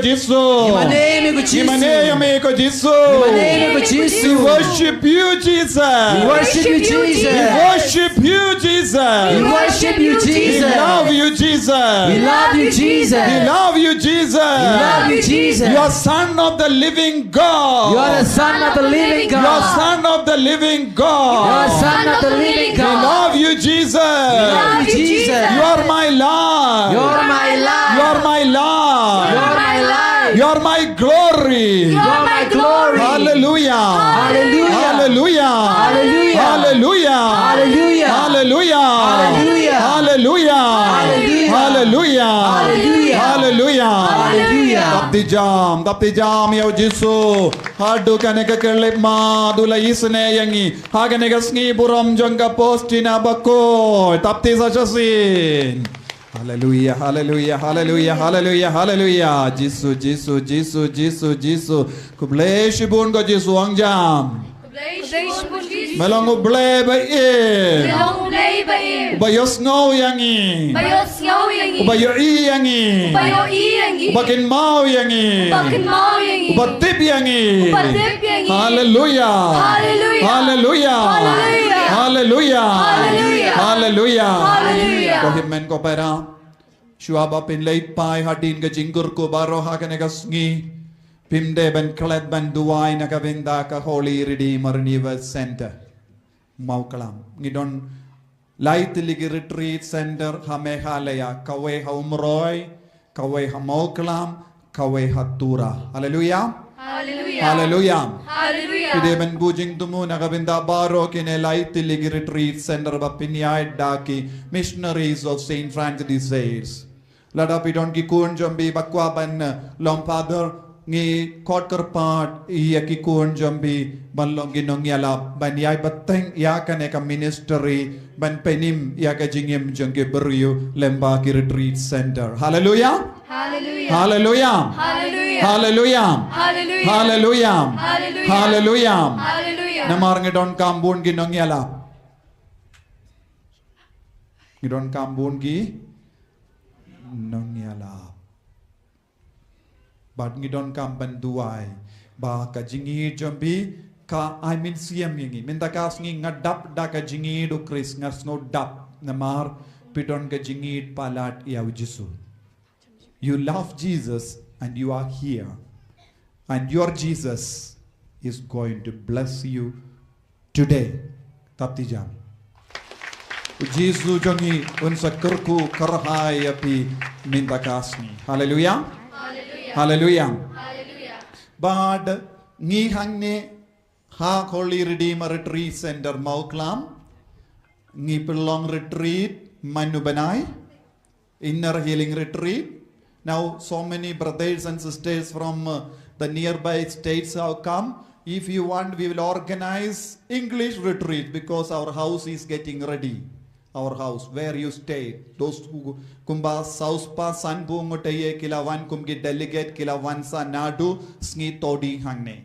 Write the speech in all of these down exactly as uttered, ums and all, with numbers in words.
Jisu. Ngim ïa mane ïa me ko Jisu. Ngim ïa mane ïa me ko Jisu. Ngim ïa mane ïa me ko Jisu. We worship you, Jesus. We worship you, Jesus. We worship you, Jesus. We worship you, Jesus. We love you, Jesus. We love you, Jesus. We love you, Jesus. We love you, Jesus. You are Son of the living God. You are the Son of the living God. You are Son of the living God. You are Son of the living God. We love you, Jesus. We love you, Jesus. You are my life. You are my life. You are my life. You are my life. You are my glory. You are my glory. Hallelujah. Hallelujah. Hallelujah. Hallelujah. Hallelujah. Hallelujah. Hallelujah. Hallelujah. Hallelujah. Hallelujah. Tap ti jam, tap ti jam ïa u Jisu. Haduh kane ka khyllipmat u la isynei ïa ngi ha kane ka sngi burom jong ka Postina bakoi. Tap ti sa shisien. Hallelujah, hallelujah, hallelujah, hallelujah, hallelujah. Jisu, Jisu, Jisu, Jisu, Jisu. Khublei shibun ko Jisu, ong jam. Me long U Blei ba im. Me long U Blei ba im. Uba ïohsngew ïa ngi. Uba ïohsngew ïa ngi. Uba ïohi ïa ngi. Uba ïohi ïa ngi. Uba kynmaw ïa ngi. Uba kynmaw ïa ngi. Uba tip ïa ngi. Uba tip ïa ngi. Hallelujah. Hallelujah. Hallelujah. Hallelujah. Hallelujah. Hallelujah. Hallelujah. Hallelujah. Ko hynmen ko para. Shuwa ba phin leit phai hadien ka jingkyrkhu baroh ha kane ka sngi, phim dei ban klet ban duwai na ka bynta ka Holy Redeemer Renewal Center Mawklam. Ngi don lai tylli ki retreat center ha Meghalaya, kawei ha Umroi, kawei ha Mawklam, kawei ha Tura. Hallelujah. Hallelujah. Hallelujah. Hallelujah. Phi dei ban buh jingthmu na ka bynta baroh kine lai tylli ki retreat center ba pynïaid da ki Missionaries of Saint Francis de Sales. Lada phi don ki khun jong phi ba kwah ban, eh, long father, ngi khot kyrpad ïa ki khun jong phi ban long ki nongïalap ban ïai bteng ïa kane ka ministry ban pynim ïa ka jingim jong ki briew lyngba ki retreat center. Hallelujah. Hallelujah. Hallelujah. Hallelujah. Hallelujah. Hallelujah. Hallelujah. Hallelujah. Hallelujah. Hallelujah. Namar ngi donkam bun ki nongïalap. Ngi donkam bun ki nongïalap. Bad ngi donkam ban duwai ba ka jingïeit jong phi ka ai mynsiem ïa ngi. Mynta ka sngi nga dap da ka jingïeit u Khrist, nga sngew dap namar phi don ka jingïeit palat ïa u Jisu. You love Jesus and you are here. And your Jesus is going to bless you today. Tap ti jam. U Jisu jong ngi un sa kyrkhu kyrhai ïa phi mynta ka sngi. Hallelujah. Hallelujah. Hallelujah. Bad ngi hangne ha Holy Redeemer Retreat Center Mawklam, ngi pynlong retreat mano bnai, Inner Healing Retreat. Now, so many brothers and sisters from, uh, the nearby states have come. If you want, we will organize English retreat because our house is getting ready. Our house, where you stay. Those who, kumba saw spah sanphew ngut ïa ki la wan kum ki delegate, ki la wan sa naduh sngi Todi hangne.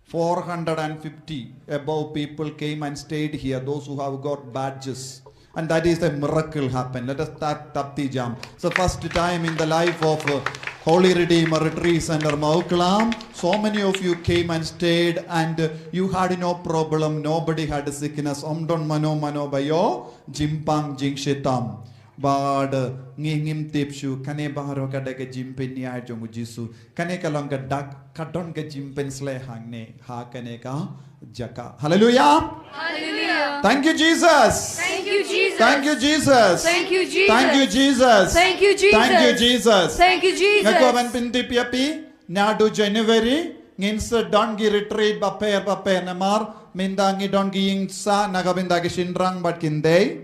Four hundred and fifty above people came and stayed here, those who have got badges. And that is a miracle happened. Let us start tap ti jam. It's the first time in the life of, uh, Holy Redeemer Retreat Center Mawklam. So many of you came and stayed and, uh, you had no problem. Nobody had a sickness. Ym don mano mano ba ïoh jingpang jingshitom. Bad, uh, ngi ngim tip shuh kane baroh ka dei ka jingpynïaid jong u Jisu. Kane ka long ka dak, ka don ka jingpynsleh hangne ha kane ka jaka. Hallelujah. Hallelujah. Thank you, Jesus. Thank you, Jesus. Thank you, Jesus. Thank you, Jesus. Thank you, Jesus. Thank you, Jesus. Thank you, Jesus. Thank you, Jesus. Nga kwah ban pyntip ïa phi, naduh January ngin sa don ki retreat bapher bapher namar mynta ngi don ki ïing sah na ka bynta ki shynrang bad ki khyndai.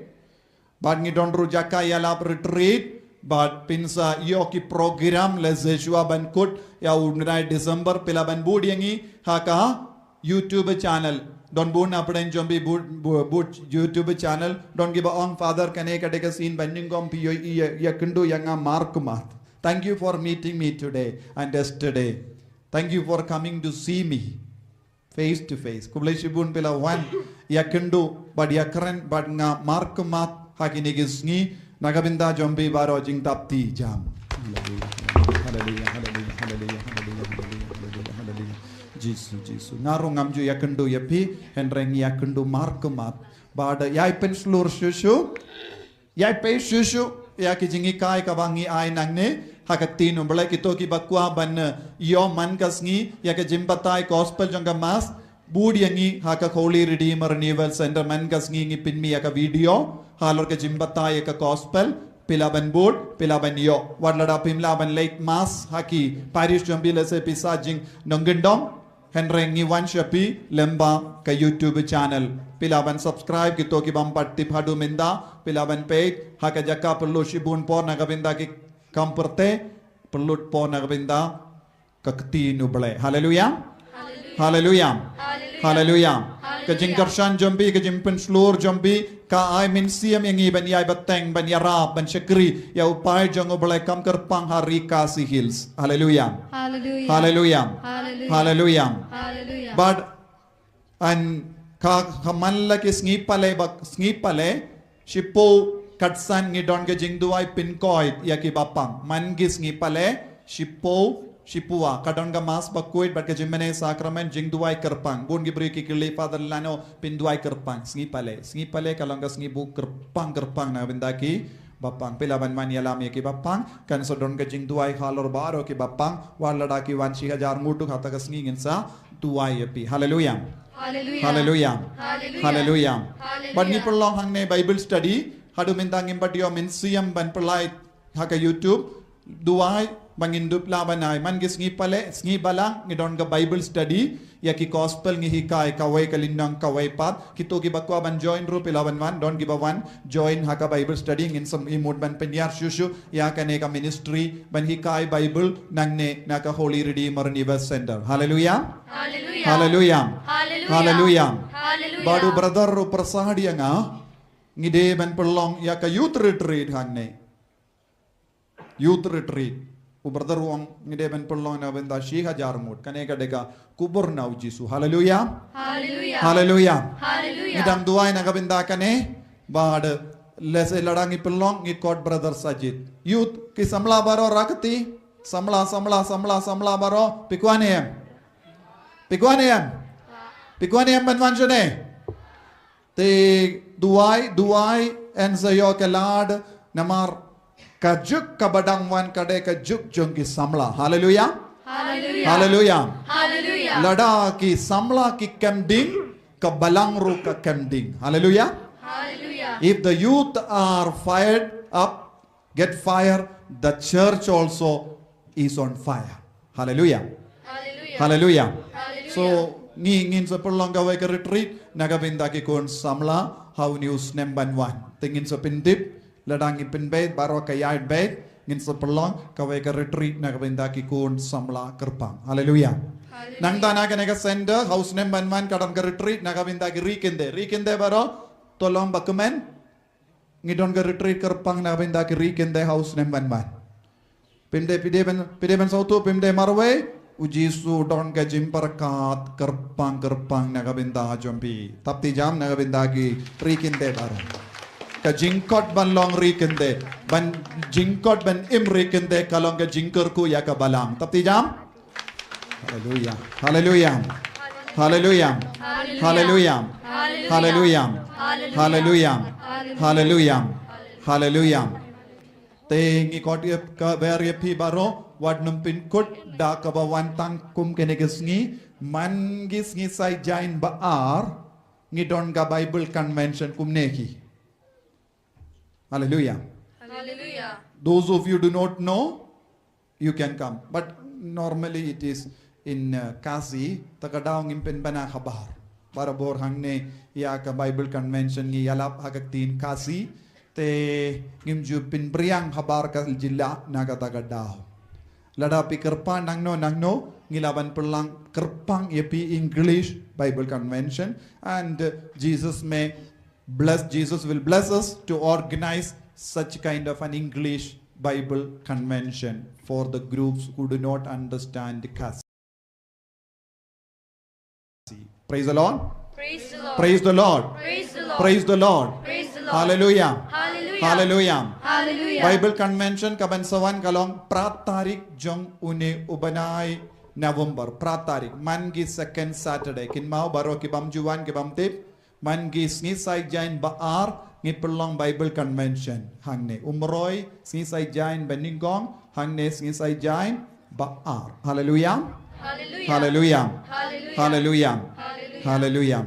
Bad ngi don ruh jaka ïalap retreat, bad phin sa ïoh ki program, lehse shuwa ban kut ïa u bnai December, phi lah ban bud ïa ngi ha ka YouTube channel. Don bun na pdeng jong phi bud, bud, bud YouTube channel. Don kiba ong, Father, kane ka dei ka sien ba nyngkong phi ïohi ïa, ïakynduh ïa nga mar kumta. Thank you for meeting me today and yesterday. Thank you for coming to see me face to face. Khublei shibun phi la wan ïakynduh bad ïakren bad nga mar kumta ha kine ki sngi. Na ka bynta jong phi baroh, jingtap ti jam. Hallelujah, hallelujah, hallelujah, hallelujah. Jisu, Jisu. Nga ruh ngam ju ïakynduh ïa phi, hynrei ngi ïakynduh markhmat. Bad ïai pynshlur shuh shuh. Ïai peit shuh shuh ïa ki jinghikai kaba ngi ai nangne ha ka ktien U Blei. Kito kiba kwah ban, eh, ïoh man ka sngi ïa ka jingbatai gospel jong ka Mass, bud ïa ngi ha ka Holy Redeemer Renewal Center. Man ka sngi ngi pynmih ïa ka video halor ka jingbatai ïa ka gospel. Phi lah ban bud, phi lah ban ïoh. Wat lada phim lah ban leit Mass ha ki parish jong phi, lehse phi sah jingdongyndong. Hynrei ngi wan sha phi lyngba ka YouTube channel. Phi lah ban subscribe, kito ki bym pat tip haduh mynta, phi lah ban peit ha ka jaka pynlut shibun por na ka bynta ki kam pyrthei, pynlut por na ka bynta ka ktien U Blei. Haleluya. Haleluya. Haleluya. Ka jingkyrshan jong phi, ka jingpynslur jong phi, ka ai mynsiem ïa ngi ban ïai bteng, ban ïarap, ban shakri ïa u paid jong U Blei kam kyrpang ha ri Khasi Hills. Haleluya. Haleluya. Haleluya. Haleluya. Haleluya. Haleluya. Bad yn ka, ka man la ki sngi Pale, ba sngi Pale, shiphew khatsan ngi don ka jingduwai pynkoit ïa ki bapang. Man ki sngi Pale, shiphew, shiphew ka don ka Mass bakhuid bad ka jingmane sakramen, jingduwai kyrpang. Bun ki briew ki kylli, Father, lano pynduwai kyrpang sngi Pale? Sngi Pale ka long ka sngi ba kyrpang kyrpang na ka bynta ki bapang. Phi lah ban wan ïalam ïa ki bapang. Kan sa don ka jingduwai halor baroh ki bapang. Wat lada ki wan shi hajar ngut haduh kata ka sngi, ngin sa duwai ïa phi. Haleluya. Haleluya. Haleluya. Haleluya. Haleluya. Bad ngi pynlong hangne Bible study. Haduh mynta ngim pat ïoh mynsiem ban plie ha ka YouTube. Duwai ba ngin dup lah ban ai. Man ki sngi Pale, sngi Balang, ngi don ka Bible study ïa ki gospel, ngi hikai kawei ka lynnong kawei pat. Kito kiba kwah ban join ruh phi lah ban wan, don kiba wan join ha ka Bible study. Ngin sa mut ban pynïar shuh shuh ïa kane ka ministry ban hikai Bible nangne na ka Holy Redeemer Renewal Center. Haleluya. Haleluya. Haleluya. Haleluya. Haleluya. Bad u brother u pyrshah ïa nga, ngi dei ban pynlong ïa ka youth retreat hangne. Youth retreat. U brother u ong ngi dei ban pynlong na ka bynta shi hajar ngut. Kane ka dei ka kubur na u Jisu. Haleluya. Haleluya. Haleluya. Haleluya. Ngi dang duwai na ka bynta kane. Bad lehse lada ngi pynlong, ngi khot brother Sajid. Youth, ki samla baroh, rakti. Samla, samla, samla, samla baroh. Phi kwah ne em? Phi kwah ne em? Phi kwah ne em ban wan shane? Te duwai, duwai, yn sa ïoh ka lad, namar ka juk kaba dang wan ka dei ka juk jong ki samla. Haleluya. Haleluya. Haleluya. Haleluya. Lada ki samla ki kem ding, ka Balang ruh ka kem ding. Haleluya. Haleluya. If the youth are fired up, get fire, the church also is on fire. Haleluya. Haleluya. Haleluya. Haleluya. So, ngi, ngin sa pynlong kawei ka retreat na ka bynta ki khun samla ha une u snem ban wan. Te ngin sa pyntip, lada ngi pynbeit baroh ka ïaid beit, ngin sa pynlong kawei ka retreat na ka bynta ki khun samla kyrpang. Haleluya. Haleluya. Nangta na kane ka center, ha u snem ban wan ka don ka retreat na ka bynta ki ri kyndit. Ri kyndit baroh, to long ba kmen. Ngi don ka retreat kyrpang na ka bynta ki ri kyndit ha u snem ban wan. Phim dei, phi dei ban, phi dei ban sngewthuh, phim dei marwei, u Jisu u don ka jingpyrkhat kyrpang kyrpang na ka bynta jong phi. Thap kti jam na ka bynta ki ri kyndit baroh. Ka jingkhot ban long ri kyndit, ban jingkhot ban im ri kyndit ka long ka jingkyrkhu ïa ka Balang. Thap kti jam. Haleluya. Haleluya. Haleluya. Haleluya. Haleluya. Haleluya. Haleluya. Haleluya. Te ngi khot ïa ka ber ïa phi baroh, wat nym pynkut da kaba wan tang kum kane ka sngi, man ki sngi Saitjaiñ ba ar, ngi don ka Bible convention kumne hi. Haleluya. Haleluya. Those of you do not know, you can come. But normally it is in, uh, Khasi, te ka daw ngim pynbna khabar. Barabor hangne ïa ka Bible convention ngi ïalap ha ka ktien Khasi, te ngim ju pynbriang khabar ka jylla na kata ka daw. Lada phi kyrpad nangno nangno, ngi lah ban pynlang kyrpang ïa phi English Bible convention, and, uh, Jesus may bless, Jesus will bless us to organize such kind of an English Bible convention for the groups who do not understand Khasi. Praise the Lord. Praise the Lord. Praise the Lord. Praise the Lord. Praise the Lord. Praise the Lord. Hallelujah. Hallelujah. Hallelujah. Hallelujah. Bible convention ka ban sa wan ka long phra tarik jong une u bnai November, phra tarik, man ki second Saturday. Kynmaw baroh ki bym ju wan, ki bym tip. Man ki sngi Saitjaiñ ba ar, ngi pynlong Bible Convention. Hangne Umroi, sngi Saitjaiñ ba nyngkong, hangne sngi Saitjaiñ ba ar. Haleluya. Haleluya. Haleluya. Haleluya. Haleluya. Haleluya.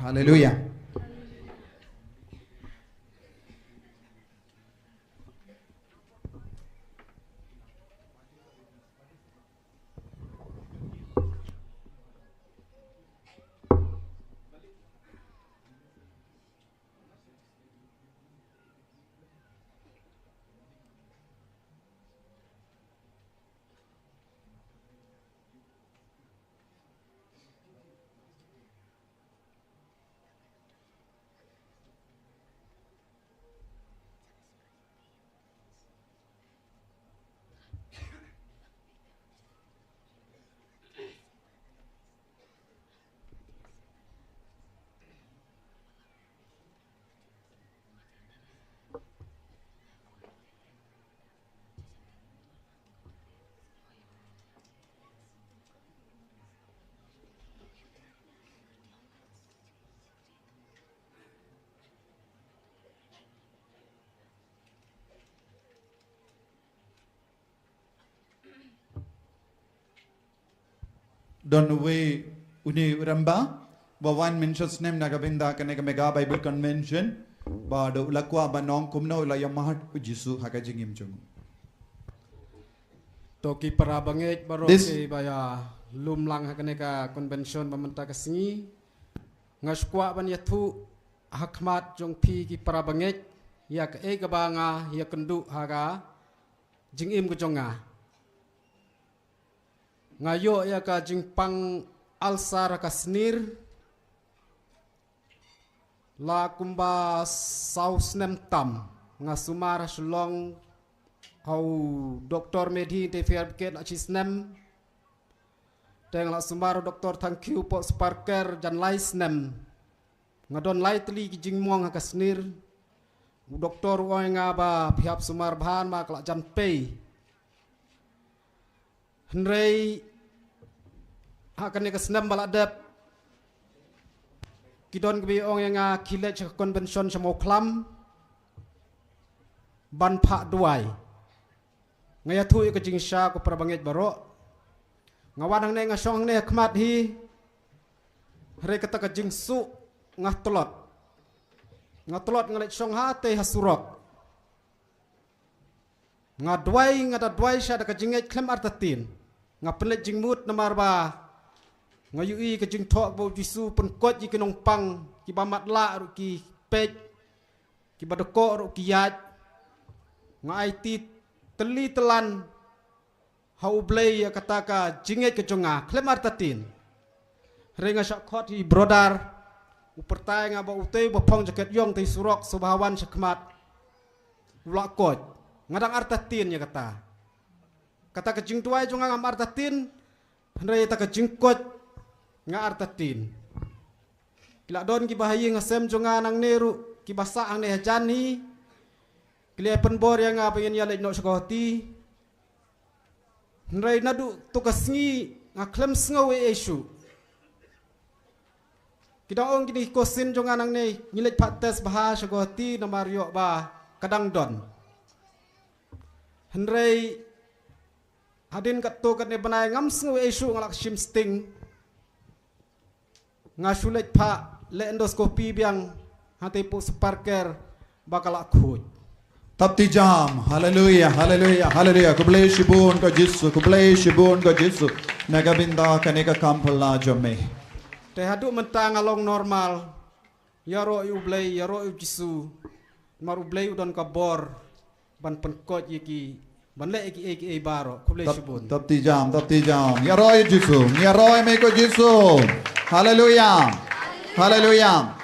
Haleluya. Haleluya. Don uwei une u rangbah ba wan mynshem snem na ka bynta kane ka Mega Bible Convention, ba da u la kwah ban ong kumno u la ïamad u Jisu ha ka jingim jong u. To ki para bangeit baroh, ki ba ïa lum lang ha kane ka convention ba mynta ka sngi. Nga sngewkwah ban ïathuh ha khmat jong phi ki para bangeit ïa kaei kaba nga ïakynduh ha ka jingim ka jong nga. Nga ïoh ïa ka jingpang ulcer ha ka snier la kumba saw snem tam. Nga sumar ha Shillong ha u Doktor Medhi, te phi ïa bket la shi snem. Te nga la sumar u Doktor Thangkhiew Pop Sparker jan lai snem. Nga don lai tylli ki jingmong ha ka snier. U doktor u ong ïa nga ba phi hap sumar bha namar ka la jan pei. Hynrei ha kane ka snem ba la dep, ki don kiba ong ïa nga ki leit sha ka convention sha Mawkhlam ban phah duwai. Nga ïathuh ïa ka jingshisha ko para bangeit baroh. Nga wan hangne, nga shong hangne ha khmat hi. Hynrei kata ka jingsuh nga tlot. Nga tlot, nga leit shong hatei ha surok. Nga duwai, nga da duwai sha da ka jingngeit khlem artatien. Nga pynleit jingmut namar ba nga ïohi ka jingthoh ba u Jisu u pynkoit ïa ki nongpang, kiba matlah ruh ki peit, kiba dkoh ruh ki ïaid. Nga aiti tylli tyllan ha U Blei ïa kata ka jingngeit ka jong nga khlem artatien. Hynrei nga shah khot ïa i brother, u pyrta ïa nga ba utei ba phong jaket ïong tei surok, sngewbha wan sha khmat. U la koit. Nga dang artatien ïa kata. Kata ka jingduwai jong nga ngam artatien, hynrei kata ka jingkoit nga artatien. Ki la don kiba ha ïing ha sem jong nga nangne ruh, kiba sah hangne hajan hi. Ki la pynbor ïa nga ba ngin ïa leit noh sha Guwahati. Hynrei naduh tu ka sngi nga khlem sngew ei ei shuh. Ki dang ong kine ki cousin jong nga nangne, ngi leit phah test bha sha Guwahati namar ïoh ba ka dang don. Hynrei hadien katto katne bnai ngam sngew ei ei shuh, nga la shim sting. Nga shu leit phah leh endoscopy biang, hangtei Pop Sparker ba ka la khuid. Thap ti jam. Haleluya, haleluya, haleluya. Khublei shibun ko Jisu, khublei shibun ko Jisu. Na ka bynta kane ka kam phylla jong me. Te haduh mynta nga long normal. Ïaroh ïa U Blei, ïaroh ïa U Jisu. Namar U Blei u don ka bor ban pynkoit ïa ki, ban leh ïa kiei kiei baroh. Khublei shibun. Thap ti jam, thap ti jam. Ïaroh ïa U Jisu, ïaroh ïa me ko Jisu. Haleluya. Haleluya.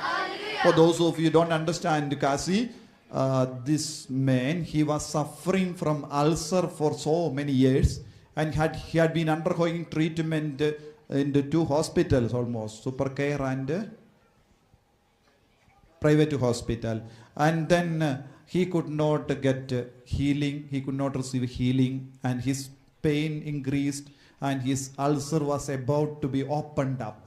For those of you who don't understand Khasi, uh, this man, he was suffering from ulcer for so many years, and had, he had been undergoing treatment, uh, into two hospitals almost, Super Care and uh, private hospital. And then uh, he could not get uh, healing, he could not receive healing, and his pain increased, and his ulcer was about to be opened up.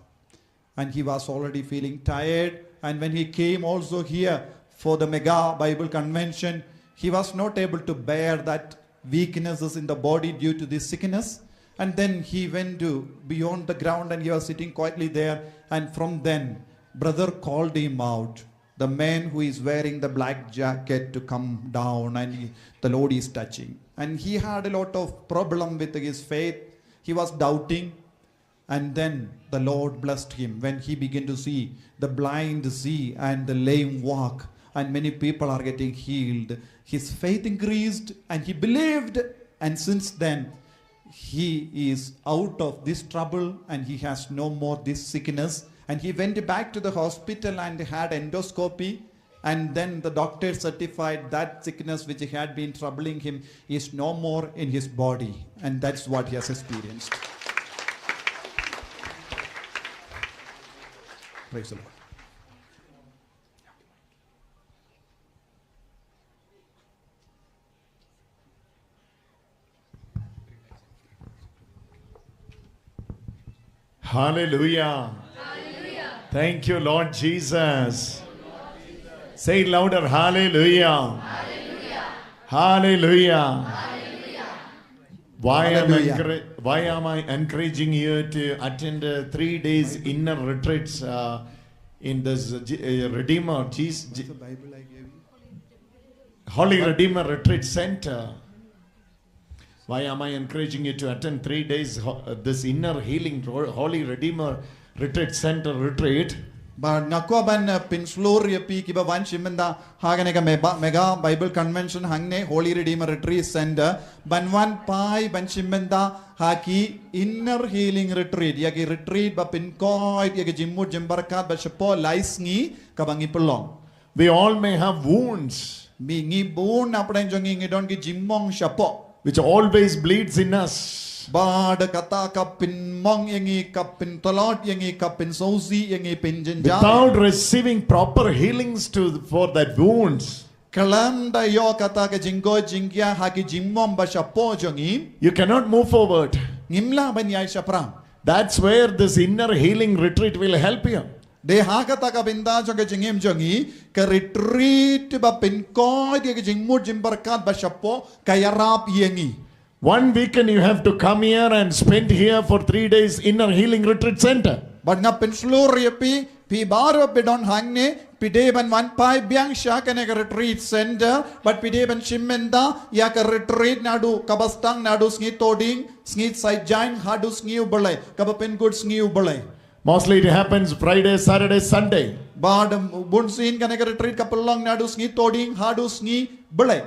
And he was already feeling tired. And when he came also here for the mega Bible convention, he was not able to bear that weaknesses in the body due to this sickness. And then he went to beyond the ground and he was sitting quietly there. And from then, brother called him out, the man who is wearing the black jacket, to come down, and he, the Lord is touching. And he had a lot of problem with his faith. He was doubting. And then the Lord blessed him when he began to see the blind see and the lame walk, and many people are getting healed. His faith increased and he believed, and since then he is out of this trouble and he has no more this sickness. And he went back to the hospital and had endoscopy, and then the doctor certified that sickness which had been troubling him is no more in his body. And that's what he has experienced. Praise the Lord. Hallelujah. Thank you, Lord Jesus. Say it louder. Hallelujah. Hallelujah. Why am, Hallelujah. Encourage, why am I encouraging you to attend uh, three days inner retreats uh, in this uh, J- uh, Redeemer, Jesus, J- Holy Redeemer Retreat Center? Why am I encouraging you to attend three days ho- uh, this inner healing ro- Holy Redeemer Retreat Center retreat? Bad nga kwah ban uh, pynshlur ïa phi kiba wan shimmynta ha kane ka mega, mega Bible Convention hangne Holy Redeemer Retreat Center, ban wan phai ban shimmynta ha ki inner healing retreat, ïa ki retreat ba pynkoit ïa ki jingmut jingpyrkhat ba shapoh lai sngi kaba ngi pynlong. We all may have wounds. Ngi bun na pdeng jong ngi ngi don ki jingmong shapoh. Which always bleeds in us. Bad kata ka pynmong ïa ngi, ka pyntlot ïa ngi, ka pynsngewsih ïa ngi, pynjynjar. Without receiving proper healings to for that wounds. Khlem da ïoh kata ka jingkoit jingkhiah ha ki jingmong ba shapoh jong ngi. You cannot move forward. Ngim lah ban ïaid shaphrang. That's where this inner healing retreat will help you. Dei ha kata ka bynta jong ka jingim jong ngi, ka retreat ba pynkoit ïa ka jingmut jingpyrkhat ba shapoh ka ïarap ïa ngi. One weekend you have to come here and spend here for three days inner healing retreat center. Bad nga pynshlur ïa phi, phi baroh phi don hangne, phi dei ban wan phai biang sha kane ka retreat center, bad phi dei ban shimbynta ïa ka retreat naduh kaba sdang naduh sngi Thohdieng, sngi Saitjaiñ haduh sngi U Blei, kaba pynkut sngi U Blei. Mostly it happens Friday, Saturday, Sunday. Bad bunsien kane ka retreat ka pynlong naduh sngi Thohdieng haduh sngi Blei.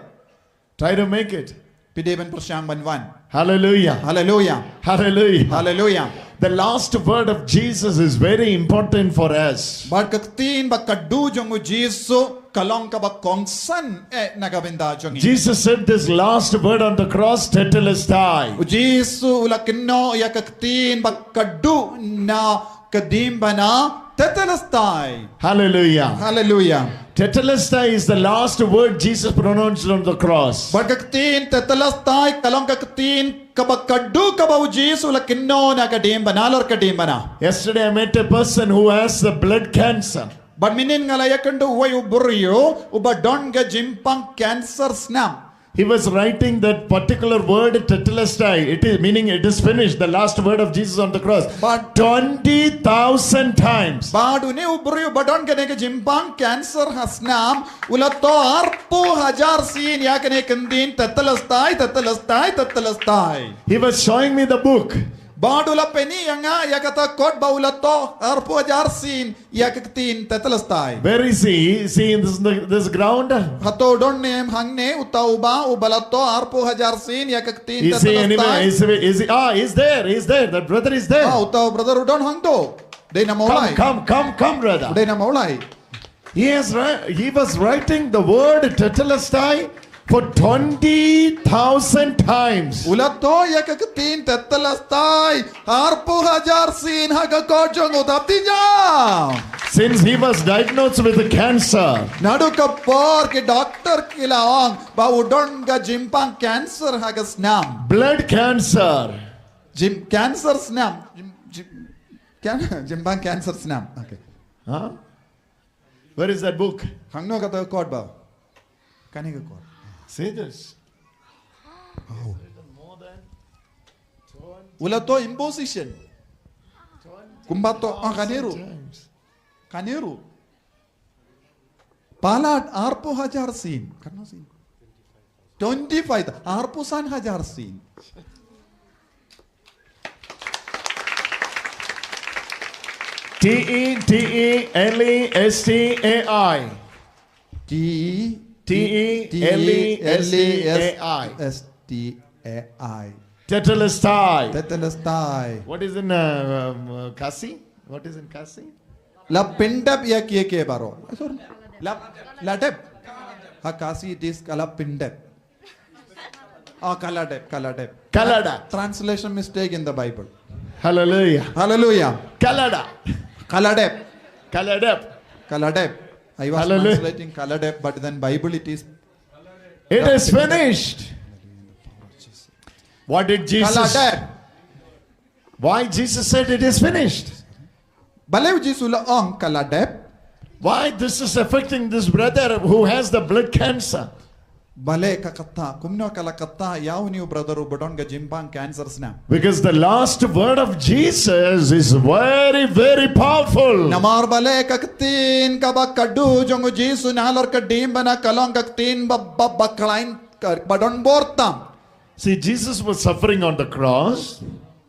Try to make it. Phi dei ban pyrshang ban wan. Hallelujah. Hallelujah. Hallelujah. Hallelujah. The last word of Jesus is very important for us. Bad ka ktien ba khadduh jong U Jisu ka long kaba kongsan eh na ka bynta jong ngi. Jesus said this last word on the cross, Tetelestai. U Jisu u la kynnoh ïa ka ktien ba khadduh na ka diengphna, Tetelestai. Hallelujah. Hallelujah. Tetelestai is the last word Jesus pronounced on the cross. Bad ka ktien Tetelestai ka long ka ktien kaba khadduh kaba U Jisu u la kynnoh na ka diengphna, lor ka diengphna. Yesterday I met a person who has the blood cancer. Bad mynnin nga la ïakynduh uwei u briew uba don ka jingpang cancer snam. He was writing that particular word, Tetelestai. It is meaning it is finished. The last word of Jesus on the cross. But twenty thousand times. Bad une u briew ba don kane ka jingpang cancer ha snam u la thoh arphew hajar sien ïa kane ka ktien Tetelestai, Tetelestai, Tetelestai. He was showing me the book. Bad u la pyni ïa nga ïa kata kot ba u la thoh arphew hajar sien ïa ka ktien Tetelestai. Where is he? Is he in this, this ground? Hato u don ne em hangne uta uba, uba la thoh arphew hajar sien ïa ka ktien Tetelestai? Is he anywhere? Is he, is he? Ah, he's there. He's there. That brother is there. Ah, uta u brother u don hangto. Dei na Mawlai. Come, come, come, come, brother. Dei na Mawlai. He has, he was writing the word Tetelestai for twenty thousand times. U la toh ïa ka ktien tetelestai arphew hajar sien ha ka kot jong u, dap di jam. Since he was diagnosed with a cancer. Naduh ka por ki doktor ki la ong ba u don ka jingpang cancer ha ka snam. Blood cancer. Jim cancer snam. Jim, jim, can, jingpang cancer snam. Okay. Huh? Where is that book? Hangno kata ka kot ba? Kane ka kot. See this? Wow. U la toh imposition. Kumba toh, ah, kane ruh. Kane ruh. Palat arphew hajar sien. Katno sien? Twenty-five. Arphew san hajar sien. T E T E L E S T A I. T E T E L E S T A I. S T A I. Tetelestai. Tetelestai. What is in, uh, um, uh, Khasi? What is in Khasi? La pyndep ïa kiei kiei baroh. Sorry. La, la dep. Ha Khasi it is ka la pyndep. Ah, ka la dep, ka la dep. Ka la dep. Translation mistake in the Bible. Hallelujah. Hallelujah. Ka la dep. Ka la dep. Ka la dep. Ka la dep. I was Hallelujah. Translating ka la dep, but then Bible it is. It is finished. What did Jesus? Ka la dep. Why Jesus said it is finished? Balei u Jisu u la ong ka la dep? Why this is affecting this brother who has the blood cancer? Balei ka kata, kumno ka la kata ïa une u brother uba don ka jingpang cancer snam? Because the last word of Jesus is very, very powerful. Namar balei ka ktien kaba khatduh jong u Jisu na halor ka diengphna ka long ka ktien ba, ba, ba khlaiñ, kaba don bor tam. See, Jesus was suffering on the cross.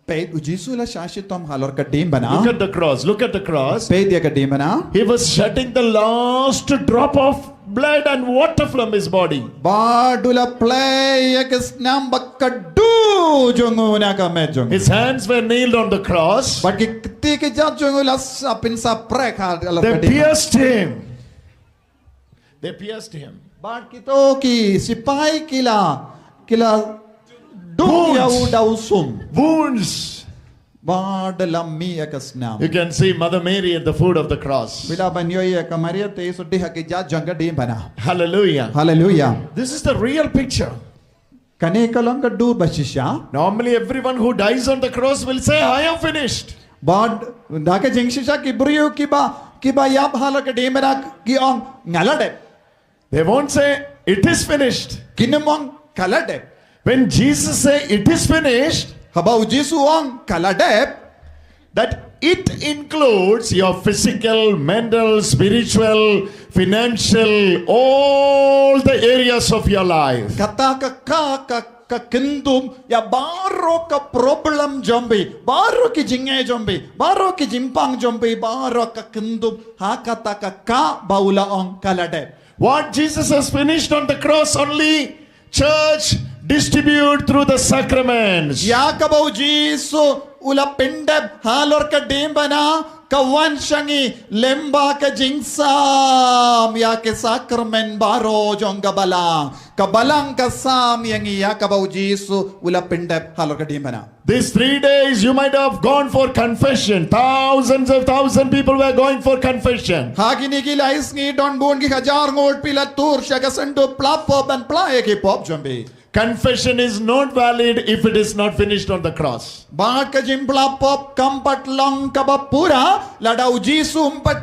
Peit, u Jisu u la shah shitom halor ka diengphna. Look at the cross. Look at the cross. Peit ïa ka diengphna. He was shedding the last drop of blood and water from his body. Bad u la plie ïa ka snam ba khatduh jong u na ka met jong u. His hands were nailed on the cross. Bad ki kti ki jait jong u la sa pynsaprek halor ka diengphna. They pierced him. They pierced him. Bad kito ki sipai ki la, ki la dung ïa u da u sum. Wounds. Bad la mih ïa ka snam. You can see Mother Mary at the foot of the cross. Phi lah ban ïohi ïa ka Maria te sdih ha ki jait jong ka diengphna. Hallelujah. Hallelujah. This is the real picture. Kane ka long ka dur ba shisha. Normally, everyone who dies on the cross will say, "I am finished." Bad da ka jingshisha ki briew kiba, kiba ïap halor ka diengphna ki ong nga la dep. They won't say, "It is finished." Kin ym ong ka la dep. When Jesus say, "It is finished," haba u Jisu u ong ka la dep, that it includes your physical, mental, spiritual, financial, all the areas of your life. Kata ka, ka, ka, ka kynthup ïa baroh ka problem jong phi, baroh ki jingeh jong phi, baroh ki jingpang jong phi, baroh ka kynthup ha kata ka, kaba u la ong ka la dep. What Jesus has finished on the cross, only church distribute through the sacraments. Ïa kaba u Jisu u la pyndep halor ka diengphna ka wan sha ngi lyngba ka jingsam ïa ki sakramen baroh jong ka balang. Ka balang ka sam ïa ngi ïa kaba u Jisu u la pyndep halor ka diengphna. These three days you might have gone for confession. Thousands of thousand people were going for confession. Ha kine ki lai sngi don bun ki hajar ngut phi la tur sha ka syndu pla pop ban pla ïa ki pop jong phi. Confession is not valid if it is not finished on the cross. Bad ka jingpla pop kam pat long kaba pura lada u Jisu um pat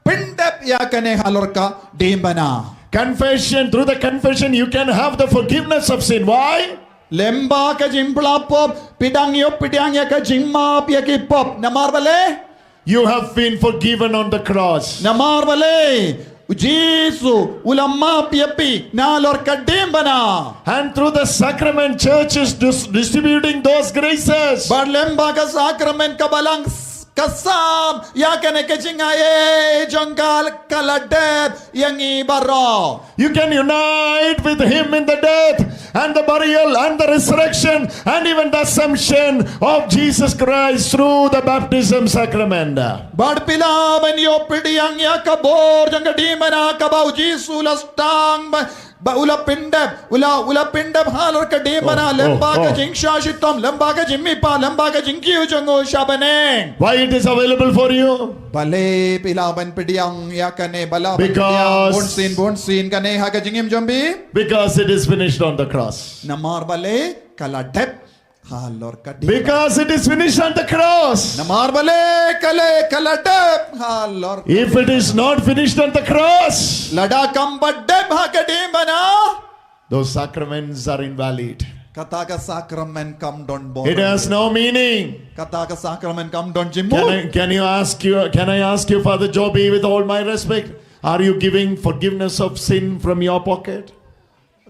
pyndep ïa kane halor ka diengphna. Confession, through the confession, you can have the forgiveness of sin. Why? Lyngba ka jingpla pop, phi dang ïoh pdiang ïa ka jingmap ïa ki pop. Namar balei? You have been forgiven on the cross. Namar balei? U Jisu u la map ïa phi na halor ka diengphna. And through the sacrament, church is dis-, distributing those graces. Bad lyngba ka sakramen ka balang s-, ka sam ïa kane ka jingaiei jong ka, ka la dep ïa ngi baroh. You can unite with him in the death and the burial and the resurrection and even the assumption of Jesus Christ through the baptism sacrament. Bad phi lah ban ïoh pdiang ïa ka bor jong ka diengphna kaba u Jisu u la sdang ba Ba u la pyndep, u la, u la pyndep halor ka diengphna, oh, lem bad ka, oh, jingshah shitom, lem bad ka jingmihpat, lem bad ka jingkiew jong u sha bneng. Why it is available for you? Balei phi lah ban pdiang ïa kane, ba lah ban pdiang, because, bunsien, bunsien kane ha ka jingim jong phi? Because it is finished on the cross. Namar balei ka la dep halor ka diengphna. Because it is finished on the cross. Namar balei ka la, ka la dep halor. If it is not finished on the cross, lada kam pat dep ha ka diengphna, those sacraments are invalid. Kata ka sakramen kam don bor. It has no meaning. Kata ka sakramen kam don jingmut. Can I, can you ask you, can I ask you, Father Joby, with all my respect, are you giving forgiveness of sin from your pocket?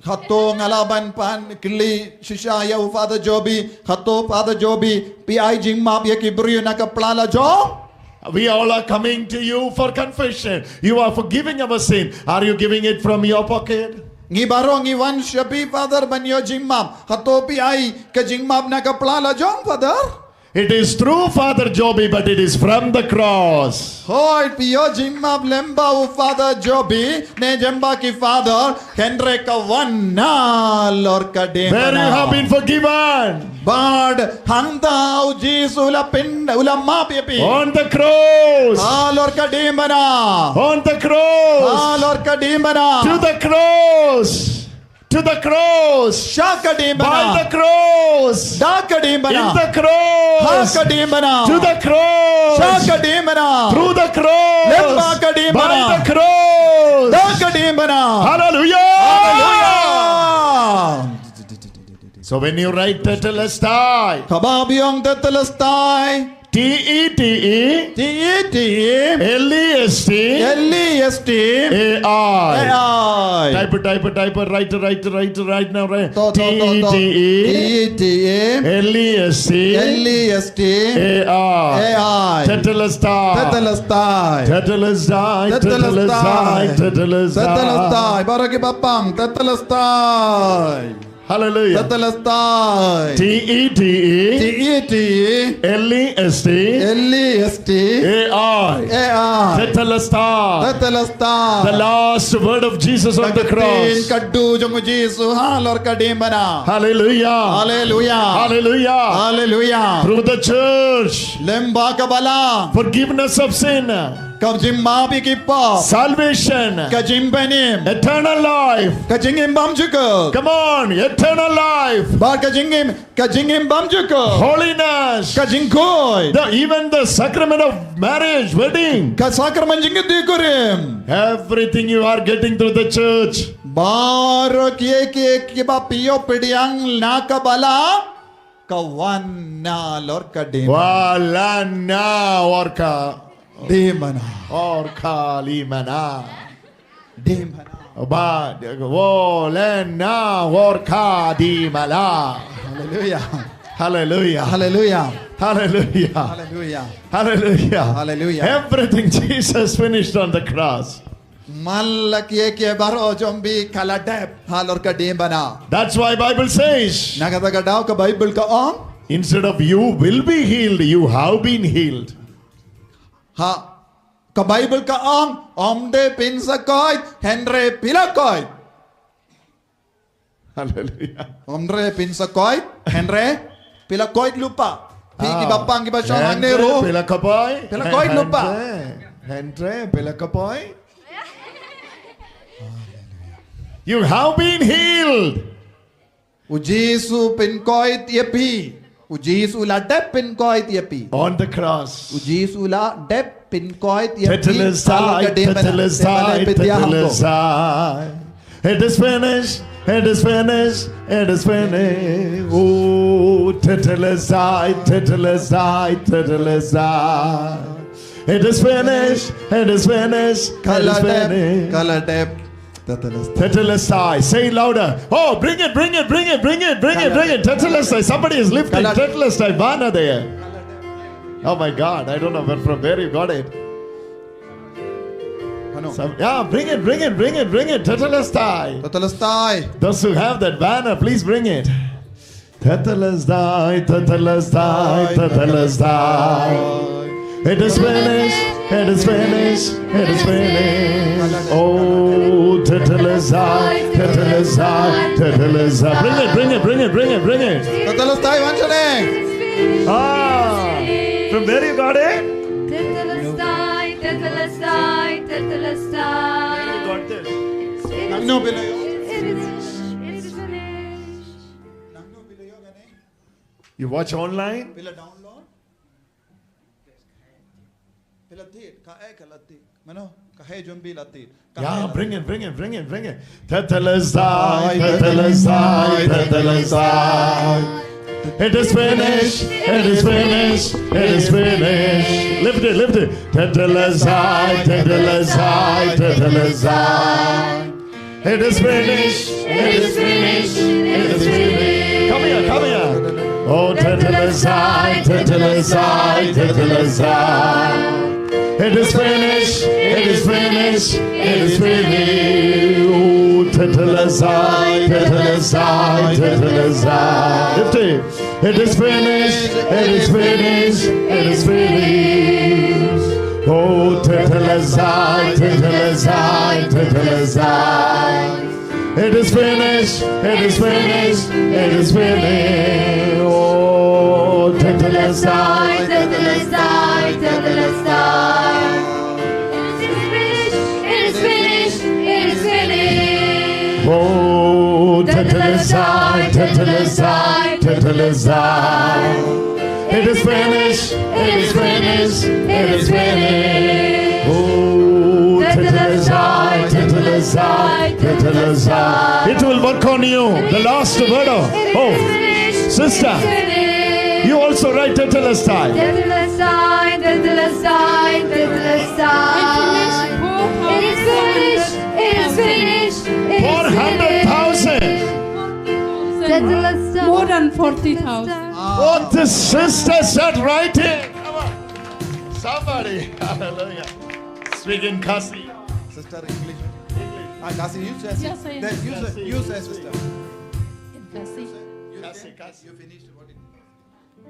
Hato nga lah ban pan kylli shisha ïa u Father Joby, hato Father Joby, phi ai jingmap ïa ki briew na ka pla la jong? We all are coming to you for confession. You are forgiving our sin. Are you giving it from your pocket? Ngi baroh ngi wan sha phi, Father, ban ïoh jingmap. Hato phi ai ka jingmap na ka pla la jong, Father? It is true, Father Joby, but it is from the cross. Hooid, phi ïoh jingmap lem bad u Father Joby, ne lem bad ki Father, hynrei ka wan nalor ka diengphna. Where you have been forgiven. Bad hangta u Jisu u la pyn, u la map ïa phi. On the cross. Halor ka diengphna. On the cross. Halor ka diengphna. To the cross. To the cross. Sha ka diengphna. By the cross. Da ka diengphna. In the cross. Ha ka diengphna. To the cross. Sha ka diengphna. Through the cross. Lem bad ka diengphna. By the cross. Da ka diengphna. Hallelujah. Hallelujah. So when you write Tetelestai, haba phi ong Tetelestai. T E T E. T E T E. L E S T. L E S T. A I. A I. Type it, type it, type it, write it, write it, write it, write now, write. To, to, to, to. T E T E. T E T E. L E S T. L E S T. A I. A I. Tetelestai. Tetelestai. Tetelestai. Tetelestai. Tetelestai. Tetelestai. Baroh kiba pang. Tetelestai. Hallelujah. Tetelestai. T E T E. T E T E. L E S T. L E S T. A I. A I. Tetelestai. Tetelestai. The last word of Jesus on the cross. Ka ktien khadduh jong u Jisu halor ka diengphna. Hallelujah. Hallelujah. Hallelujah. Hallelujah. Through the church. Lem bad ka balang. Forgiveness of sin. Ka jingmap ïa ki pap. Salvation. Ka jingpynim. Eternal life. Ka jingim bymjukut. Come on, eternal life. Bad ka jingim, ka jingim bymjukut. Holiness. Ka jingkhuid. The, even the sacrament of marriage, wedding. Ka sakramen jingïathuhkurim. Everything you are getting through the church. Baroh kiei kiei kiba phi ïoh pdiang na ka balang. Ka wan nalor ka diengphna. Wa la na wor ka diengphna. Wor ka diengphna. Diengphna. Ba, wo la na wor ka diengphna. Hallelujah. Hallelujah. Hallelujah. Hallelujah. Hallelujah. Hallelujah. Hallelujah. Everything Jesus finished on the cross. Mala kiei kiei baroh jong phi ka la dep halor ka diengphna. That's why Bible says, na kata ka daw ka Bible ka ong, instead of "You will be healed," "You have been healed." Ha, ka Bible ka ong, ym dei phin sa koit, hynrei phi la koit. Hallelujah. Ym dei phin sa koit, hynrei phi la koit lypa. Phi kiba pang kiba shong hangne ruh, phi la koit lypa. Hynrei phi la koit. You have been healed. U Jisu u pynkoit ïa phi. U Jisu u la dep pynkoit ïa phi. On the cross. U Jisu u la dep pynkoit ïa phi. Tetelestai, tetelestai, tetelestai. It is finished. It is finished. It is finished. Oh, tetelestai, tetelestai, tetelestai. It is finished. It is finished. It is finished. Ka la dep. Tetelestai. Tetelestai. Say it louder. Oh, bring it, bring it, bring it, bring it, bring it, bring it. Tetelestai. Somebody is lifting. Tetelestai. Banner there. Oh my God. I don't know where, from where you got it. Some, yeah, bring it, bring it, bring it, bring it. Tetelestai. Tetelestai. Those who have that banner, please bring it. Tetelestai, tetelestai, tetelestai. It is finished. It is finished. It is finished. Oh, tetelestai, tetelestai, tetelestai. Bring it, bring it, bring it, bring it, bring it. Tetelestai, one second. Ah, from where you got it? Tetelestai, tetelestai, tetelestai. Where you got this? Nangno phi la ïoh? It is, it is finished. Nangno phi la ïoh kane? You watch online? Phi la download? Phi la thied, kaei ka la thied? Mano, kaei jong phi la thied? Yeah, bring it, bring it, bring it, bring it. Tetelestai, tetelestai, tetelestai. It is finished, it is finished, it is finished. Lift it, lift it. Tetelestai, tetelestai, tetelestai. It is finished. It is finished. It is finished. Come here, come here. Oh, tetelestai, tetelestai, tetelestai. It is finished. It is finished. It is finished. Oh, tetelestai, tetelestai, tetelestai. Lift it. It is finished, it is finished, it is finished. Oh, tetelestai, tetelestai, tetelestai. It is finished, it is finished, it is finished. Oh, tetelestai, tetelestai, tetelestai. It is finished, it is finished, it is finished. Oh, tetelestai, tetelestai, tetelestai. It is finished, it is finished, it is finished. Oh, tetelestai, tetelestai, tetelestai. It will work on you. The last word. Oh, sister, you also write tetelestai. Tetelestai, tetelestai, tetelestai. It is finished. It is finished. It is finished. Four hundred thousand. Tetelestai. More than forty thousand. What the sister said, write it. Come on. Somebody. Hallelujah. Speak in Khasi. Sister, English. Ah, Khasi, you say. Yes, I am. Then you say, you say, sister. In Khasi. You say, you Khasi, say, Khasi. You finished what it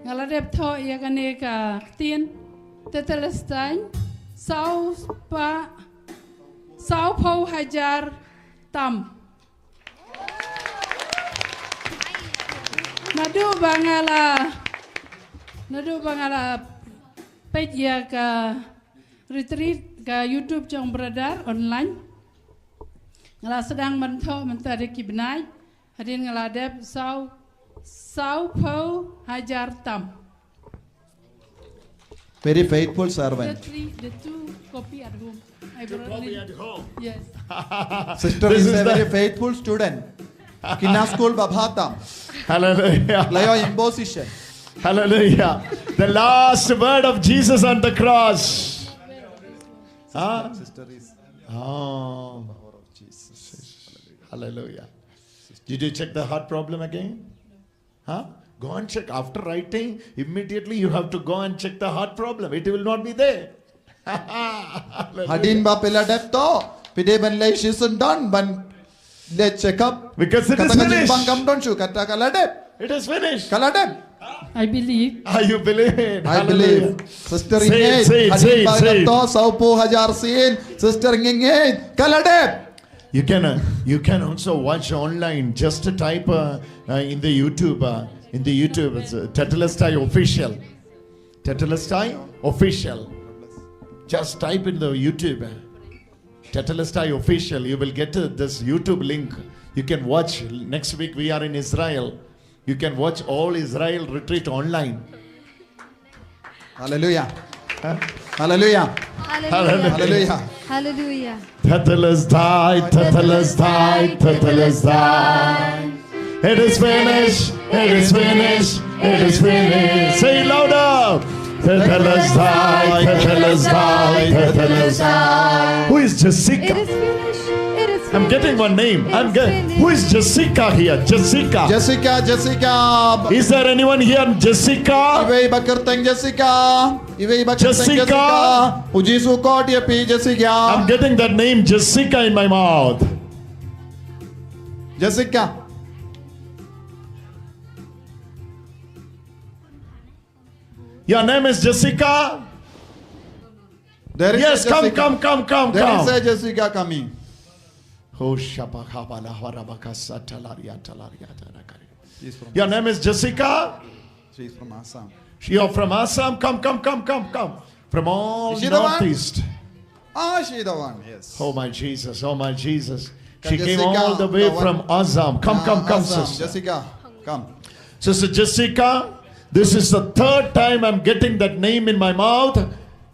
Nga la dep thoh ïa kane ka ktien, tetelestai, saw spah, saw phew hajar tam. Naduh ba nga la, naduh ba nga la peit ïa ka retreat ka YouTube jong brother online. Nga la sdang ban thoh mynta da ki bnai. Hadien nga la dep saw, saw phew hajar tam. Very faithful servant. The three, the two copy at home. I brought copy it at home. Yes. Sister is a very faithful student. Kine school ba bha tam. Hallelujah. La ïoh imposition. Hallelujah. The last word of Jesus on the cross. Huh? Sister is. Oh. Hallelujah. Did you check the heart problem again? Huh? Go and check. After writing, immediately you have to go and check the heart problem. It will not be there. Hallelujah. Hadien ba phi la dep thoh, phi dei ban leit shisien don ban leit check up. Because it is finished. Kata ka jingbang kam don shuh, kata ka la dep. It is finished. Ka la dep. I believe. Ah, you believe. I believe. Hallelujah. Sister, say it, say it, say it, say it. Hadien ba phi la dep thoh, saw phew hajar sien, sister, ngin ngin. Ka la dep. You can, uh, you can also watch online. Just type, uh, uh, in the YouTube, uh, in the YouTube, it's, uh, Tetelestai Official. Tetelestai Official. Just type in the YouTube, uh, Tetelestai Official. You will get, uh, this YouTube link. You can watch. Next week we are in Israel. You can watch all Israel retreat online. Hallelujah. Huh? Hallelujah. Hallelujah. Hallelujah. Hallelujah. Tetelestai, tetelestai, tetelestai. It is finished. It is finished. It is finished. Say it louder. Tetelestai, tetelestai, tetelestai. Who is Jessica? It is finished. It is finished. I'm getting one name. I'm getting. Who is Jessica here? Jessica. Jessica, Jessica. Is there anyone here, Jessica? Iwei ba kyrteng Jessica. Iwei ba kyrteng Jessica. Jessica. U Jisu u khot ïa phi, Jessica. I'm getting that name, Jessica, in my mouth. Jessica. Your name is Jessica? There is Yes, a come, Jessica. come, come, come, There is come. A Jessica coming. Oh, shabakabala, warabakasa, talaria, talaria, tanakari. She's from Your name is Jessica? She's from Assam. You're from Assam? Come, come, come, come, come. From all Is she the one? Northeast. Ah, she the one. Yes. Oh, my Jesus. Oh, my Jesus. Ka She came Jessica, all the way the one- from Assam. Come, Ah, come, come, Assam. sister. Jessica, come. Sister Jessica, this is the third time I'm getting that name in my mouth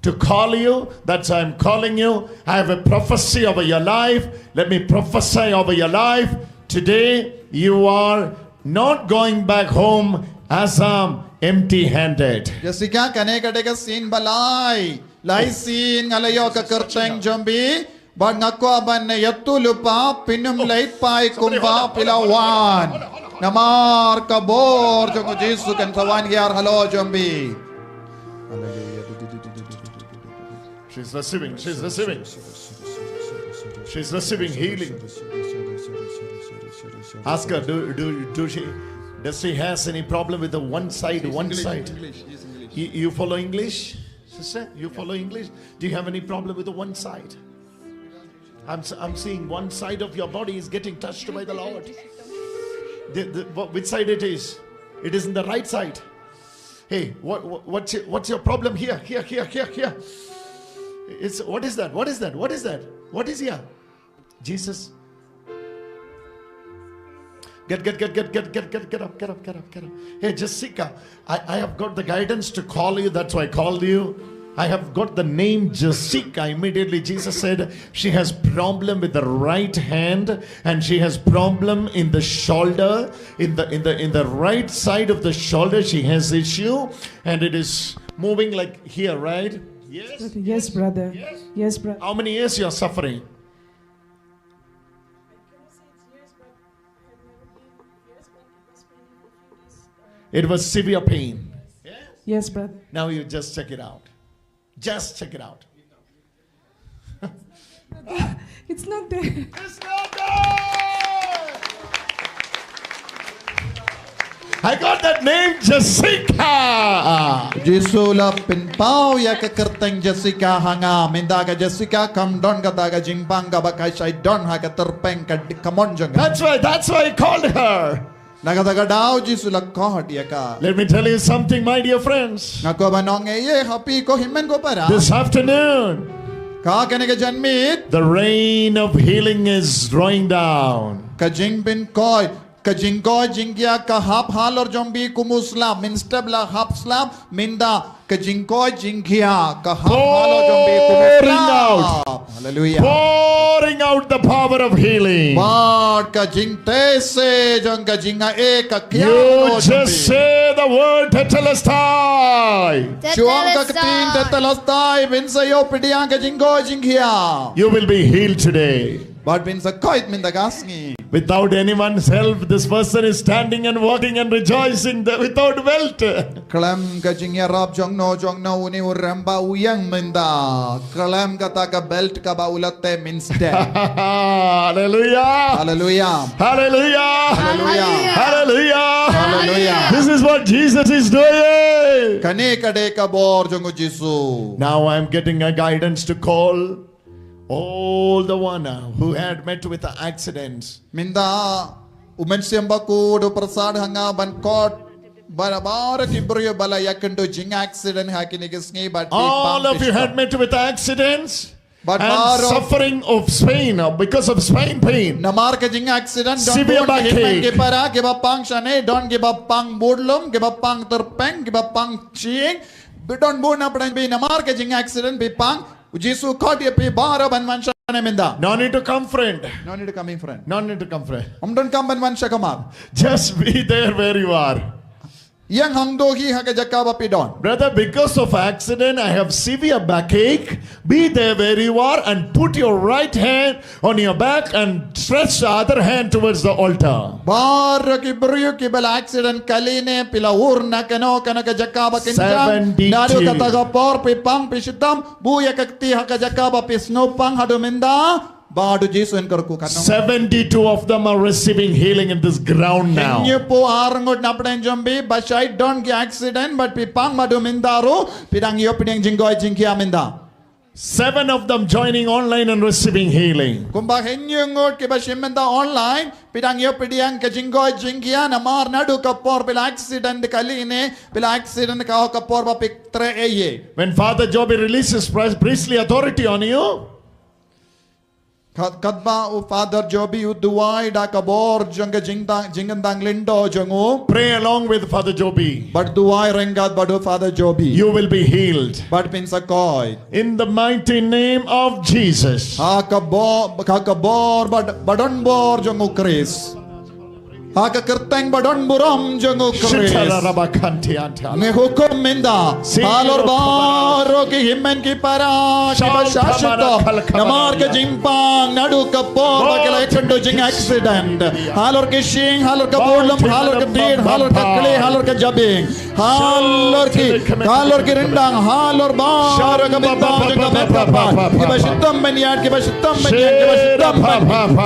to call you. That's why I'm calling you. I have a prophecy over your life. Let me prophesy over your life. Today, you are not going back home, Assam, empty handed. Jessica, kane ka dei ka sien ba lai. Lai sien nga la ïoh ka kyrteng jong phi. Bad nga kwah ban ïathuh lypa, phin ym leit phai kumba phi la wan. Namar ka bor jong u Jisu kan sa wan hiar halor jong phi. She's receiving, she's receiving. She's receiving healing. Ask her, do, do, do she, does she has any problem with the one side, one side? You, you follow English, sister? You follow English? Do you have any problem with the one side? I'm, s- I'm seeing one side of your body is getting touched by the Lord. The, the, wh- which side it is? It is in the right side. Hey, what, what, what's, your, what's your problem here? Here, here, here, here. It's, what is that? What is that? What is that? What is here? Jesus. Get, get, get, get, get, get, get, get up, get up, get up, get up. Hey, Jessica, I, I have got the guidance to call you. That's why I called you. I have got the name Jessica. Immediately, Jesus said she has problem with the right hand, and she has problem in the shoulder, in the in the in the right side of the shoulder. She has issue, and it is moving like here, right? Yes. Yes, brother. Yes, brother. How many years you are suffering? It was severe pain. Yes, brother. Now you just check it out. Just check it out. It's not there. It's not there. I got that name, Jessica. Jisu la pynpaw ïa ka kyrteng Jessica ha nga. Mynta ka Jessica kam don kata ka jingpang kaba ka shai don ha ka tyrpeng ka kamon jong ka. That's why, that's why I called her. Na kata ka daw Jisu la khot ïa ka. Let me tell you something, my dear friends. Nga kwah ban ong ei ei ha phi ko hynmen ko para. This afternoon, Ha kane ka janmiet. The rain of healing is drawing down. Ka jingpynkhiah, ka jingkoit jingkhiah ka hap halor jong phi kum u slap, mynstep la hap slap, mynta ka jingkoit jingkhiah ka hap halor jong phi kum u slap. Pouring out. Hallelujah. Pouring out the power of healing. Bad ka jingteh se jong ka jingaiei ka khiah You halor jong just phi. Say the word, Tetelestai. Shu ong ka ktien Tetelestai, phin sa ïoh pdiang ka jingkoit jingkhiah. You will be healed today. Bad phin sa koit mynta ka sngi. Without anyone's help, this person is standing and walking and rejoicing there without belt. Khlem ka jingïarap jong no jong no, une u rangbah u ïeng mynta. Khlem kata ka belt kaba u la teh mynstep. Hallelujah. Hallelujah. Hallelujah. Hallelujah. Hallelujah. Hallelujah. This is what Jesus is doing. Kane ka dei ka bor jong u Jisu. Now I'm getting a guidance to call all the one uh, who had met with the accidents. Mynta u Mynsiem Bakhuid u pyrsad ha nga ban khot baroh ki briew ba la ïakynduh jingaccident ha kine ki sngi bad phi pang. All of you had met with accidents But and baroh suffering of pain uh, because of spine pain. Namar ka jingaccident don Severe bun ki hynmen backache. ki para kiba pang shane, don kiba pang budlum, kiba pang tyrpeng, kiba pang shyieng. Don bun na pdeng phi namar ka jingaccident phi pang. U Jisu khot ïa phi baroh ban wan shane mynta. No need to come, friend. No need to come in front. No need to come, friend. Ym donkam ban wan sha kamar. Just be there where you are. Ïeng hangto hi ha ka jaka ba phi don. Brother, because of accident, I have severe backache. Be there where you are and put your right hand on your back and stretch the other hand towards the altar. Baroh ki briew kiba la accident kali ne, phi la ur na kano kano ka jaka ba kynjang. Seventy-two. Naduh kata ka por phi pang phi shitom, buh ïa ka kti ha ka jaka ba phi sngewpang haduh mynta. Ba haduh Jisu un kyrkhu katno. Seventy-two of them are receiving healing in this ground now. Hynñiewphew ar ngut na pdeng jong phi ba shait don ki accident bad phi pang haduh mynta ruh, phi dang ïoh pdiang jingkoit jingkhiah mynta. Seven of them joining online and receiving healing. Kumba hynñiew ngut kiba shim bynta online, phi dang ïoh pdiang ka jingkoit jingkhiah namar naduh ka por phi la accident kali ne, phi la accident ka hok ka por ba phi treh ei ei. When Father Joby releases pres- priestly authority on you, Kat- katba u Father Joby u duwai da ka bor jong ka jingdang jingkyndang lyngdoh jong u. Pray along with Father Joby. Bad duwai ryngkat bad u Father Joby. You will be healed. Bad phin sa koit. In the mighty name of Jesus. Ha ka bor, ha ka bor bad, ba don bor jong u Khrist. Ha ka kyrteng ba don burom jong u Khrist. Ngi hukum mynta halor baroh ki hynmen ki para kiba shah shitom namar ka jingpang naduh ka por ba ki la ïakynduh jing accident. Halor ki shyieng, halor ka burlum, halor ka tied, halor ka khleh, halor ka jabieng. Halor ki, halor ki ryndang, halor baroh ka bynta jong ka met ka phad. Kiba shitom ban ïaid, kiba shitom ban ïaid, kiba shitom ban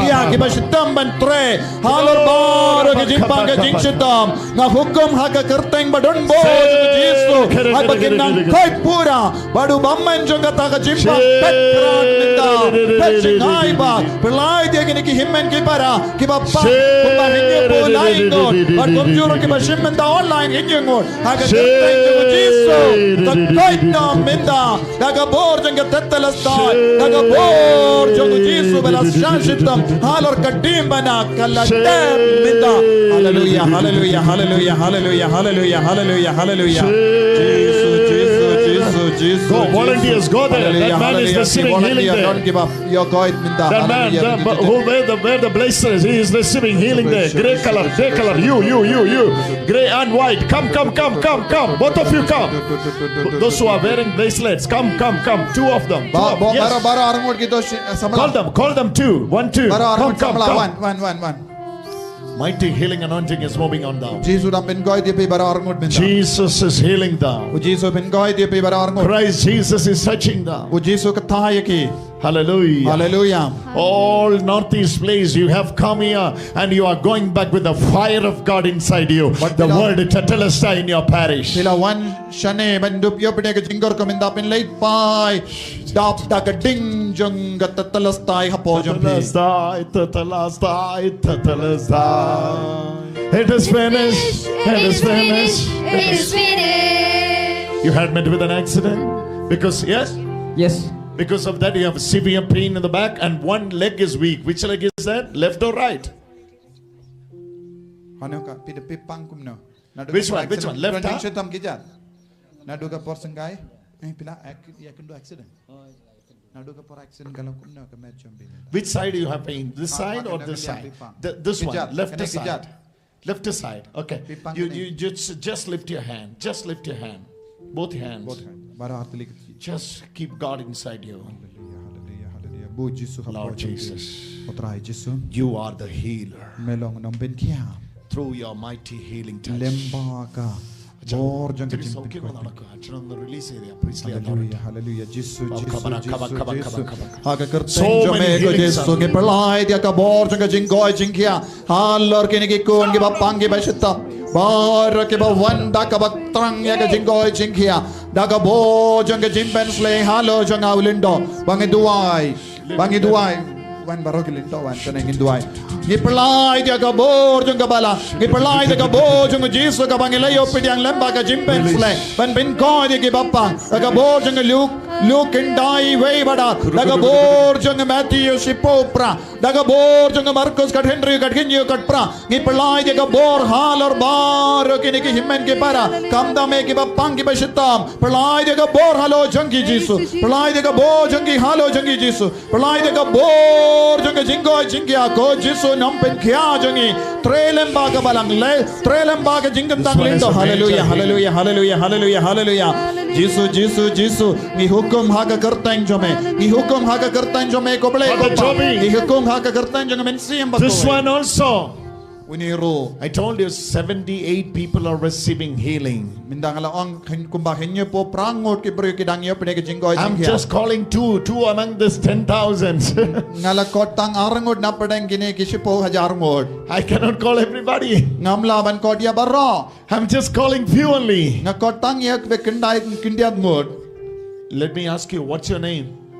ïaid, kiba shitom ban treh. Halor baroh ka jingpang ka jingshitom. Nga hukum ha ka kyrteng ba don bor jong u Jisu. Haba kin nang koit pura. Bad u bymman jong kata ka jingpang phet krat mynta. Phet jngai bha. Pynlait ïa kine ki hynmen ki para kiba pang kumba hynñiewphew lai ngut. Bad kumjuh ruh kiba shim bynta online hynñiew ngut. Ha ka kyrteng jong u Jisu. Sa koit noh mynta. Da ka bor jong ka Tetelestai. Da ka bor jong u Jisu ba la shah shitom. Halor ka diengphna ka la dep mynta. Haleluya, haleluya, haleluya, haleluya, haleluya, haleluya, haleluya. Jisu, Jisu, Jisu, Jisu. Go, volunteers, go there. That man is receiving healing there. Don't give up. Ïa koit mynta. That man, the, who, where the, where the blessed is, he is receiving healing there. Grey color, grey color. You, you, you, you. Grey and white. Come, come, come, come, come. Both of you come. Those who are wearing bracelets, come, come, come. Two of them. Two of, yes. Baroh, baroh arngut kito samla. Call them, call them two. One, two. Baroh arngut samla. Come, come, come. One, one, one, one. Mighty healing anointing is moving on down. Jisu dang pynkoit ïa phi baroh arngut mynta. Jesus is healing down. U Jisu pynkoit ïa phi baroh arngut. Christ Jesus is touching down. U Jisu kyntait ïa ki. Hallelujah. Hallelujah. All northeast place, you have come here and you are going back with the fire of God inside you. The word Tetelestai in your parish. Phi la wan shane ban dup ïa phi da ka jingkyrkhu mynta, phin leit phai dap da ka ding jong ka Tetelestai hapoh jong phi. Tetelestai, Tetelestai, Tetelestai. It is finished. It is finished. It is finished. You had met with an accident? Because, yes? Yes. Because of that, you have severe pain in the back and one leg is weak. Which leg is that? Left or right? Hano ka, phi da phi pang kumno? Which one? Which one? Left, huh? Naduh ka por sengkai. Eh, phi la, eh, ïa kynduh accident. Naduh ka por accident ka la kumno ka met jong phi? Which side you have pain? This side or this side? Th- this one, left side. Left side. Okay. You, you just, just lift your hand. Just lift your hand. Both hands. Both hands. Baroh ar tylli ki kti. Just keep God inside you. Hallelujah, hallelujah, hallelujah. Bun Jisu hapoh jong phi. Lord Jesus. Ko Trai Jisu. You are the healer. Me long u nongpynkhiah. Through your mighty healing touch. Lem bad ka bor jong ka jingpynkhiah. Hallelujah, hallelujah. Jisu, Jisu, Jisu, Jisu. Ha ka kyrteng jong me ko Jisu, ngi pynlait ïa ka bor jong ka jingkoit jingkhiah halor kine ki khun kiba pang kiba shitom. Baroh kiba wan da kaba thrang ïa ka jingkoit jingkhiah. Da ka bor jong ka jingpynshlei halor jong nga u lyngdoh. Ba ngi duwai. Ba ngi duwai. Wan baroh ki lyngdoh wan, shane ngin duwai. Ngi pynlait ïa ka bor jong ka balang. Ngi pynlait ïa ka bor jong u Jisu kaba ngi la ïoh pdiang lem bad ka jingpynshlei ban pynkoit ïa kiba pang. Ïa ka bor jong u Luk, Luk khyndai wei bad ar. Ïa ka bor jong u Matthew shiphew phra. Da ka bor jong u Markus khathynriew, khathynñiew, khatphra. Ngi pynlait ïa ka bor halor baroh kine ki hynmen ki para. Khamtam eh kiba pang kiba shitom. Pynlait ïa ka bor halor jong ki Jisu. Pynlait ïa ka bor jong ki halor jong ki Jisu. Pynlait ïa ka bor jong ka jingkoit jingkhiah ko Jisu nongpynkhiah jong ngi. Trei lem bad ka balang leh. Trei lem bad ka jingkyntang lyngdoh. Hallelujah, hallelujah, hallelujah, hallelujah, hallelujah. Jisu, Jisu, Jisu. Ngi hukum ha ka kyrteng jong me. Ngi hukum ha ka kyrteng jong me ko Blei ko Pa. Ngi hukum ha ka kyrteng jong me Mynsiem Bakhuid. This one also. Une ruh. I told you seventy-eight people are receiving healing. Mynta nga la ong kumba hynñiewphew phra ngut ki briew ki dang ïoh pdiang ka jingkoit jingkhiah. I'm just calling two, two among this ten thousand. Nga la khot tang ar ngut na pdeng kine ki shiphew hajar ngut. I cannot call everybody. Ngam lah ban khot ïa baroh. I'm just calling few only. Nga khot tang ïa kiba khyndai khyndiat ngut. Let me ask you, what's your name?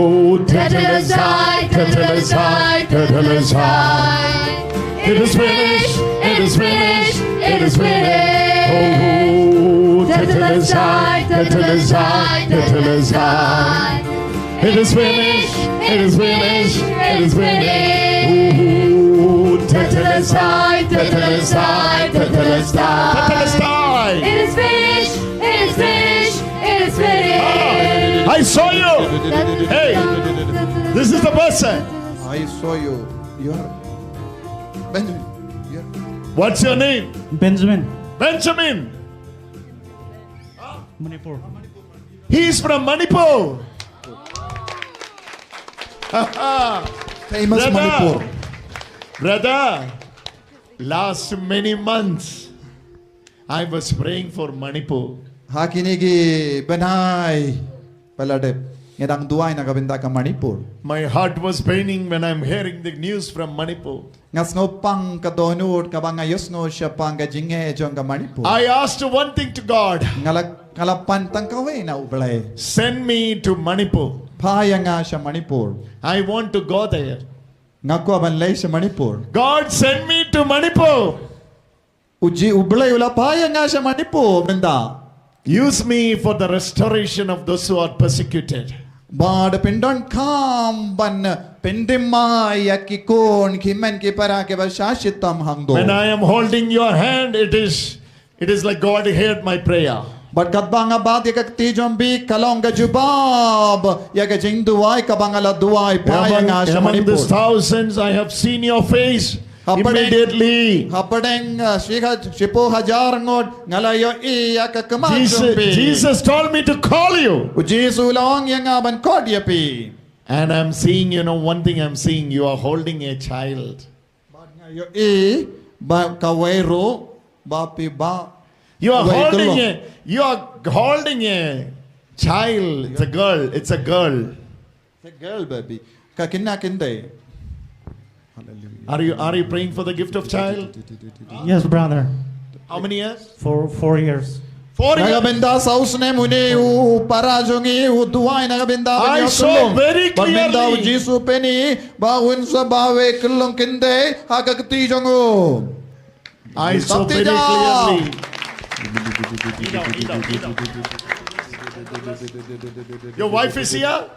Oh, tetelestai, tetelestai, tetelestai. It is finished, it is finished, it is finished. Oh, tetelestai, tetelestai, tetelestai. It is finished, it is finished, it is finished. Oh, tetelestai, tetelestai, tetelestai. Tetelestai. It is finished, it is finished, it is finished. I saw you. Hey, this is the person. I saw you. You are Benjamin. You are What's your name? Benjamin. Benjamin. Manipur. He is from Manipur. Famous Brother, Manipur. Brother, last many months, I was praying for Manipur. Ha kine ki bnai ba la dep nga dang duwai na ka bynta ka Manipur. My heart was paining when I'm hearing the news from Manipur. Nga sngewpang ka dohnud kaba nga ïohsngew shaphang ka jingeh jong ka Manipur. I asked one thing to God. Nga la, nga la pan tang kawei na U Blei. Send me to Manipur. Phah ïa nga sha Manipur. I want to go there. Nga kwah ban leit sha Manipur. God, send me to Manipur. U Ji-, U Blei u la phah ïa nga sha Manipur mynta. Use me for the restoration of those who are persecuted. Bad pyndonkam ban pyndem ïa ki khun ki hynmen ki para kiba shah shitom hangto. When I am holding your hand, it is, it is like God heard my prayer. Bad katba nga bat ïa ka kti jong phi ka long ka jubab ïa ka jingduwai kaba nga la duwai, phah ïa nga sha Manipur. Among, among these thousands, I have seen your face. Hapdeng, immediately, hapdeng, uh, shi ha-, shiphew hajar ngut nga la ïohi ïa ka khmat jong phi. Jesus, Jesus told me to call you. U Jisu u la ong ïa nga ban khot ïa phi. And I'm seeing, you know, one thing I'm seeing, you are holding a child. Bad nga ïohi ba kawei ruh ba phi ba You are holding a, you are holding a child. It's a girl. It's a girl. It's a girl baby. Ka kine kynthei. Hallelujah. Are you, are you praying for the gift of child? Yes, brother. How many years? For four years. Four years. Na ka bynta saw snem une u para jong ngi u duwai na ka bynta ba ngi ïoh khyllung. I saw very clearly. Bad mynta u Jisu u pyni ba un sa ba wei khyllung kynthei ha ka kti jong u. I saw very clearly. Kneel down, kneel down, kneel down. Your wife is here?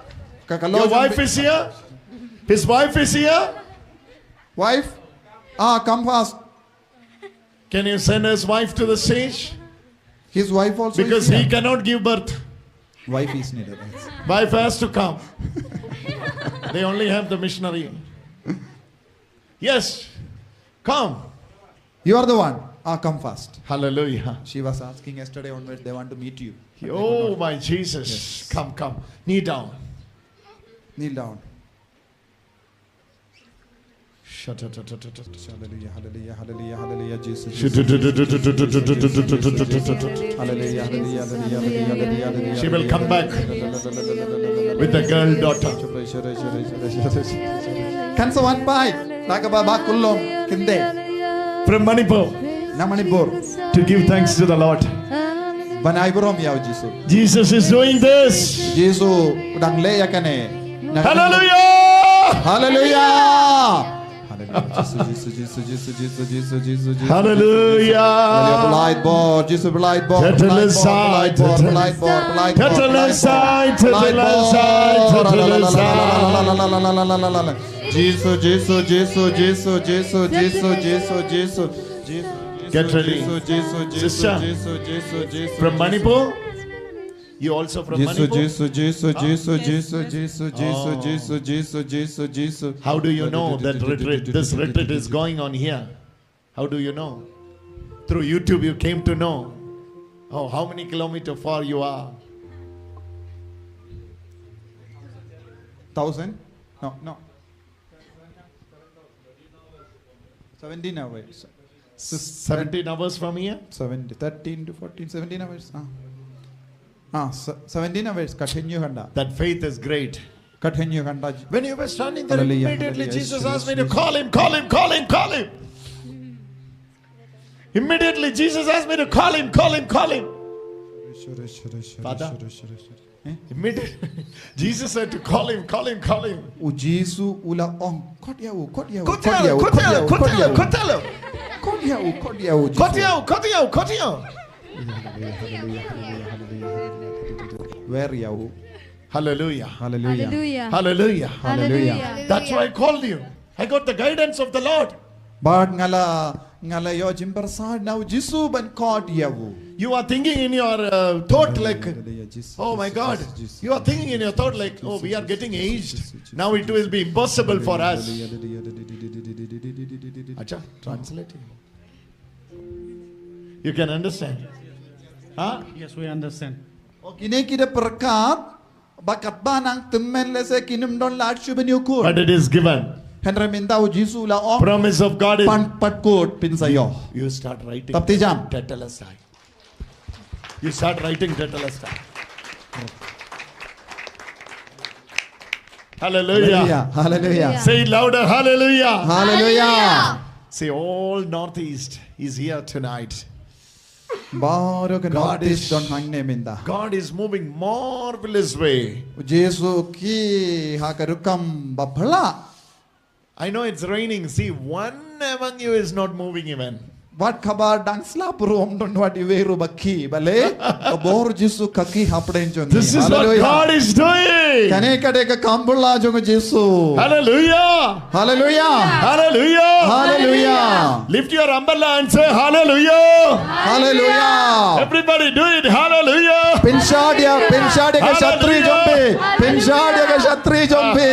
Your wife is here? His wife is here? Wife? Ah, come fast. Can you send his wife to the stage? His wife also is here. Because he cannot give birth. Wife is needed. Wife has to come. They only have the missionary. Yes. Come. You are the one. Ah, come fast. Hallelujah. She was asking yesterday onwards, they want to meet you. But they could not. Oh, my Jesus. Yes. Come, come. Kneel down. Kneel down. Hallelujah, hallelujah, hallelujah, hallelujah, Jesus, Jesus, Jesus, Jesus, Jesus, Jesus, Jesus, Jesus. Hallelujah, hallelujah, hallelujah, hallelujah, hallelujah, hallelujah. She will come back with the girl daughter. Kan sa wan phai na kaba ba khyllung kynthei. From Manipur. Na Manipur. To give thanks to the Lord. Ban ai burom ïa u Jisu. Jesus is doing this. Jisu u dang leh ïa kane. Hallelujah! Hallelujah! Hallelujah. Jisu, Jisu, Jisu, Jisu. Hallelujah. Hallelujah. Pynlait bor, Jisu pynlait bor, pynlait bor, pynlait bor, pynlait bor, pynlait bor, pynlait bor. Tetelestai, tetelestai, tetelestai. Jisu, Jisu, Jisu. Get ready. Jisu, Jisu, Jisu, Jisu, Jisu, Jisu, Jisu. Sister, Jisu, Jisu, Jisu, from Manipur? You also from Manipur? Jisu, Jisu, Jisu, Jisu, Jisu, Jisu, Jisu, Jisu, Jisu, Jisu. How do you know that retreat, this retreat is going on here? How do you know? Through YouTube you came to know. Oh, how many kilometer far you are? Thousand? No, no. Seventeen hours. Seventeen hours from here? Seventeen, thirteen to fourteen, seventeen hours. Ah. Ah, se-, seventeen hours, continue handa. That faith is great. Continue handa. When you were standing there, hallelujah, immediately hallelujah, Jesus asked me to call him, call him, call him, call him. Immediately Jesus asked me to call him, call him, call him. Father? Immediately, Jesus said to call him, call him, call him. U Jisu u la ong, "Khot ïa u, khot ïa u, khot ïa u, khot ïa u, khot ïa u, khot ïa u, khot ïa u, Jisu." Khot ïa u, khot ïa u, khot ïa u. Wer ïa u. Hallelujah. Hallelujah. Hallelujah. Hallelujah. Hallelujah. That's why I called you. I got the guidance of the Lord. Bad nga la, nga la ïoh jingpyrshah na u Jisu ban khot ïa u. You are thinking in your uh, thought like, "Oh my God." You are thinking in your thought like, "Oh, we are getting aged. Now it will be impossible for us." Acha, translate. You can understand. Huh? Yes, we understand. O kine ki da pyrkhat ba katba nang tymmen lehse kin ym don lad shuh ban ïuh kut. But it is given. Hynrei mynta u Jisu u la ong, promise of God is, pan pat kut, phin sa ïoh. You start writing. Tap ti jam. Tetelestai. You start writing Tetelestai. Hallelujah. Hallelujah. Hallelujah. Say it louder. Hallelujah. Hallelujah. Say, all Northeast is here tonight. Baroh ka God Northeast is, don hangne mynta. God is moving marvelous way. U Jisu ki ha ka rukom ba phylla. I know it's raining. See, one among you is not moving even. Wat kaba dang slap ruh ym don wat iwei ruh ba ki, balei? Ka bor Jisu ka ki hapdeng jong ngi. This is what God is doing. Kane ka dei ka kam phylla jong u Jisu. Hallelujah. Hallelujah. Hallelujah. Hallelujah. Lift your umbrella and say hallelujah. Hallelujah. Everybody do it. Hallelujah. Pynshad ïa, pynshad ïa ka shatri jong phi. Pynshad ïa ka shatri jong phi.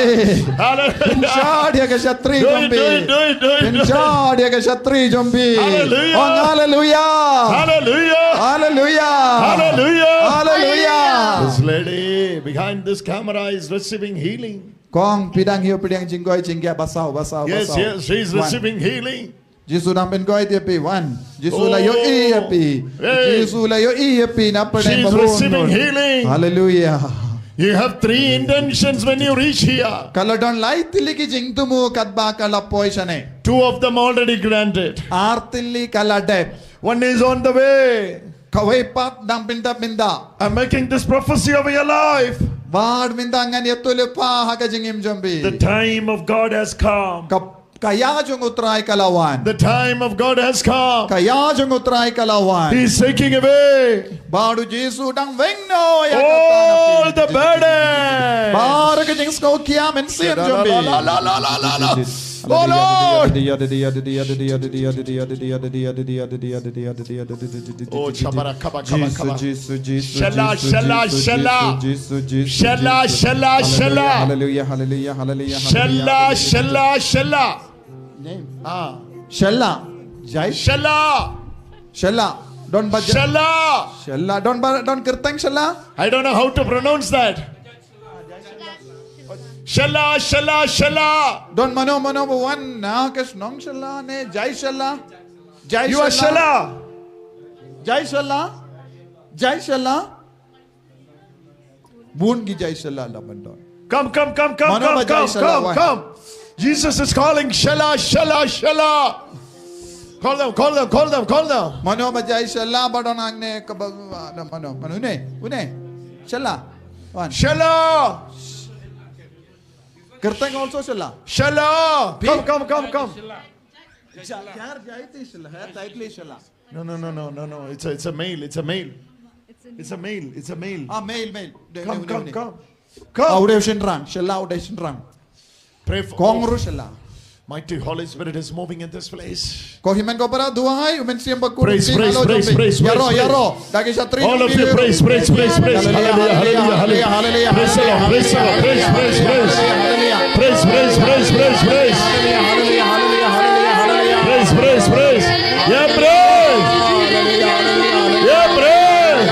Hallelujah. Pynshad ïa ka shatri jong phi. Do it, do it, do it, do it. Pynshad ïa ka shatri jong phi. Hallelujah. Ong hallelujah. Hallelujah. Hallelujah. Hallelujah. Hallelujah. This lady behind this camera is receiving healing. Kong phi dang hiu pdiang jingkoi jingkhiah, ba saw, ba saw, ba saw. Yes, yes, she is receiving healing. Jisu dang pynkhiah ïa phi, wan. Jisu la ïohi ïa phi. Jisu la ïohi ïa phi na pdeng ba bun. She is receiving healing. Hallelujah. You have three intentions when you reach here. Ka la don lai tylli ki jingthmu katba ka la poi shane. Two of them already granted. Ar tylli ka la dep. One is on the way. Kawei pat dang pyndap mynta. I'm making this prophecy over your life. Bad mynta ngan ïathuh lypa ha ka jingim jong phi. The time of God has come. Ka, ka ïa jong U Trai ka la wan. The time of God has come. Ka ïa jong U Trai ka la wan. He is taking away. Bad u Jisu dang weng noh ïa kata na phi. All the burden. Baroh ka jingsngewkhia mynsiem jong phi. La, la, la, la, la, la. Oh Lord. Oh, chabara, kaba, kaba, kaba. Jisu, Jisu, Jisu, Shella, Jisu, shella, Jisu, shella. Jisu, Jisu, Shella, Jisu. Shella, shella, shella. Hallelujah, hallelujah, hallelujah, hallelujah, hallelujah. Shella, shella, shella. Name. Ah. Shella. Jai. Shella. Shella. Don ba ja-, Shella. Shella. Don ba, don kyrteng Shella. I don't know how to pronounce that. Shella, shella, shella. Don mano, mano ba wan na ka shnong Shella ne, Jai Shella. Jai Shella. You are Shella. Jai Shella. Jai Shella. Bun ki Jai Shella la ban don. Come, come, come, come, come, come, come. Mano ba Jai Shella wan? Jesus is calling, Shella, shella, shella. Call them, call them, call them, call them. Mano ba Jai Shella ba don hangne ka ba, ba, mano, mano, une, une. Shella. Wan. Shella. Kyrteng also Shella. Shella. Come, come, come, come. Ja-, Jai, Jai ti Shella, eh, title Shella. No, no, no, no, no, no. It's a, it's a male. It's a male. It's a male. It's a male. Ah, male, male. Come, come, come. Come. Ah, u dei u shynrang. Shella u dei shynrang. Pray for, Kong ruh Shella. Mighty Holy Spirit is moving in this place. Ko Hynmen ko para duwai, u Mynsiem Bakhuid. Praise, praise, praise, praise, praise. Ïaroh, ïaroh. Da ki shatri. All of you, praise, praise, praise, praise. Hallelujah, hallelujah, hallelujah. Praise the Lord, praise the Lord, praise, praise, praise. Praise, praise, praise, praise, praise. Praise, praise, praise. Yeah, praise. Yeah, praise.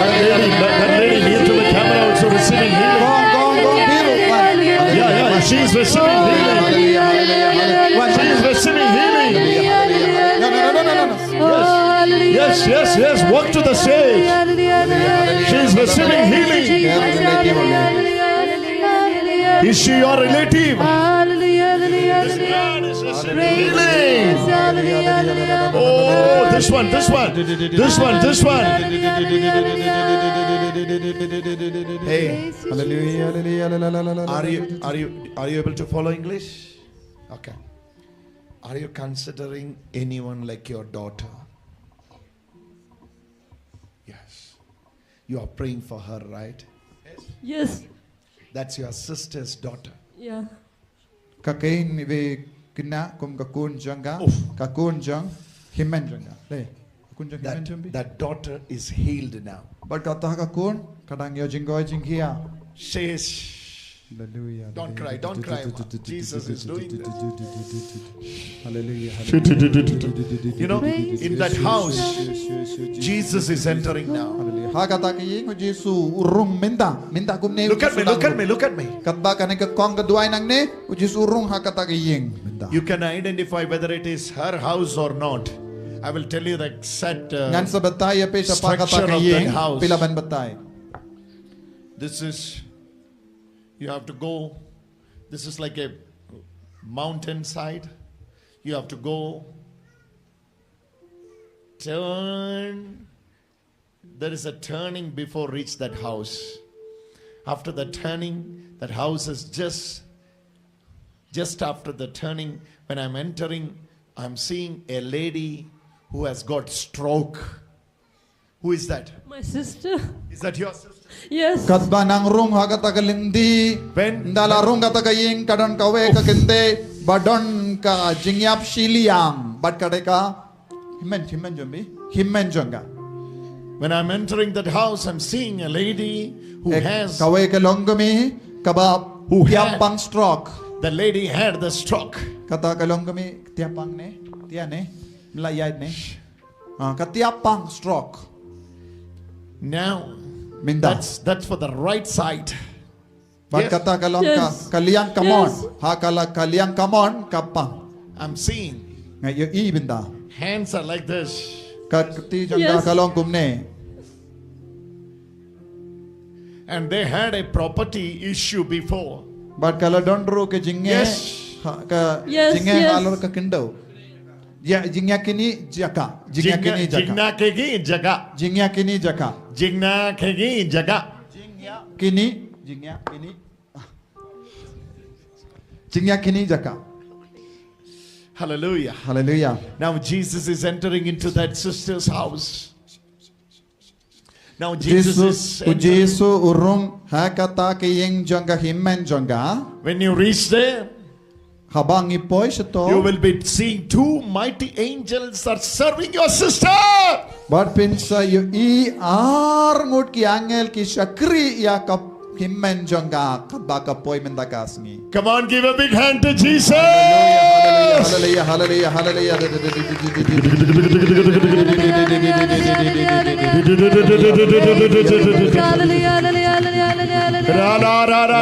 That lady, that, that lady near to the camera also receiving healing. Yeah, yeah, she's receiving healing. She's receiving healing. Yes, yes, yes. Walk to the stage. She's receiving healing. Is she your relative? Praise Jesus. Hallelujah, hallelujah. Oh, this one, this one, this one, this one. Hey, hallelujah, hallelujah, hallelujah. Are you, are you, are you able to follow English? Okay. Are you considering anyone like your daughter? Yes. You are praying for her, right? Yes. That's your sister's daughter. Yeah. Ka kein iwei khynnah kum ka khun jong ka. Ka khun jong hynmen jong ka. Le. Ka khun jong hynmen jong phi. That daughter is healed now. Bad kata ka khun ka dang ïoh jingkoit jingkhiah. Says, Hallelujah. Don't cry, don't cry, ma. Jesus is doing this. Hallelujah. You know, in that house, Jesus is entering now. Hallelujah. Ha kata ka ïing u Jisu u rung mynta, mynta kumne. Look at me, look at me, look at me. Katba kane ka kong ka duwai nangne, u Jisu u rung ha kata ka ïing mynta. You can identify whether it is her house or not. I will tell you the exact uh, Ngan sa batai ïa phi shaphang kata structure ka of that ïing, house. phi lah ban batai. This is, you have to go. This is like a mountainside. You have to go, turn. There is a turning before reach that house. After the turning, that house is just, just after the turning. When I'm entering, I'm seeing a lady who has got stroke. Who is that? My sister. Is that your sister? Yes. Katba nang rung ha kata ka lyngdi. When- Ynda la rung kata ka ïing ka don kawei ka kynthei ba don ka jingïap shiliang. Bad ka dei ka hynmen, hynmen jong phi. Hynmen jong ka. When I'm entering that house, I'm seeing a lady who Eh, has. Kawei ka longkmie kaba Who ïap had- pang stroke. The lady had the stroke. Kata ka longkmie ïap pang ne? Ïa ne? Mla ïa ne? Ah, ka ïap pang stroke. Now, Mynta. That's that's for the right side. Bad Yes. kata ka long ka, Yes. Ka liang kamon. Yes. Ha ka la ka liang kamon ka pang. I'm seeing Nga ïohi mynta. Hands are like this. Ka kti jong ka Yes. ka long kumne. And they had a property issue before. Bad ka la don ruh ka jingeh. Yes. Ha, ka Yes, jingeh yes. halor ka khyndew. Ïa jingeh kini jaka. Jingeh kini jaka. Jingna kegi jaga. Jingeh kini jaka. Jingna kegi jaga. Kini, jingeh kini. Jingeh kini jaka. Hallelujah. Hallelujah. Now Jesus is entering into that sister's house. Now Jesus Jisu, is u entering. Jisu u rung ha kata ka ïing jong ka hynmen jong ka. When you reach there, Haba ngi poi shato. You will be seeing two mighty angels are serving your sister. Bad phin sa ïohi ar ngut ki angel ki shakri ïa ka hynmen jong ka kaba ka poi mynta ka sngi. Come on, give a big hand to Jesus. Hallelujah, hallelujah, hallelujah, hallelujah. Hallelujah, hallelujah, hallelujah, hallelujah, hallelujah, hallelujah, hallelujah. Ra, ra, ra, ra.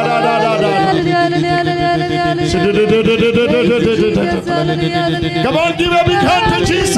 Come on, give a big hand to Jesus.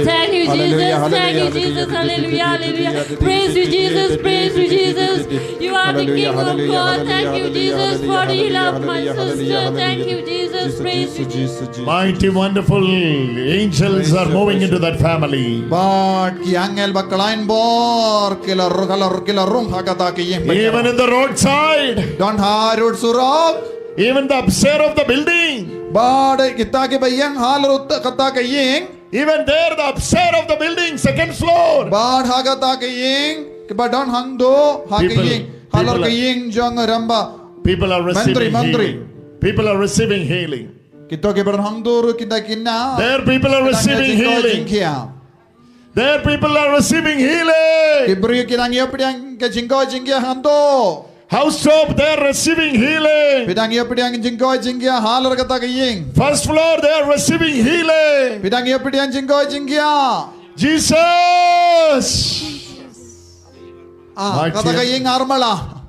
Thank you, Jesus. Thank you, Jesus. Hallelujah, hallelujah. Praise you, Jesus. Praise you, Jesus. You are the King of God. Thank you, Jesus, for the love, my sister. Thank you, Jesus. Praise you, Jesus. Mighty, wonderful angels are moving into that family. Bad ki angel ba khlaiñ bor ki la ru-, ki la ru-, ki la rung ha kata ka ïing. Even in the roadside. Don harud surok. Even the upstairs of the building. Bad kita kiba ïeng halor kata ka ïing. Even there, the upstairs of the building, second floor. Bad ha kata ka ïing kiba don hangto ha ka ïing. Halor ka ïing jong ramba. People are receiving healing. People are receiving healing. Kito kiba don hangto ruh kita kine. There people are receiving healing. There people are receiving healing. Ki briew ki dang ïoh pdiang ka jingkoit jingkhiah hangto. House top, they are receiving healing. Phi dang ïoh pdiang jingkoit jingkhiah halor kata ka ïing. First floor, they are receiving healing. Phi dang ïoh pdiang jingkoit jingkhiah. Jesus. Ah, kata ka ïing armala.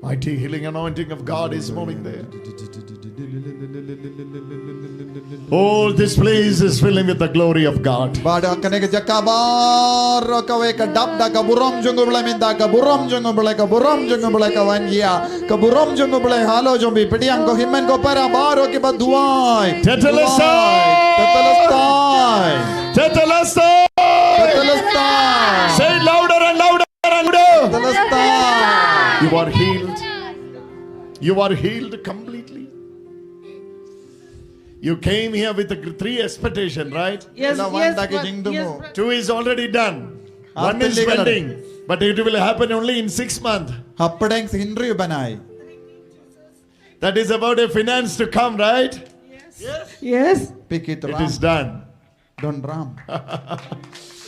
Mighty healing anointing of God is moving there. Oh, this place is filling with the glory of God. Bad kane ka jaka baroh kawei ka dap da ka burom jong U Blei, mynta ka burom jong U Blei, ka burom jong U Blei ka wan ïa ka burom jong U Blei halor jong phi. Pdiang ko hynmen ko para baroh kiba duwai. Tetelestai. Duwai. Tetelestai. Tetelestai. Tetelestai. Say louder and louder and louder. Tetelestai. You are healed. You are healed completely. You came here with a gr- three expectation, right? Yes, yes, yes, yes. Two is already done. One is pending, but it will happen only in six months. Hapdeng sa hynriew bnai. That is about a finance to come, right? Yes. Pikit. It is done. Don ram.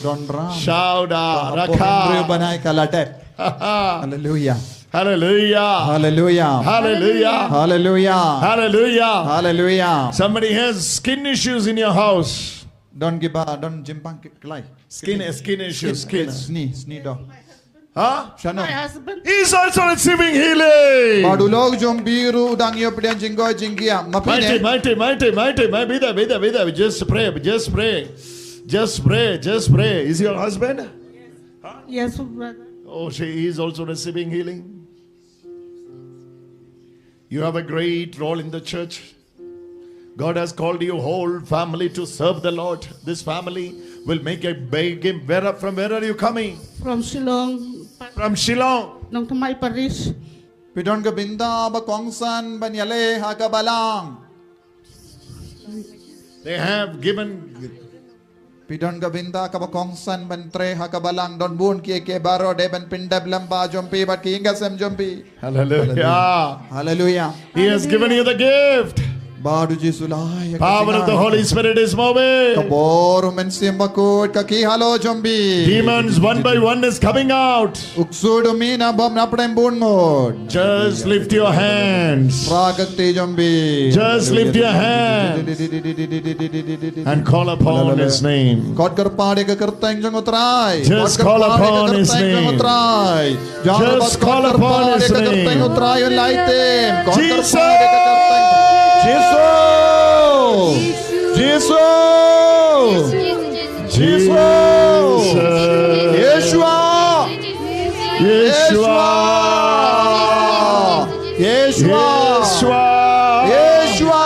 Don ram. Shauda rakha. Hynriew bnai ka la dep. Hallelujah. Hallelujah. Hallelujah. Hallelujah. Hallelujah. Hallelujah. Hallelujah. Somebody has skin issues in your house. Don kiba don jingpang ki- klai. Skin, skin issues, skin. Skin, skin. Sni, sni do. Huh? Shano. My husband. He is also receiving healing. Bad u lok jong phi ruh u dang ïoh pdiang jingkoit jingkhiah. Ma phi ne? Mighty, mighty, mighty, mighty, mighty. Bida, bida, bida. Just pray, just pray. Just pray, just pray. Is your husband? Yes, brother. Oh, she is also receiving healing. You have a great role in the church. God has called you whole family to serve the Lord. This family will make a big game. Where, from where are you coming? From Shillong. From Shillong. Nongthymmai Parish. Phi don ka bynta ba kongsan ban ïaleh ha ka balang. They have given Phi don ka bynta kaba kongsan ban trei ha ka balang, don bun kiei kiei baroh dei ban pyndep lem bad jong phi bad ki ïing ki sem jong phi. Hallelujah. Hallelujah. He has given you the gift. Bad u Jisu la ai ïa ka Power of the Holy Spirit is moving. Ka bor u Mynsiem Bakhuid ka khie halor jong phi. Demons one by one is coming out. U ksuid u mih na bym na pdeng bun ngut. Just lift your hands. Phra ka kti jong phi. Just lift your hands. And call upon his name. Khot kyrpad ïa ka kyrteng jong U Trai. Just call upon his name. Just call upon his name. Khot kyrpad ïa ka kyrteng jong U Trai. Khot kyrpad ïa ka kyrteng. Jesus! Jesus! Jesus! Jesus! Yeshua! Yeshua! Yeshua! Yeshua! Yeshua!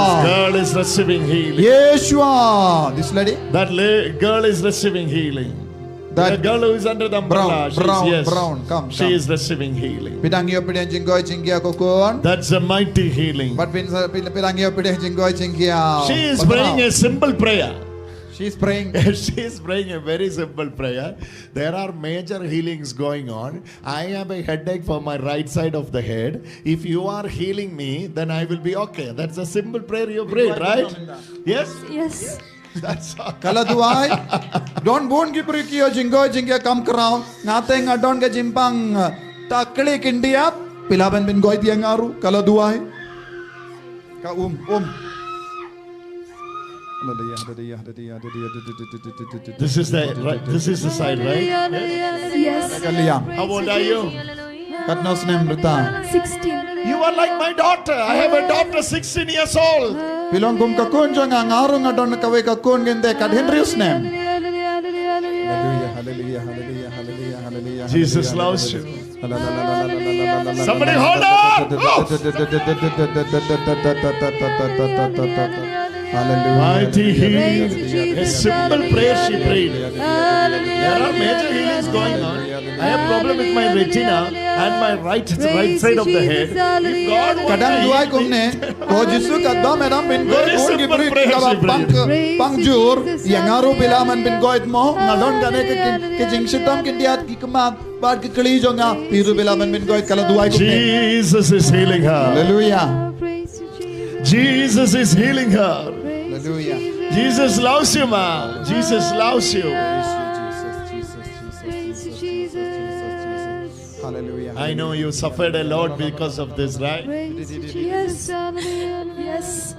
This girl is receiving healing. Yeshua! This lady? That la- girl is receiving healing. That girl who is under the umbrella, brown, she is, brown, yes, brown, come, she is receiving healing. Phi dang ïoh pdiang jingkoit jingkhiah ko khun. That's a mighty healing. Bad phi, phi, phi dang ïoh pdiang jingkoit jingkhiah. She is praying a simple prayer. She is praying. She is praying a very simple prayer. There are major healings going on. I have a headache for my right side of the head. If you are healing me, then I will be okay. That's a simple prayer you prayed, right? Yes? Yes. That's all. Ka la duwai. Don bun ki briew ki ïoh jingkoit jingkhiah kam khraw. Nga te nga don ka jingpang, uh, ta kli khyndiat. Phi lah ban pynkoit ïa nga ruh. Ka la duwai. Ka um, um. Hallelujah, hallelujah, hallelujah, hallelujah. This is the right, this is the side, right? Yes. Ka liang. How old are you? Katno snem Rita? Sixteen. You are like my daughter. I have a daughter sixteen years old. Phi long kum ka khun jong nga, nga ruh nga don kawei ka khun kynthei kat hynriew snem. Hallelujah, hallelujah, hallelujah, hallelujah, hallelujah. Jesus loves you. Somebody hold on. Oh. Hallelujah. Mighty healing. A simple prayer she prayed. There are major healings going on. I have problem with my retina and my right, right side of the head. If God wants to heal me, ka dang duwai kumne. Ko Jisu, katba me dang pynkoit bun ki briew kiba pang ka, pang jur, ïa nga ruh phi lah ban pynkoit mo, nga don kane ka ki, ki jingshitom khyndiat ki khmat bad ki kli jong nga, phi ruh phi lah ban pynkoit, ka la duwai kumne. Jesus is healing her. Hallelujah. Jesus is healing her. Hallelujah. Jesus loves you, ma. Jesus loves you. Praise you, Jesus, Jesus, Jesus, Jesus, Jesus, Jesus, Jesus. Hallelujah. I know you suffered a lot because of this, right? Praise you, Jesus. Yes.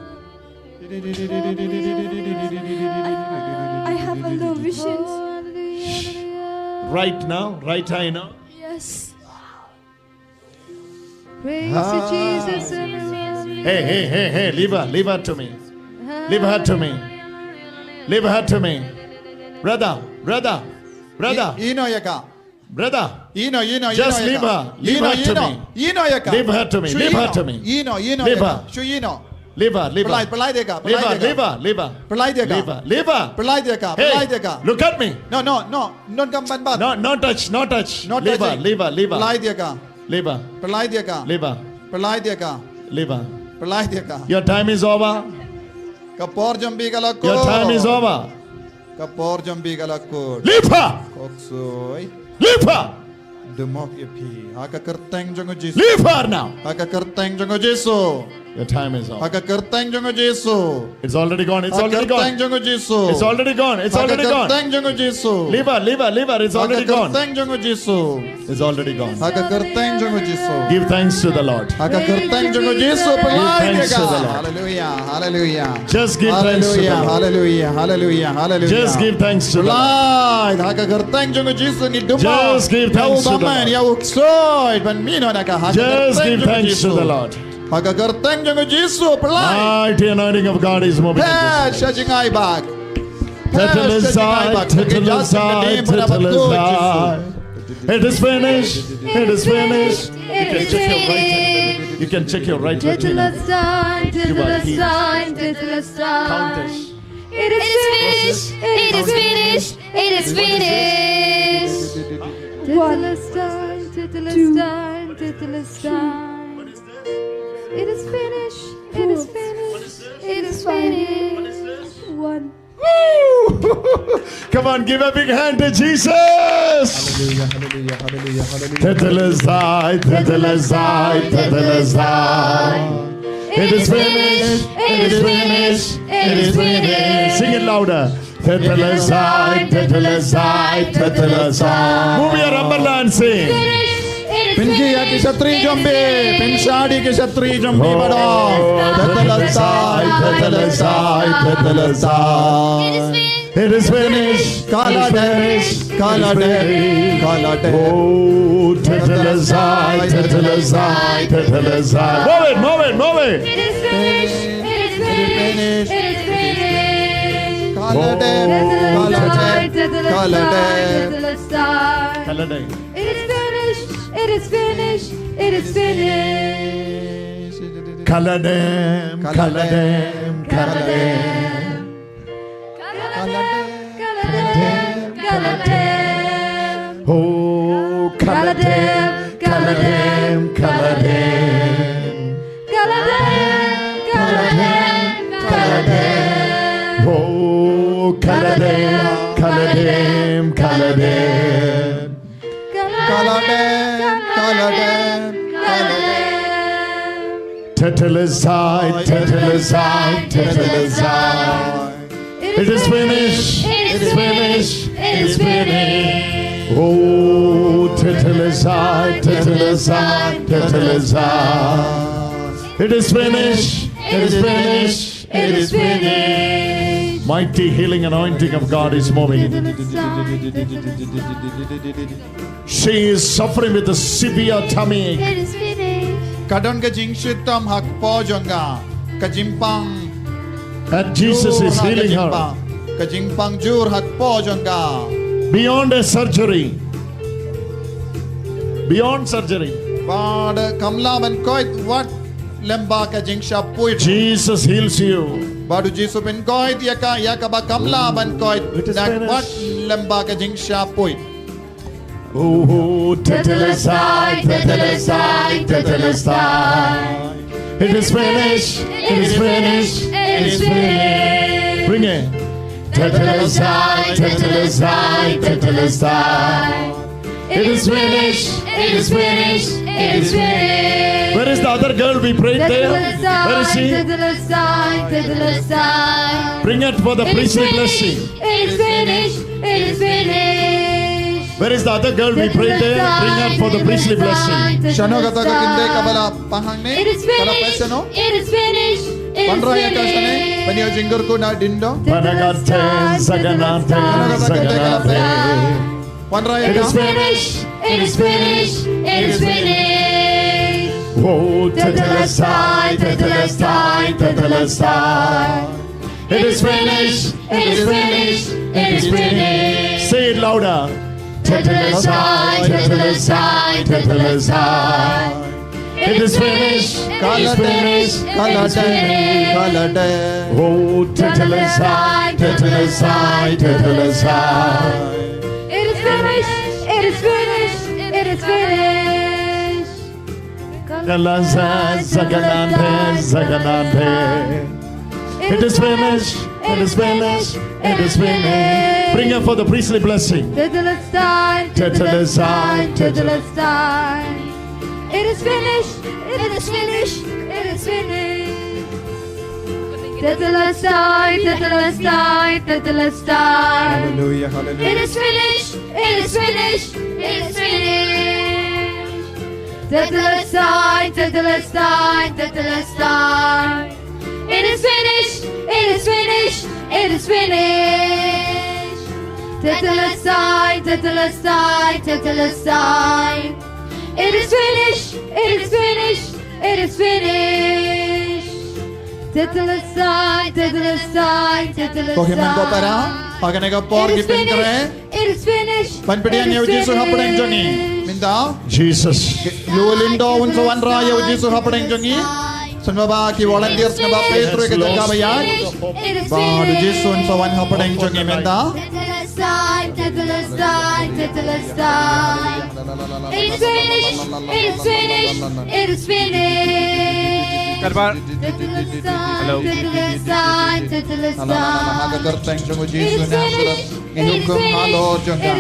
I, I have a lot of visions. Right now, right eye now. Yes. Praise you, Jesus. Hey, hey, hey, hey, leave her, leave her to me. Leave her to me. Leave her to me. Brother, brother, brother, Ino ïa ka. Brother. Ino, ino, ino. Just leave her. Leave her to me. Ino ïa ka. Leave her to me. Leave her to me. Ino, ino. Leave her. Shu ino. Leave her, leave her. Pynlait, pynlait ïa ka. Leave her, leave her, leave her. Pynlait ïa ka. Leave her, leave her. Pynlait ïa ka. Hey, pynlait ïa ka. Look at me. No, no, no. Don't come ban bat. No, no touch, no touch. No touch. Leave her, leave her, leave her. Pynlait ïa ka. Leave her. Pynlait ïa ka. Leave her. Pynlait ïa ka. Leave her. Pynlait ïa ka. Your time is over. Ka por jong phi ka la kut. Your time is over. Ka por jong phi ka la kut. Leave her. Koksoi. Leave her. Dum noh ïa phi. Ha ka kyrteng jong u Jisu. Leave her now. Ha ka kyrteng jong u Jisu. Your time is over. Ha ka kyrteng jong u Jisu. It's already gone. It's already gone. Ha ka kyrteng jong u Jisu. It's already gone. It's already gone. Ha ka kyrteng jong u Jisu. Leave her, leave her, leave her. It's already gone. Ha ka kyrteng jong u Jisu. It's already gone. Ha ka kyrteng jong u Jisu. Give thanks to the Lord. Ha ka kyrteng jong u Jisu. Give thanks to the Lord. Hallelujah. Hallelujah. Just give thanks to the Lord. Hallelujah. Hallelujah. Hallelujah. Just give thanks to the Lord. Pynlait. Ha ka kyrteng jong u Jisu ngi dum noh. Just give thanks to the Lord. Ïa u bymman, ïa u ksoid ban mih noh na ka, ha ka kyrteng jong u Jisu. Just give thanks to the Lord. Ha ka kyrteng jong u Jisu, pynlait. Mighty anointing of God is moving in this place. Phet sha jngai bak. Tetelestai, tetelestai, tetelestai. It is finished. It is finished. You can check your right hand. You can check your right hand. Tetelestai, tetelestai, tetelestai. Count it. It is finished. It is finished. It is finished. Tetelestai, tetelestai, tetelestai. It is finished. It is finished. It is finished. One. Woo! Come on, give a big hand to Jesus. Hallelujah, hallelujah, hallelujah, hallelujah. Tetelestai, tetelestai, tetelestai. It is finished. It is finished. It is finished. Sing it louder. Tetelestai, tetelestai, tetelestai. Move your umbrella and sing. Pynkhih ïa ki shatri jong phi, pynshad ïa ki shatri jong phi bad ong, tetelestai, tetelestai, tetelestai. It is finished. Ka la dep, ka la dep, ka la dep. Oh, tetelestai, tetelestai, tetelestai. Move it, move it, move it. It is finished. It is finished. It is finished. Ka la dep, ka la dep, ka la dep. Ka la dep. It is finished. It is finished. It is finished. Ka la dep, ka la dep, ka la dep. Ka la dep, ka la dep, ka la dep. Oh, ka la dep, ka la dep, ka la dep. Ka la dep, ka la dep, ka la dep. Oh, ka la dep, ka la dep, ka la dep. Ka la dep, ka la dep, ka la dep. Tetelestai, tetelestai, tetelestai. It is finished. It is finished. It is finished. Oh, tetelestai, tetelestai, tetelestai. It is finished. It is finished. It is finished. Mighty healing anointing of God is moving. She is suffering with a severe tummy ache. It is finished. Ka don ka jingshitom ha kpoh jong ka. Ka jingpang. And Jesus is healing her. Ka jingpang jur ha kpoh jong ka. Beyond a surgery. Beyond surgery. Bad kam lah ban koit wat lem bad ka jingshah pui. Jesus heals you. Bad u Jisu pynkoit ïa ka, ïa kaba kam lah ban koit. It is finished. Wat lem bad ka jingshah pui. Oh, tetelestai, tetelestai, tetelestai. It is finished. It is finished. It is finished. Bring it. Tetelestai, tetelestai, tetelestai. It is finished. It is finished. It is finished. Where is the other girl we prayed there? Where is she? Tetelestai, tetelestai. Bring it for the priestly blessing. It is finished. It is finished. Where is the other girl we prayed there? Bring her for the priestly blessing. Shano kata ka kynthei kaba la pang hangne? It is finished. Ka la phet shano? It is finished. It is finished. Wanrah ïa ka shane ban ïoh jingkyrkhu na u ding dong. Panagate saganate saganate. Wanrah ïa ka. It is finished. It is finished. It is finished. Oh, tetelestai, tetelestai, tetelestai. It is finished. It is finished. It is finished. Say it louder. Tetelestai, tetelestai, tetelestai. It is finished. It is finished. It is finished. Oh, tetelestai, tetelestai, tetelestai. It is finished. It is finished. It is finished. Galazan, zaganante, zaganante. It is finished. It is finished. It is finished. Bring up for the priestly blessing. Tetelestai, tetelestai, tetelestai. It is finished. It is finished. It is finished. Tetelestai, tetelestai, tetelestai. Hallelujah, hallelujah. It is finished. It is finished. It is finished. Tetelestai, tetelestai, tetelestai. It is finished. It is finished. It is finished. Tetelestai, tetelestai, tetelestai. It is finished. It is finished. It is finished. Tetelestai, tetelestai, tetelestai. Ko hynmen ko para, ha kane ka por ki pynkhreh. It is finished. Ban pdiang ïa u Jisu hapdeng jong ngi. Mynta. Jesus. Ïa u lyngdoh un sa wanrah ïa u Jisu hapdeng jong ngi. Sngewbha ki volunteers sngewbha peit ruh ïa ka jaka ba ïaid. Ba u Jisu un sa wan hapdeng jong ngi mynta. Tetelestai, tetelestai, tetelestai. It is finished. It is finished. It is finished. Katba. Tetelestai, tetelestai, tetelestai. Ha ka kyrteng jong u Jisu Nasaret. Ngi hukum halor jong ka.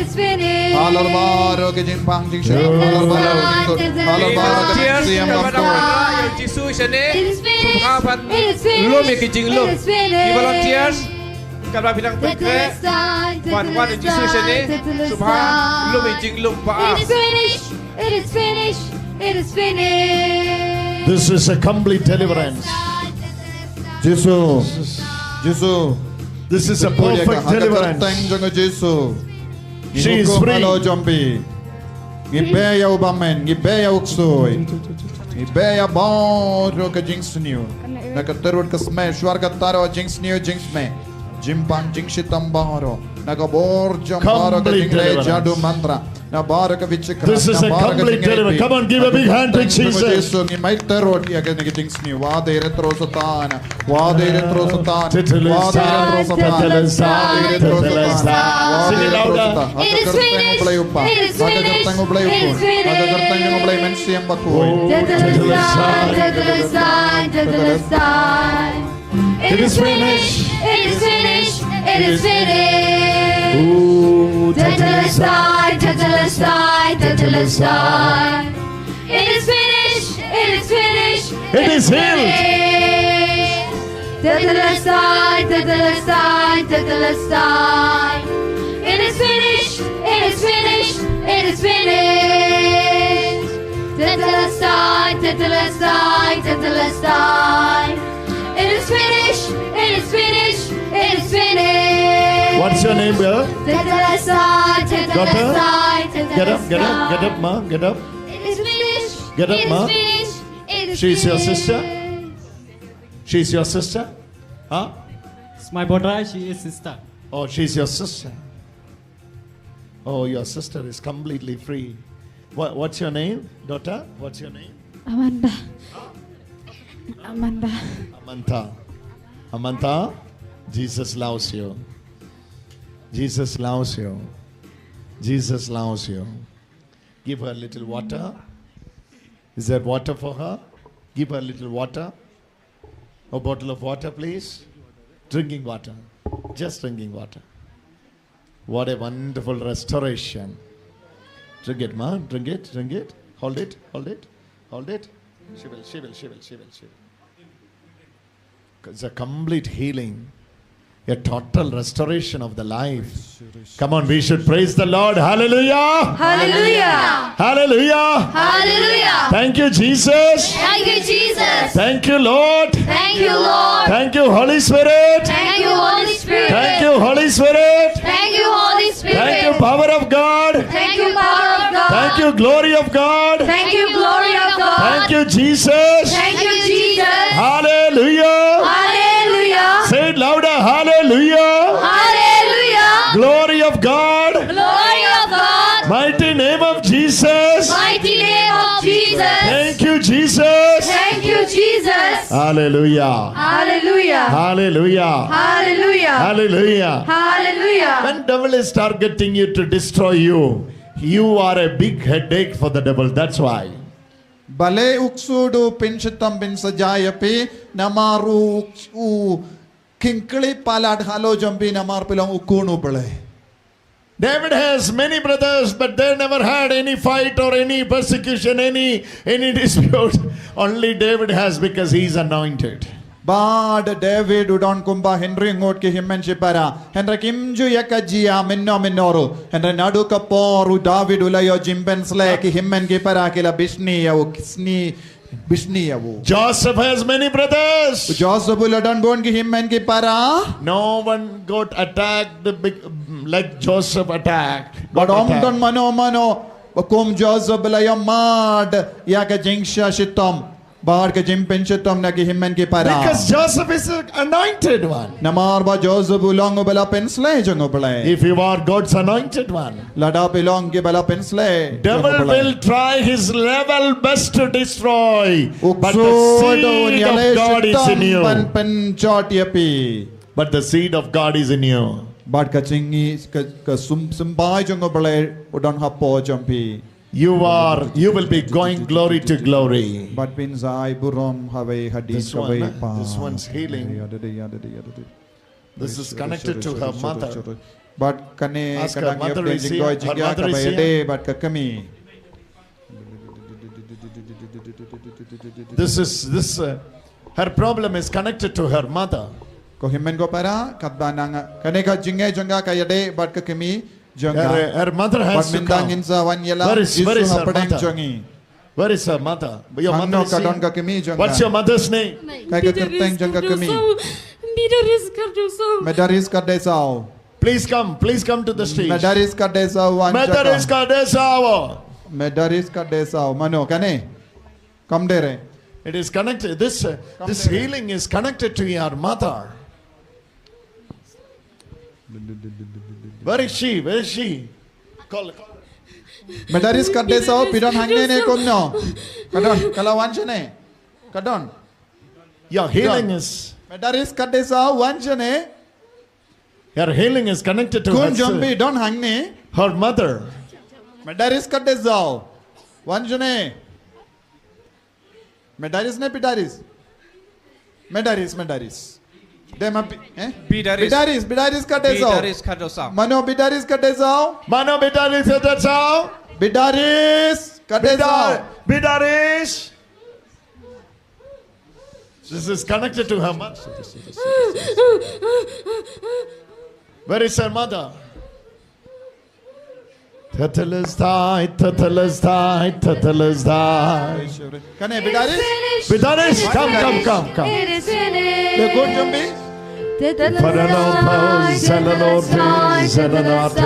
Halor baroh ka jingpang jingshah. Halor baroh ka jingtut. Halor baroh ka jingsiam. Volunteers, katba da wanrah ïa u Jisu shane. Sngewbha ban lum ïa ki jinglum. Ki volunteers. Katba phi dang pynkhreh ban wan ïa u Jisu shane. Sngewbha lum ïa ki jinglum ba. It is finished. It is finished. It is finished. This is a complete deliverance. Jisu. Jisu. This is a perfect deliverance. Kyrteng jong u Jisu. She is free. Ngi hukum halor jong phi. Ngi bei ïa u bymman, ngi bei ïa u ksuid. Ngi bei ïa baroh ka jingsniew. Na ka tyrwa ka smai, shuwa kata ruh jingsniew jingsmai. Jingpang jingshitom baroh. Na ka bor jong baroh ka jingrei jadu mantra. Na baroh ka witchcraft. This is a complete deliverance. Come on, give a big hand to Jesus. Ngi mai tyrwa ïa kane ka jingsniew. Wad ïa rit ruh Satan. Wad ïa rit ruh Satan. Tetelestai, tetelestai, tetelestai. Sing it louder. It is finished. It is finished. It is finished. Tetelestai, tetelestai, tetelestai. It is finished. It is finished. It is finished. Tetelestai, tetelestai, tetelestai. It is finished. It is finished. It is healed. Tetelestai, tetelestai, tetelestai. It is finished. It is finished. It is finished. Tetelestai, tetelestai, tetelestai. It is finished. It is finished. It is finished. What's your name, girl? Tetelestai, tetelestai, tetelestai. Get up, get up, get up, ma, get up. It is finished. Get up, ma. It is finished. It is finished. She's your sister? She's your sister? Huh? It's my daughter, she is sister. Oh, she's your sister. Oh, your sister is completely free. What, what's your name, daughter? What's your name? Amanda. Amanda. Amanta. Amanta, Jesus loves you. Jesus loves you. Jesus loves you. Give her a little water. Is there water for her? Give her a little water. A bottle of water, please. Drinking water. Just drinking water. What a wonderful restoration. Drink it, ma. Drink it, drink it. Hold it, hold it, hold it. She will, she will, she will, she will, she will. It's a complete healing, a total restoration of the life. Come on, we should praise the Lord. Hallelujah. Hallelujah. Hallelujah. Hallelujah. Thank you, Jesus. Thank you, Jesus. Thank you, Lord. Thank you, Lord. Thank you, Holy Spirit. Thank you, Holy Spirit. Thank you, Holy Spirit. Thank you, Holy Spirit. Thank you, power of God. Thank you, power of God. Thank you, glory of God. Thank you, glory of God. Thank you, Jesus. Thank you, Jesus. Hallelujah. Hallelujah. Say it louder. Hallelujah. Hallelujah. Glory of God. Glory of God. Mighty name of Jesus. Mighty name of Jesus. Thank you, Jesus. Thank you, Jesus. Hallelujah. Hallelujah. Hallelujah. Hallelujah. Hallelujah. Hallelujah. When devil is targeting you to destroy you, you are a big headache for the devil. That's why. Balei u ksu u pynshitom pynshitom ïa phi, namar u, u khyngkhlip palat halor jong phi namar phi long u khun u Blei. David has many brothers, but they never had any fight or any persecution, any, any dispute. Only David has, because he is anointed. Bad David u don kumba hynriew ngut ki hynmen shipara. Hynrei kim ju ïa ka jia mynno mynno ruh. Hynrei naduh ka por u David u la ïoh jingpynshlur, ki hynmen ki para ki la bishni ïa u, ki sni, bishni ïa u. Joseph has many brothers. U Joseph u la don bun ki hynmen ki para. No one got attacked big, like Joseph attacked. Bad ym don mano mano ba kum Joseph ba la ïoh mad ïa ka jingshah shitom. Bad ka jingpynshitom na ki hynmen ki para. Because Joseph is an anointed one. Namar ba Joseph u long uba la pynshlur jong u Blei. If you are God's anointed one, lada phi long kiba la pynshlur jong u Blei, devil will try his level best to destroy. But the seed of God is in you. Ban pynjot ïa phi. But the seed of God is in you. Bad ka jingï, ka, ka sum, symbai jong u Blei u don hapoh jong phi. You are, you will be going glory to glory. Bad phin sa ai burom ha kawei hadien kawei pat. This one, uh, this one's healing. This is connected to her mother. Bad kane ka dang ïa pdeng jingduwai jingkyrkhu kaba ïadei bad ka kmie. This is, this, uh, her problem is connected to her mother. Ko hynmen ko para, katba nang, kane ka jingeh jong ka ka ïadei bad ka kmie jong ka. Her, her mother has to come. Bad mynta ngin sa wan ïalam. Where is, where is her mother? Where is her mother? Your mother is here. Hangno ka don ka kmie jong ka? What's your mother's name? Kai ka kyrteng jong ka kmie? Medaris Kardasau. Medaris Kardasau. Please come, please come to the stage. Medaris Kardasau, wan sha ka. Medaris Kardasau. Medaris Kardasau. Mano kane? Kam dei re. It is connected. This, uh, this healing is connected to your mother. Where is she? Where is she? Call, call. Medaris Kardasau, phi don hangne ne kumno? Ka don, ka la wan shane. Ka don. Your healing is. Medaris Kardasau, wan shane. Her healing is connected to her, khun jong phi don hangne. Her mother. Medaris Kardasau, wan shane. Medaris ne Bidaris? Medaris, Medaris. Dei ma Bi-, eh? Bidaris. Bidaris, Bidaris Kardasau. Bidaris Kardasau. Mano Bidaris Kardasau? Mano Bidaris Kardasau? Bidaris Kardasau. Bidar-, Bidaris. This is connected to her mother. Where is her mother? Tetelestai, tetelestai, tetelestai. Kane, Bidaris? Bidaris, come, come, come, come. It is finished. Le kun jumbi? Tetelestai, tetelestai, tetelestai.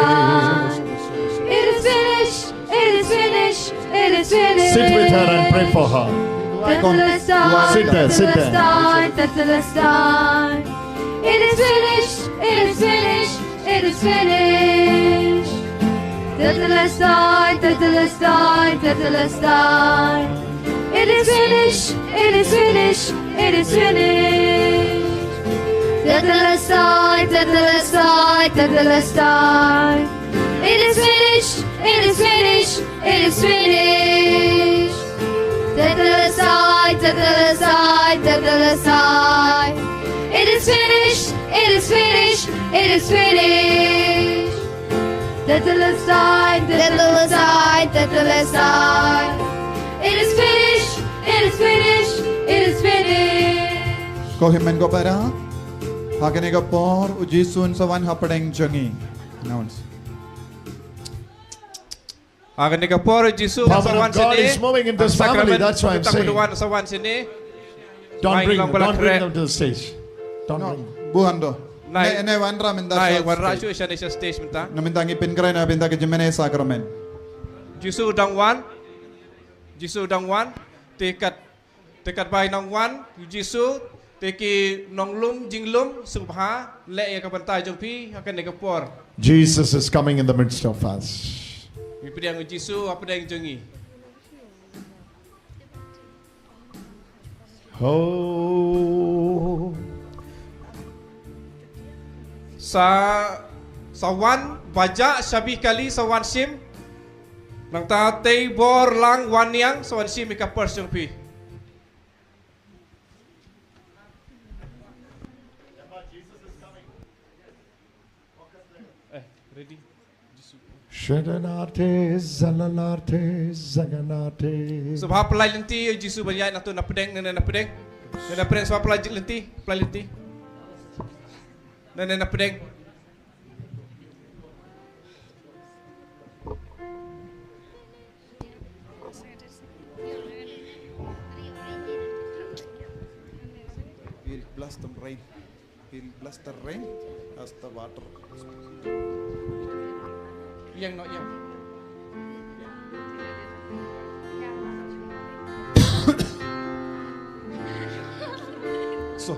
It is finished. It is finished. It is finished. Sit with her and pray for her. Tetelestai, sit there, sit there. Tetelestai, tetelestai. It is finished. It is finished. It is finished. Tetelestai, tetelestai, tetelestai. It is finished. It is finished. It is finished. Tetelestai, tetelestai, tetelestai. It is finished. It is finished. It is finished. Tetelestai, tetelestai, tetelestai. It is finished. It is finished. It is finished. Tetelestai, tetelestai, tetelestai. It is finished. It is finished. It is finished. Ko hynmen ko para, ha kane ka por u Jisu un sa wan hapdeng jong ngi. Announce. Ha kane ka por u Jisu un sa wan shane. Power of God is moving in this family, that's why I'm saying. Sakramen jong ka Trinity un sa wan shane. Don't bring, don't bring them to the stage. Don't bring. Buhan do. Nai, nai wanrah mynta. Nai wanrah shuh shane sha stage mynta. Na mynta ngi pynkhreh na bynta ka jingmane sakramen. Jisu u dang wan. Jisu u dang wan. Te kat, te katba u dang wan u Jisu, Te ki nonglum jinglum, sngewbha leh ïa ka bynta jong phi ha kane ka por. Jesus is coming in the midst of us. Ngi pdiang u Jisu hapdeng jong ngi. Oh. Sa, sa wan ba jah shabi kali, sa wan shim. Nangta tei bor lang wan niang, sa wan shim ïa ka purse jong phi. Eh, ready? Jisu. Shadanarte, zalalarte, zaganarte. Sngewbha pynlait lynti ïa u Jisu ban ïaid na tu na pdeng, na, na, na pdeng. Na, na pdeng, sngewbha pynlait lynti, pynlait lynti. Na, na, na pdeng. We'll bless them rain. We'll bless the rain as the water. Ïeng noh, ïeng. So.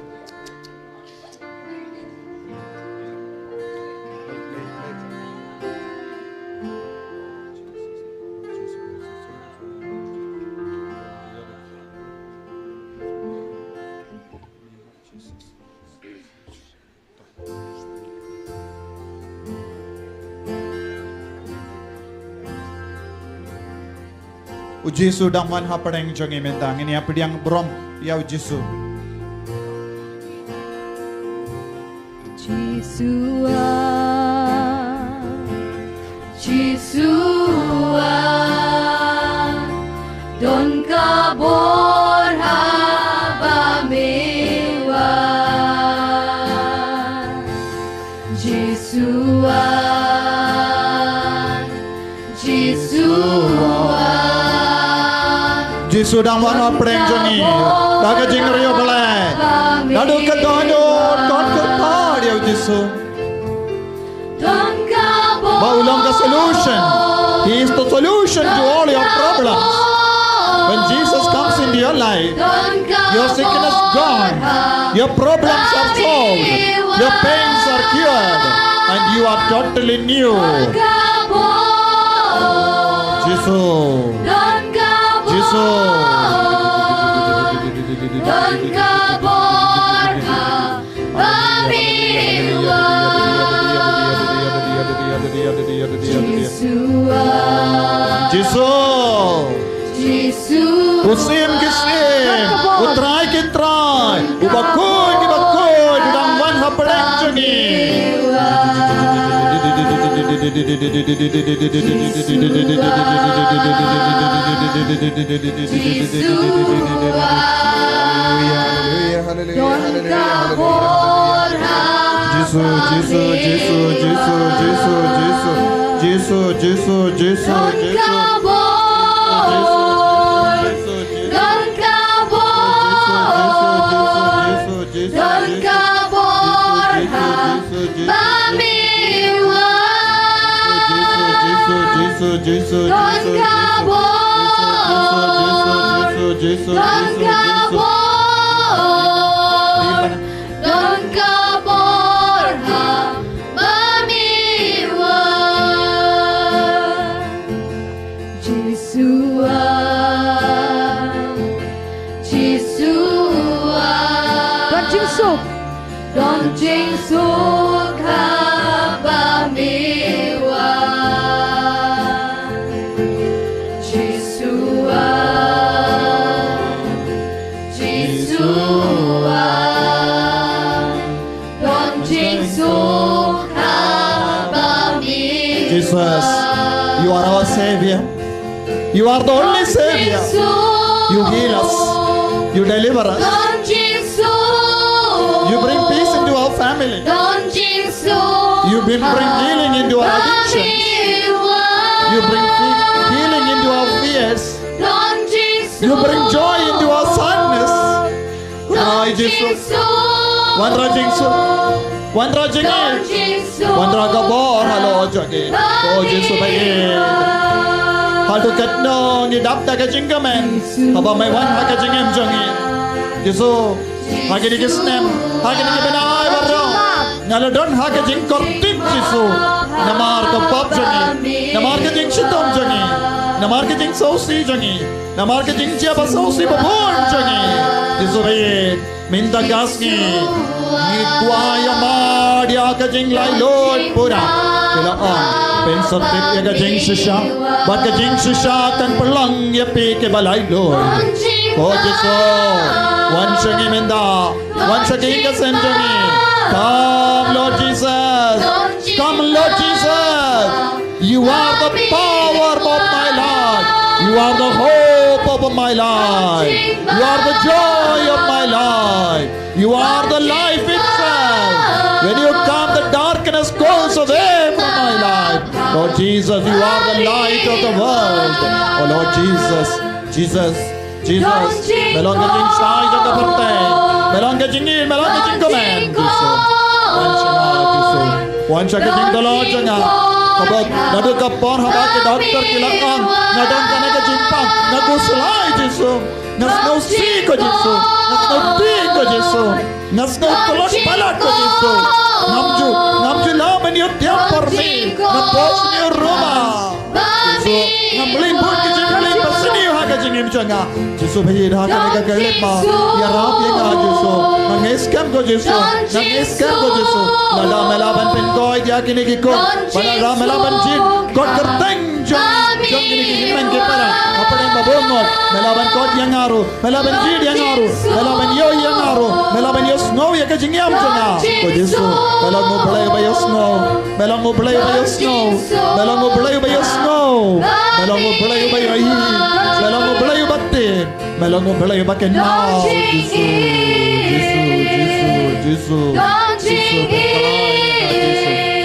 U Jisu dang wan hapdeng jong ngi mynta, ngin ïa pdiang burom ïa u Jisu. Jisu ah, Jisu ah, don ka bor haba me wan. Jisu ah, Jisu ah. Jisu dang wan hapdeng jong ngi. Da ka jingriewblei. Naduh ka dohnud, ka dohnud ïa u Jisu. Ba u long ka solution. He is the solution to all your problems. When Jesus comes into your life, your sickness gone, your problems are solved, your pains are cured, and you are totally new. Jisu. Jisu. Jisu. Jisu. U Syiem ki syiem, U Trai ki trai, U Bakhuid ki bakhuid, u dang wan hapdeng jong ngi. Jisu. Haleluya, haleluya, haleluya, haleluya, haleluya, haleluya. Jisu, Jisu, Jisu, Jisu, Jisu, Jisu. Jisu, Jisu, Jisu, Jisu. Don ka bor. Jisu, Jisu, Jisu, Jisu, Jisu. Don ka bor ha ba me wan. Jisu, Jisu, Jisu, Jisu, Jisu. Don ka bor. Jisu, Jisu, Jisu, Jisu, Jisu. Don ka bor. Don ka bor ha ba me wan. Jisu ah, Jisu ah. Don jingsuk. Don jingsuk ha ba me wan. Jisu ah, Jisu ah. Don jingsuk ha ba me wan. Jesus, you are our Savior. You are the only Savior. You heal us. You deliver us. You bring peace into our family. You bring, bring healing into our addictions. You bring fe-, healing into our fears. You bring joy into our sadness. Wanrah jingsuk. Wanrah jingsuk. Wanrah jingim. Wanrah ka bor halor jong ngi. O Jisu ba ïeit. Haduh katno ngi dap da ka jingkmen. Haba me wan ha ka jingim jong ngi. Jisu. Ha kine ki snem, ha kine ki bnai baroh, nga la don ha ka jingkordit Jisu. Namar ka pop jong ngi, namar ka jingshitom jong ngi, namar ka jingsngewsih jong ngi, namar ka jingjia ba sngewsih ba bun jong ngi. Jisu baieit, mynta ka sngi ngi kwah ïa mad ïa ka jinglaitluid pura. Phi la ong, pynsyrtip ïa ka jingshisha, bad ka jingshisha kan pynlong ïa phi kiba laitluid. O Jisu, wan sha ngi mynta, wan sha ki ksen jong ngi. Come, Lord Jesus. Come, Lord Jesus. You are the power of my life. You are the hope of my life. You are the joy of my life. You are the life itself. When you come, the darkness goes away from my life. Lord Jesus, you are the light of the world. Oh Lord Jesus, Jesus, Jesus. Me long ka jingshai jong ka pyrthei. Me long ka jingïeit, me long ka jingkmen. Jisu. Wan sha nga, Jisu. Wan sha ka jingdolor jong nga. Kaba naduh ka por haba ki doktor ki la ong nga don kane ka jingpang, nga khuslai, Jisu. Nga sngewsih ko Jisu. Nga sngewtieng ko Jisu. Nga sngewtlot palat ko Jisu. Ngam ju, ngam ju lah ban ïoh tiap por miet. Nga pos ni ruma. Jisu, ngam leh bun ki jingkylli ba sniew ha ka jingim jong nga. Jisu baieit, ha kane ka khyllipmat, ïarap ïa nga Jisu. Nga ngeit skhem ko Jisu. Nga ngeit skhem ko Jisu. Lada me lah ban pynkoit ïa kine ki khun, lada me lah ban jied kot kyrteng jong, jong kine ki hynmen ki para, hapdeng ba bun ngut, me lah ban koit ïa nga ruh. Me lah ban jied ïa nga ruh, me lah ban ïoh ïa nga ruh, me lah ban ïohsngew ïa ka jingïam jong nga. Ko Jisu, me long U Blei uba ïohsngew, me long U Blei uba ïohsngew, me long U Blei uba ïohsngew, me long U Blei uba ïohi, me long U Blei uba tip, me long U Blei uba kynmaw. Jisu, Jisu, Jisu, Jisu. Jisu,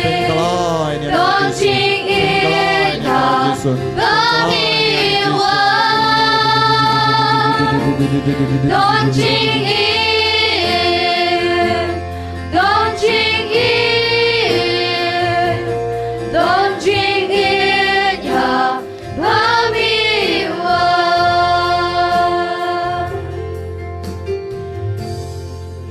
pynkylla ïa nga, Jisu, pynkylla ïa nga, Jisu, pynkylla ïa nga, Jisu.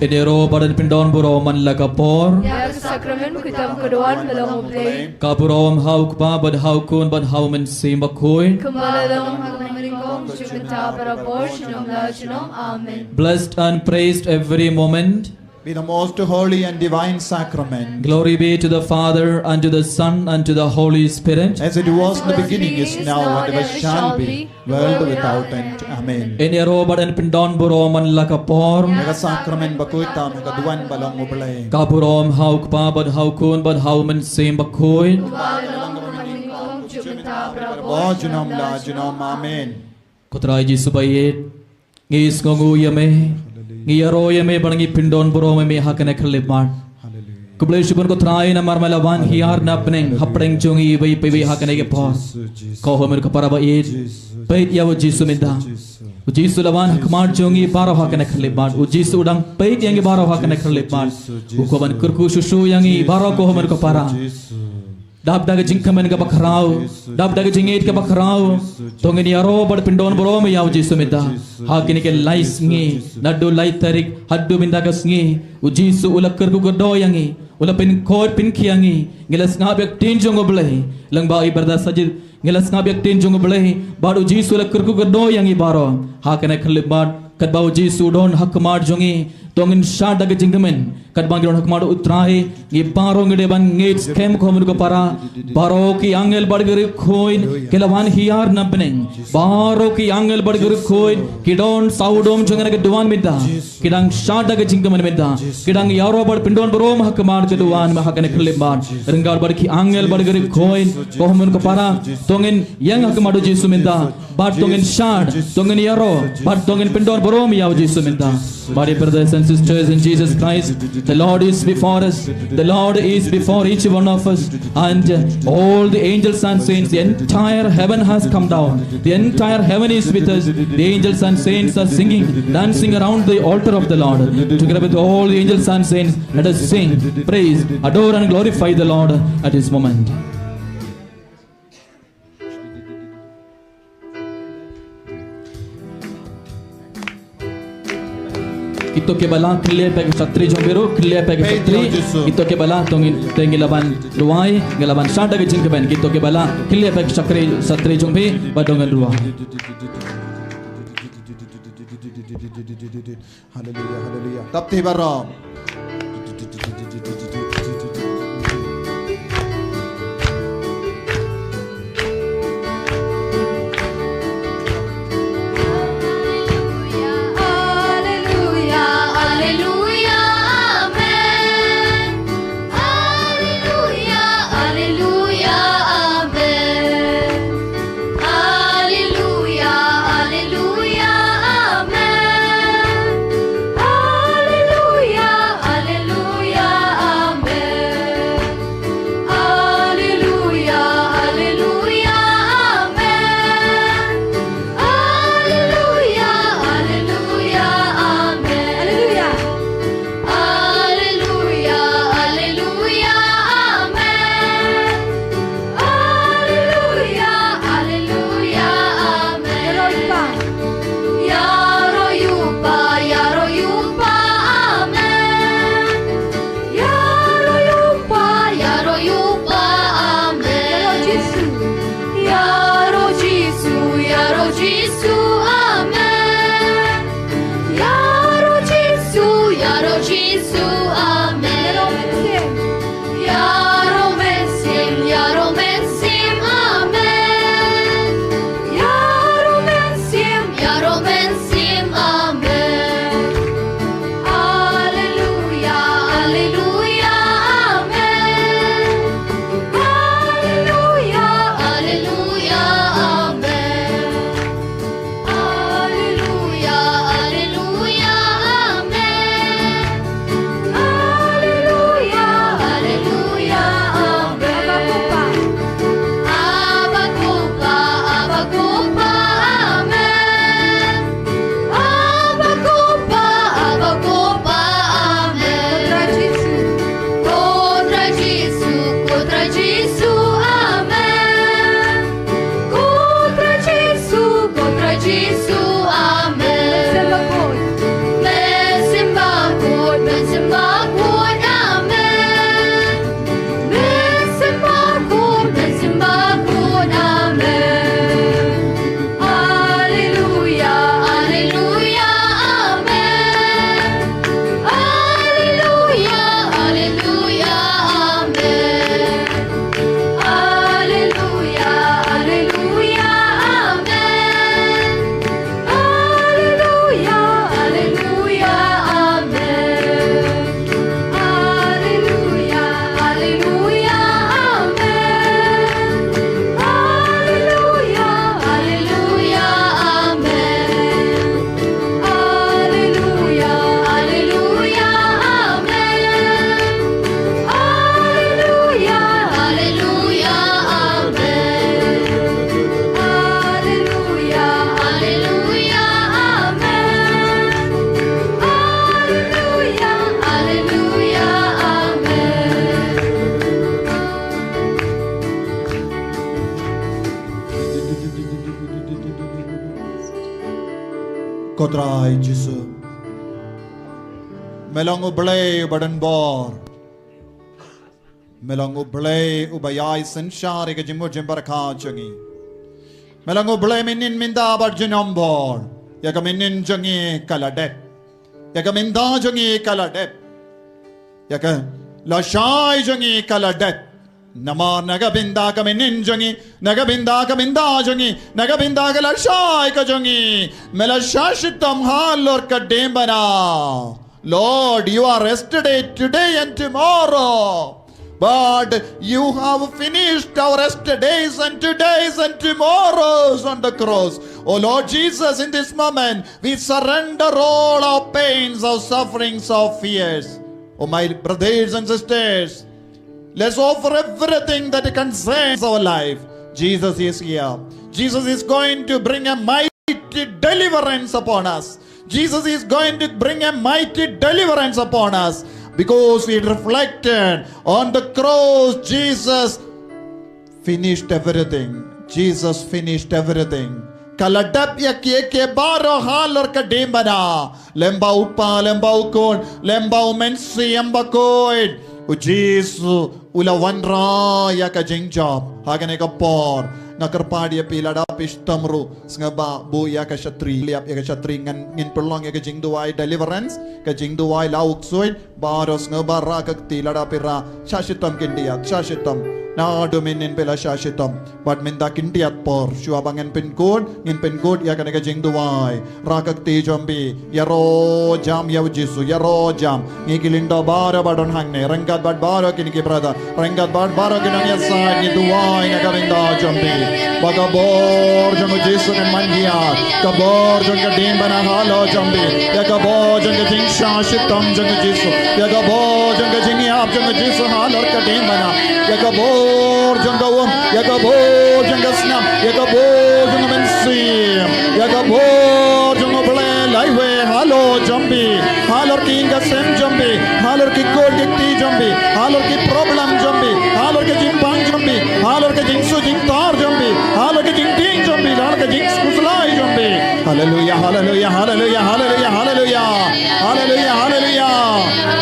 Ïa ïaroh bad pyndon burom man la ka por. Ïa ka sakramen ba khuid tam ka duwan ba long U Blei. Ka burom ha U Kpa bad ha U Khun bad ha U Mynsiem Bakhuid. Kumba la long ha ka nyngkong, sha mynta, barabor, junom la junom. Amen. Blessed and praised every moment. Be the most holy and divine sacrament. Glory be to the Father, and to the Son, and to the Holy Spirit. As it was in the beginning, is now, and ever shall be, world without end. Amen. Ïa ïaroh bad pyndon burom man la ka por. Ïa ka sakramen ba khuid tam ka duwan ba long U Blei. Ka burom ha U Kpa bad ha U Khun bad ha U Mynsiem Bakhuid. Ba junom la junom. Amen. Ko Trai Jisu baieit, ngi sngewnguh ïa me, ngi ïaroh ïa me bad ngi pyndon burom ïa me ha kane ka khyllipmat. Hallelujah. Khublei shibun ko Trai namar me la wan hiar na bneng hapdeng jong ngi iwei pa iwei ha kane ka por. Ko hynmen ko para baieit, peit ïa U Jisu mynta. U Jisu la wan ha khmat jong ngi baroh ha kane ka khyllipmat. U Jisu u dang peit ïa ngi baroh ha kane ka khyllipmat. U kwah ban kyrkhu shuh shuh ïa ngi baroh ko hynmen ko para. Dap da ka jingkmen kaba khraw, dap da ka jingïeit kaba khraw, to ngin ïaroh bad pyndon burom ïa U Jisu mynta. Ha kine ki lai sngi, naduh lai tarik haduh mynta ka sngi, U Jisu u la kyrkhu kyrdoh ïa ngi, u la pynkhuid pynkhih ïa ngi. Ngi la sngap ïa ka ktien jong U Blei, lyngba i brother Sajid, ngi la sngap ïa ka ktien jong U Blei, bad U Jisu u la kyrkhu kyrdoh ïa ngi baroh. Ha kane ka khyllipmat, katba U Jisu u don ha khmat jong ngi, to ngin shad da ka jingkmen. Katba ngi don ha khmat U Trai, ngi baroh ngi dei ban ngeit skhem ko hynmen ko para. Baroh ki angel bad ki riewkhuid ki la wan hiar na bneng. Baroh ki angel bad ki riewkhuid ki don sawdong jong ngi na ka duwan mynta. Ki dang shad da ka jingkmen mynta. Ki dang ïaroh bad pyndon burom ha khmat ka duwan ha kane ka khyllipmat. Ryngkat bad ki angel bad ki riewkhuid, ko hynmen ko para, to ngin ïeng ha khmat U Jisu mynta. Bad to ngin shad, to ngin ïaroh, bad to ngin pyndon burom ïa U Jisu mynta. My dear brothers and sisters in Jesus Christ, the Lord is before us. The Lord is before each one of us. And all the angels and saints, the entire heaven has come down. The entire heaven is with us. The angels and saints are singing, dancing around the altar of the Lord. Together with all the angels and saints, let us sing, praise, adore and glorify the Lord at this moment. Kito kiba la khlieh pat ki shatri jong phi ruh, khlieh pat ki shatri. Kito kiba la, to ngin, te ngi la ban duwai, ngi la ban shad da ka jingkmen. Kito kiba la khlieh pat ki shatri, shatri jong phi, ba dang ngin duwai. Haleluya, haleluya. Dap ti baroh. Haleluya, haleluya, amen. Haleluya, haleluya, amen. Haleluya, haleluya, amen. Haleluya, haleluya, amen. Haleluya, haleluya, amen. Haleluya, haleluya, amen. Haleluya. Haleluya, haleluya, amen. Haleluya, haleluya, amen. Ïaroh ïa u Kpa, ïaroh ïa u Kpa, ïaroh ïa u Kpa, amen. Ïaroh ïa u Kpa, ïaroh ïa u Kpa, amen. Ïaroh Jisu. Ïaroh Jisu, ïaroh Jisu, amen. Ïaroh Jisu, ïaroh Jisu, amen. Ïaroh Mynsiem, ïaroh Mynsiem, amen. Ïaroh Mynsiem, ïaroh Mynsiem, amen. Haleluya, haleluya, amen. Haleluya, haleluya, amen. Haleluya, haleluya, amen. Haleluya, haleluya, amen. Abba Kpa, Abba Kpa, amen. Abba Kpa, Abba Kpa, amen. Ko Trai Jisu. Ko Trai Jisu, ko Trai Jisu, amen. Ko Trai Jisu, ko Trai Jisu, amen. Mynsiem Bakhuid. Mynsiem Bakhuid, Mynsiem Bakhuid, amen. Mynsiem Bakhuid, Mynsiem Bakhuid, amen. Haleluya, haleluya, amen. Haleluya, haleluya, amen. Haleluya, haleluya, amen. Haleluya, haleluya, amen. Haleluya, haleluya, amen. Haleluya, haleluya, amen. Haleluya, haleluya, amen. Haleluya, haleluya, amen. Haleluya, haleluya, amen. Haleluya, haleluya, amen. Ko Trai Jisu, me long U Blei uba don bor. Me long U Blei uba ïai synshar ïa ka jingmut jingpyrkhat jong ngi. Me long U Blei mynnin mynta bad junom bor. Ïa ka mynnin jong ngi ka la dep. Ïa ka mynta jong ngi ka la dep. Ïa ka lashai jong ngi ka la dep. Namar na ka bynta ka mynnin jong ngi, na ka bynta ka mynta jong ngi, na ka bynta ka lashai ka jong ngi, me la shah shitom halor ka diengphna. Lord, you are yesterday, today, and tomorrow. But you have finished our yesterdays and todays and tomorrows on the cross. Oh Lord Jesus, in this moment, we surrender all our pains, our sufferings, our fears. Oh my brothers and sisters, let's offer everything that concerns our life. Jesus is here. Jesus is going to bring a mighty deliverance upon us. Jesus is going to bring a mighty deliverance upon us because we reflected on the cross. Jesus finished everything. Jesus finished everything. Ka la dep ïa kiei kiei baroh halor ka diengphna. Lem bad u Kpa, lem bad u Khun, lem bad u Mynsiem Bakhuid. U Jisu u la wanrah ïa ka jingjop. Ha kane ka por nga kyrpad ïa phi lada phi shitom ruh, sngewbha buh ïa ka shatri, liap ïa ka shatri, ngan, ngin pynlong ïa ka jingduwai deliverance, ka jingduwai la u ksuid. Baroh sngewbha rah ka kti, lada phi rah, shah shitom khyndiat, shah shitom. Naduh mynnin phi la shah shitom. Bad mynta khyndiat por, shuwa ba ngin pynkut, ngin pynkut ïa kane ka jingduwai. Rah ka kti jong phi, ïaroh jam ïa u Jisu, ïaroh jam. Ngi ki lyngdoh baroh ba don hangne, ryngkat bad baroh kine ki brother, ryngkat bad baroh ki nongïasaid, ngi duwai na ka bynta jong phi. Ba ka bor jong u Jisu kan mangïar, ka bor jong ka diengphna halor jong phi. Ïa ka bor jong ka jingshah shitom jong u Jisu. Ïa ka bor jong ka jingïap jong u Jisu halor ka diengphna. Ïa ka bor jong ka um, ïa ka bor jong ka snam, ïa ka bor jong ka mynsiem. Ïa ka bor jong u Blei la iwei halor jong phi, halor ki ïing ka sem jong phi, halor ki kur ki kti jong phi, halor ki problem jong phi, halor ka jingpang jong phi, halor ka jingsuh jingtar jong phi, halor ka jingtieng jong phi, halor ka jingkhuslai jong phi. Haleluya, haleluya, haleluya, haleluya, haleluya. Haleluya, haleluya.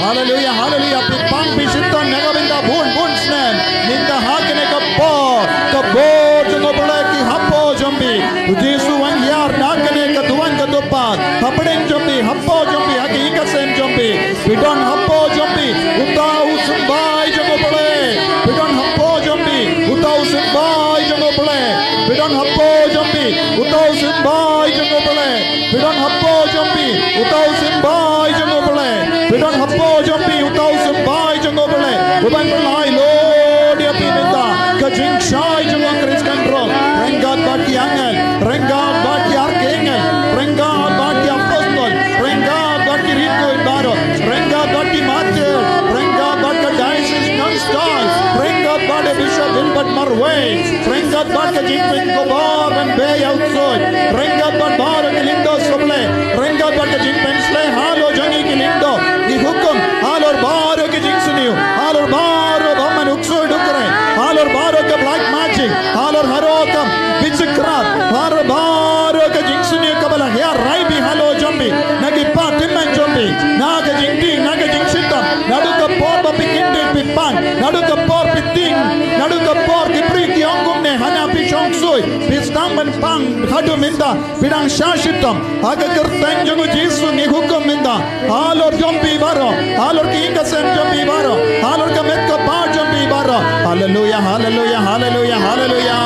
Haleluya, haleluya. Phi pang phi shitom na ka bynta bun bun snem. Mynta ha kane ka por, ka bor jong u Blei ki hapoh jong phi. U Jisu u wan ïar na kane ka duwan ka dupad. Hapdeng jong phi, hapoh jong phi, ha ki ïing ka sem jong phi. Phi don hapoh jong phi uta u symbai jong u Blei. Phi don hapoh jong phi uta u symbai jong u Blei. Phi don hapoh jong phi uta u symbai jong u Blei. Phi don hapoh jong phi uta u symbai jong u Blei. Phi don hapoh jong phi uta u symbai jong u Blei. U ban pynlait lut ïa phi mynta. Ka jingshai jong u Khrist kan rung. Ryngkat bad ki angel, ryngkat bad ki arkangel, ryngkat bad ki apostol, ryngkat bad ki riewkhuid baroh, ryngkat bad ki martir, ryngkat bad ka diocese Nongstoiñ, ryngkat bad u Bishop Wilbert Marwein, ryngkat bad ka jingpynkhubor ban beh ïa u ksuid, ryngkat bad baroh ki lyngdoh sohblei, ryngkat bad ka jingpynshlei halor jong ngi ki lyngdoh, ngi hukum halor baroh ki jingsniew, halor baroh ba man u ksuid u kren, halor baroh ka black magic, halor baroh ka witchcraft, halor baroh ka jingsniew kaba la hiar rai bha halor jong phi, na ki pathynmen jong phi, na ka jingtieng, na ka jingshitom, naduh ka por ba phi kyntiew phi pang, naduh ka por phi tieng, naduh ka por ki briew ki ong kumne, hana phi shong ksuid, phi sdang ban pang haduh mynta, phi dang shah shitom. Ha ka kyrteng jong u Jisu ngi hukum mynta halor jong phi baroh, halor ki ïing ka sem jong phi baroh, halor ka met ka phad jong phi baroh. Haleluya, haleluya, haleluya, haleluya.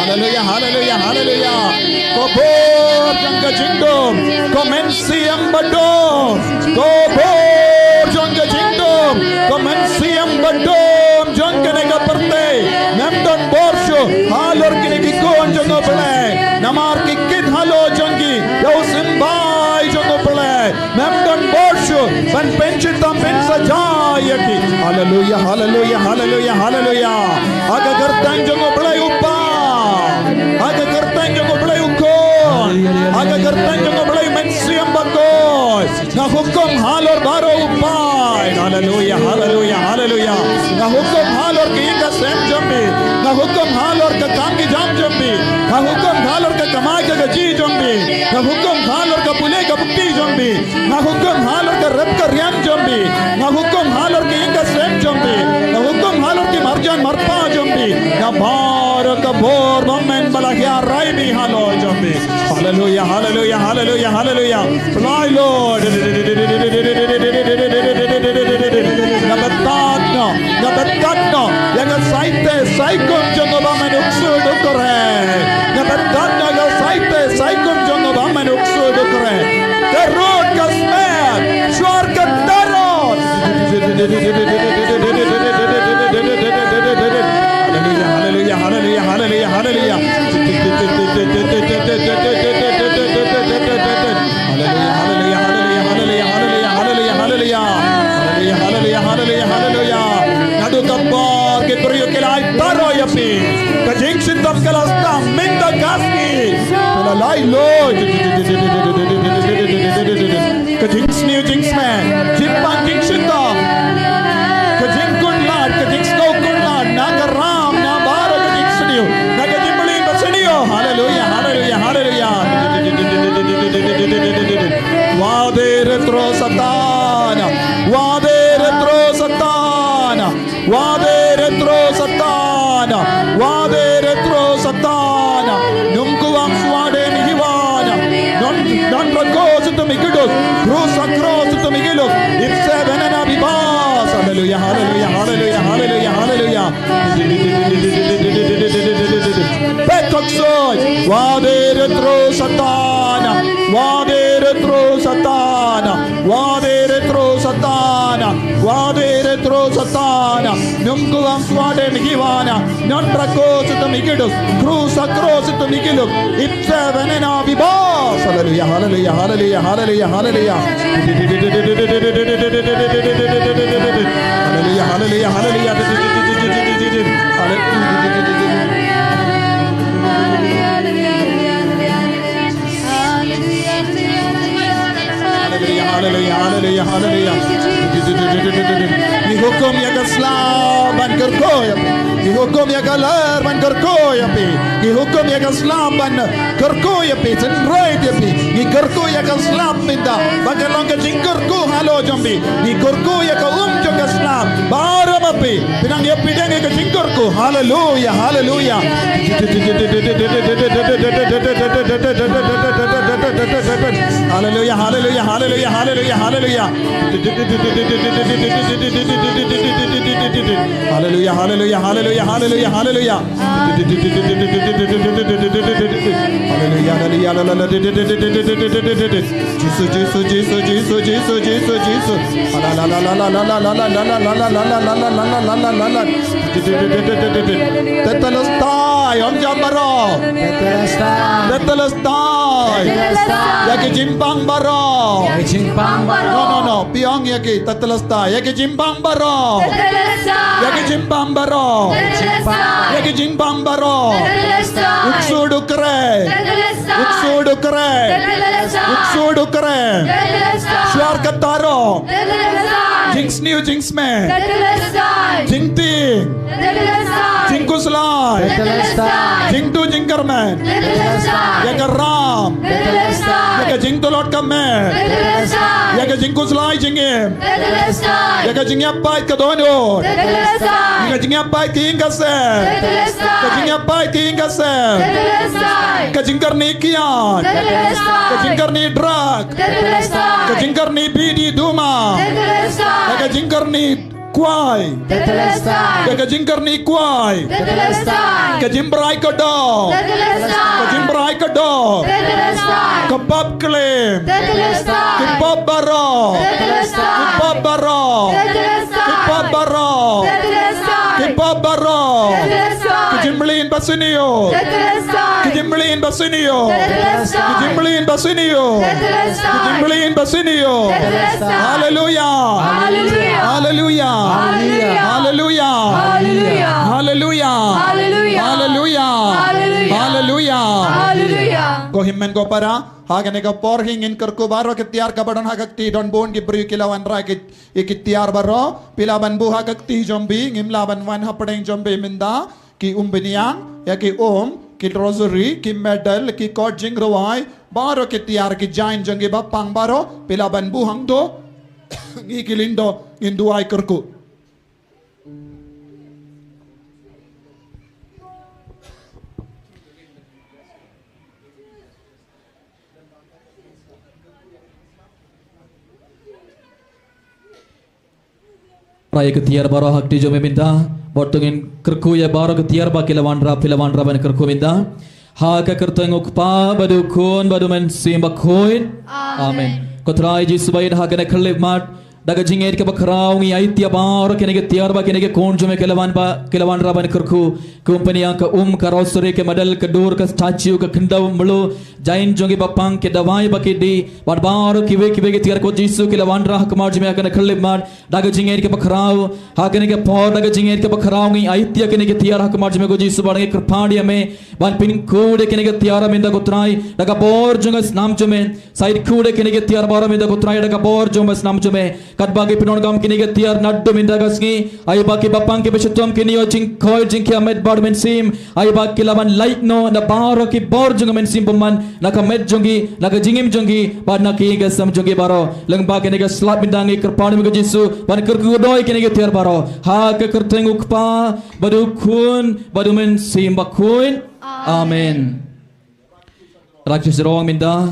Haleluya, haleluya, haleluya. Ka bor jong ka jingdum, ka mynsiem badum. Ka bor jong ka jingdum, ka mynsiem badum jong kane ka pyrthei. Mem don bor shuh halor kine ki khun jong u Blei. Namar ki kit halor jong ki ïa u symbai jong u Blei. Mem don bor shuh ban pynshitom pynsaja ïa ki. Haleluya, haleluya, haleluya, haleluya. Ha ka kyrteng jong u Blei u Kpa, ha ka kyrteng jong u Blei u Khun, ha ka kyrteng jong u Blei u Mynsiem Bakhuid, nga hukum halor baroh u paid. Haleluya, haleluya, haleluya. Nga hukum halor ki ïing ka sem jong phi, nga hukum halor ka kam ki jam jong phi, nga hukum halor ka kamai ka kajih jong phi, nga hukum halor ka pule ka bukti jong phi, nga hukum halor ka rep ka riam jong phi, nga hukum halor ki ïing ka sem jong phi, nga hukum halor ki marjan marpa jong phi, na baroh ka bor ba men ba la hiar rai bha halor jong phi. Haleluya, haleluya, haleluya, haleluya. Pynlait lut. Nga batat noh, nga batat noh ïa ka saite saikum jong u ba man u ksuid u kren. Nga batat noh ïa ka saite saikum jong u ba man u ksuid u kren. Ka rud ka smet, shuwa ka tarot. Haleluya, haleluya, haleluya, haleluya, haleluya. Haleluya, haleluya, haleluya, haleluya, haleluya, haleluya, haleluya, haleluya. Haleluya, haleluya, haleluya, haleluya. Naduh ka por ki briew ki la ai taro ïa phi. Ka jingshitom ka la sdang mynta ka sngi. Ka la lait lut. Ka jingsniew jingsmen, jingpang jingshitom, ka jingkut lad, ka jingsngew kut lad na ka ram, na baroh ka jingsniew. Hallelujah, hallelujah, hallelujah, hallelujah. Pek kok soy. Wadir tro Satan. Wadir tro Satan. Wadir tro Satan. Wadir tro Satan. Nungkuang swade migiwana. Nonrako sutum igidus. Krusa kro sutum igidus. Ipse venena vibas. Hallelujah, hallelujah, hallelujah, hallelujah, hallelujah. Hallelujah, hallelujah, hallelujah. Hallelujah, hallelujah, hallelujah, hallelujah. Ngi hukum ïa ka slam ban kyrkhu ïa phi. Ngi hukum ïa ka lyer ban kyrkhu ïa phi. Ngi hukum ïa ka slam ban kyrkhu ïa phi. Sngewbha ïa phi. Ngi kyrkhu ïa ka slam mynta. Ba kan long ka jingkyrkhu halor jong phi. Ngi kyrkhu ïa ka um jong ka slam. Baroh ma phi. Pynang ïa phi dang ïa ka jingkyrkhu. Hallelujah, hallelujah. Hallelujah, hallelujah, hallelujah, hallelujah, hallelujah. Hallelujah, hallelujah, hallelujah, hallelujah, hallelujah. Hallelujah, hallelujah, hallelujah, hallelujah. Jisu, Jisu, Jisu, Jisu, Jisu, Jisu, Jisu, Jisu. Tetelestai, ong jam baroh. Tetelestai. Tetelestai. Ïa ki jingpang baroh. Ïa ki jingpang baroh. No, no, no. Phi ong ïa ki tetelestai. Ïa ki jingpang baroh. Tetelestai. Ïa ki jingpang baroh. Tetelestai. Ïa ki jingpang baroh. Tetelestai. Uksu dukre. Tetelestai. Uksu dukre. Tetelestai. Uksu dukre. Tetelestai. Shuar kataro. Tetelestai. Jingsniew jingsmeh. Tetelestai. Jingtieng. Tetelestai. Jingkhuslai. Tetelestai. Jingduh jingkyrmen. Tetelestai. Ïa ka ram. Tetelestai. Ïa ka jingtulot ka met. Tetelestai. Ïa ka jingkhuslai jingim. Tetelestai. Ïa ka jingïapait ka dohnud. Tetelestai. Ïa ka jingïapait ka ïing ka sem. Tetelestai. Ka jingïapait ka ïing ka sem. Tetelestai. Ka jingkyrni kiad. Tetelestai. Ka jingkyrni drug. Tetelestai. Ka jingkyrni bidi duma. Tetelestai. Ïa ka jingkyrni kwai. Tetelestai. Ïa ka jingkyrni kwai. Tetelestai. Ka jingbrai ka doh. Tetelestai. Ka jingbrai ka doh. Tetelestai. Ka pap klim. Tetelestai. Ki pap baroh. Tetelestai. Ki pap baroh. Tetelestai. Ki pap baroh. Tetelestai. Ki pap baroh. Tetelestai. Ki jingmlien basniew. Tetelestai. Ki jingmlien basniew. Tetelestai. Ki jingmlien basniew. Tetelestai. Ki jingmlien basniew. Tetelestai. Hallelujah. Hallelujah. Hallelujah. Hallelujah. Hallelujah. Hallelujah. Hallelujah. Hallelujah. Hallelujah. Hallelujah. Ko hynmen ko para, ha kane ka por hi ngin kyrkhu baroh ki tiar kaba don ha ka kti, don bun ki briew ki la wanrah ki, ki tiar baroh, phi lah ban buh ha ka kti jong phi, ngim lah ban wan hapdeng jong phi mynta, ki um bniang, ïa ki um, ki rosary, ki medal, ki kot jingrwai, baroh ki tiar ki jain jong ki bapang baroh, phi lah ban buh hangto, ngi ki lyngdoh, ngin duwai kyrkhu. Rai ki tiar baroh ha kti jong me mynta, bad to ngin kyrkhu ïa baroh ki tiar ba ki la wanrah, phi la wanrah ban kyrkhu mynta. Ha ka kyrteng u Kpa bad u Khun bad u Mynsiem Bakhuid. Amen. Amen. Ko Trai Jisu ba ïeit, ha kane ka khyllipmat, da ka jingngeit kaba khraw ngi aiti ïa baroh kine ki tiar ba kine ki khun jong me ki la wan ba, ki la wanrah ban kyrkhu. Kum bniang, ka um, ka rosary, ka medal, ka dur, ka statue, ka khyndew mluh, jain jong ki bapang, ki dawai ba ki dih, bad baroh kiwei kiwei ki tiar ko Jisu ki la wanrah ha khmat jong me ha kane ka khyllipmat, da ka jingngeit kaba khraw, ha kane ka por, da ka jingngeit kaba khraw ngi aiti ïa kine ki tiar ha khmat jong me ko Jisu, bad ngi kyrpad ïa me ban pynkhuid ïa kine ki tiar mynta ko Trai, da ka bor jong ka snam jong me, sa ïeit khuid ïa kine ki tiar baroh mynta ko Trai, da ka bor jong ka snam jong me. Katba ki pyndonkam kine ki tiar naduh mynta ka sngi, ai ba ki bapang kiba shitom kin ïoh jingkhuid jingkhiah met bad mynsiem, ai ba ki lah ban lait noh na baroh ki bor jong ka mynsiem bymman, na ka met jong ki, na ka jingim jong ki, bad na ka ïing ka sem jong ki baroh. Lyngba kane ka slap mynta ngi kyrpad ïa me ko Jisu ban kyrkhu kyrdoh ïa kine ki tiar baroh, ha ka kyrteng u Kpa bad u Khun bad u Mynsiem Bakhuid. Amen. Rakhe syrong mynta,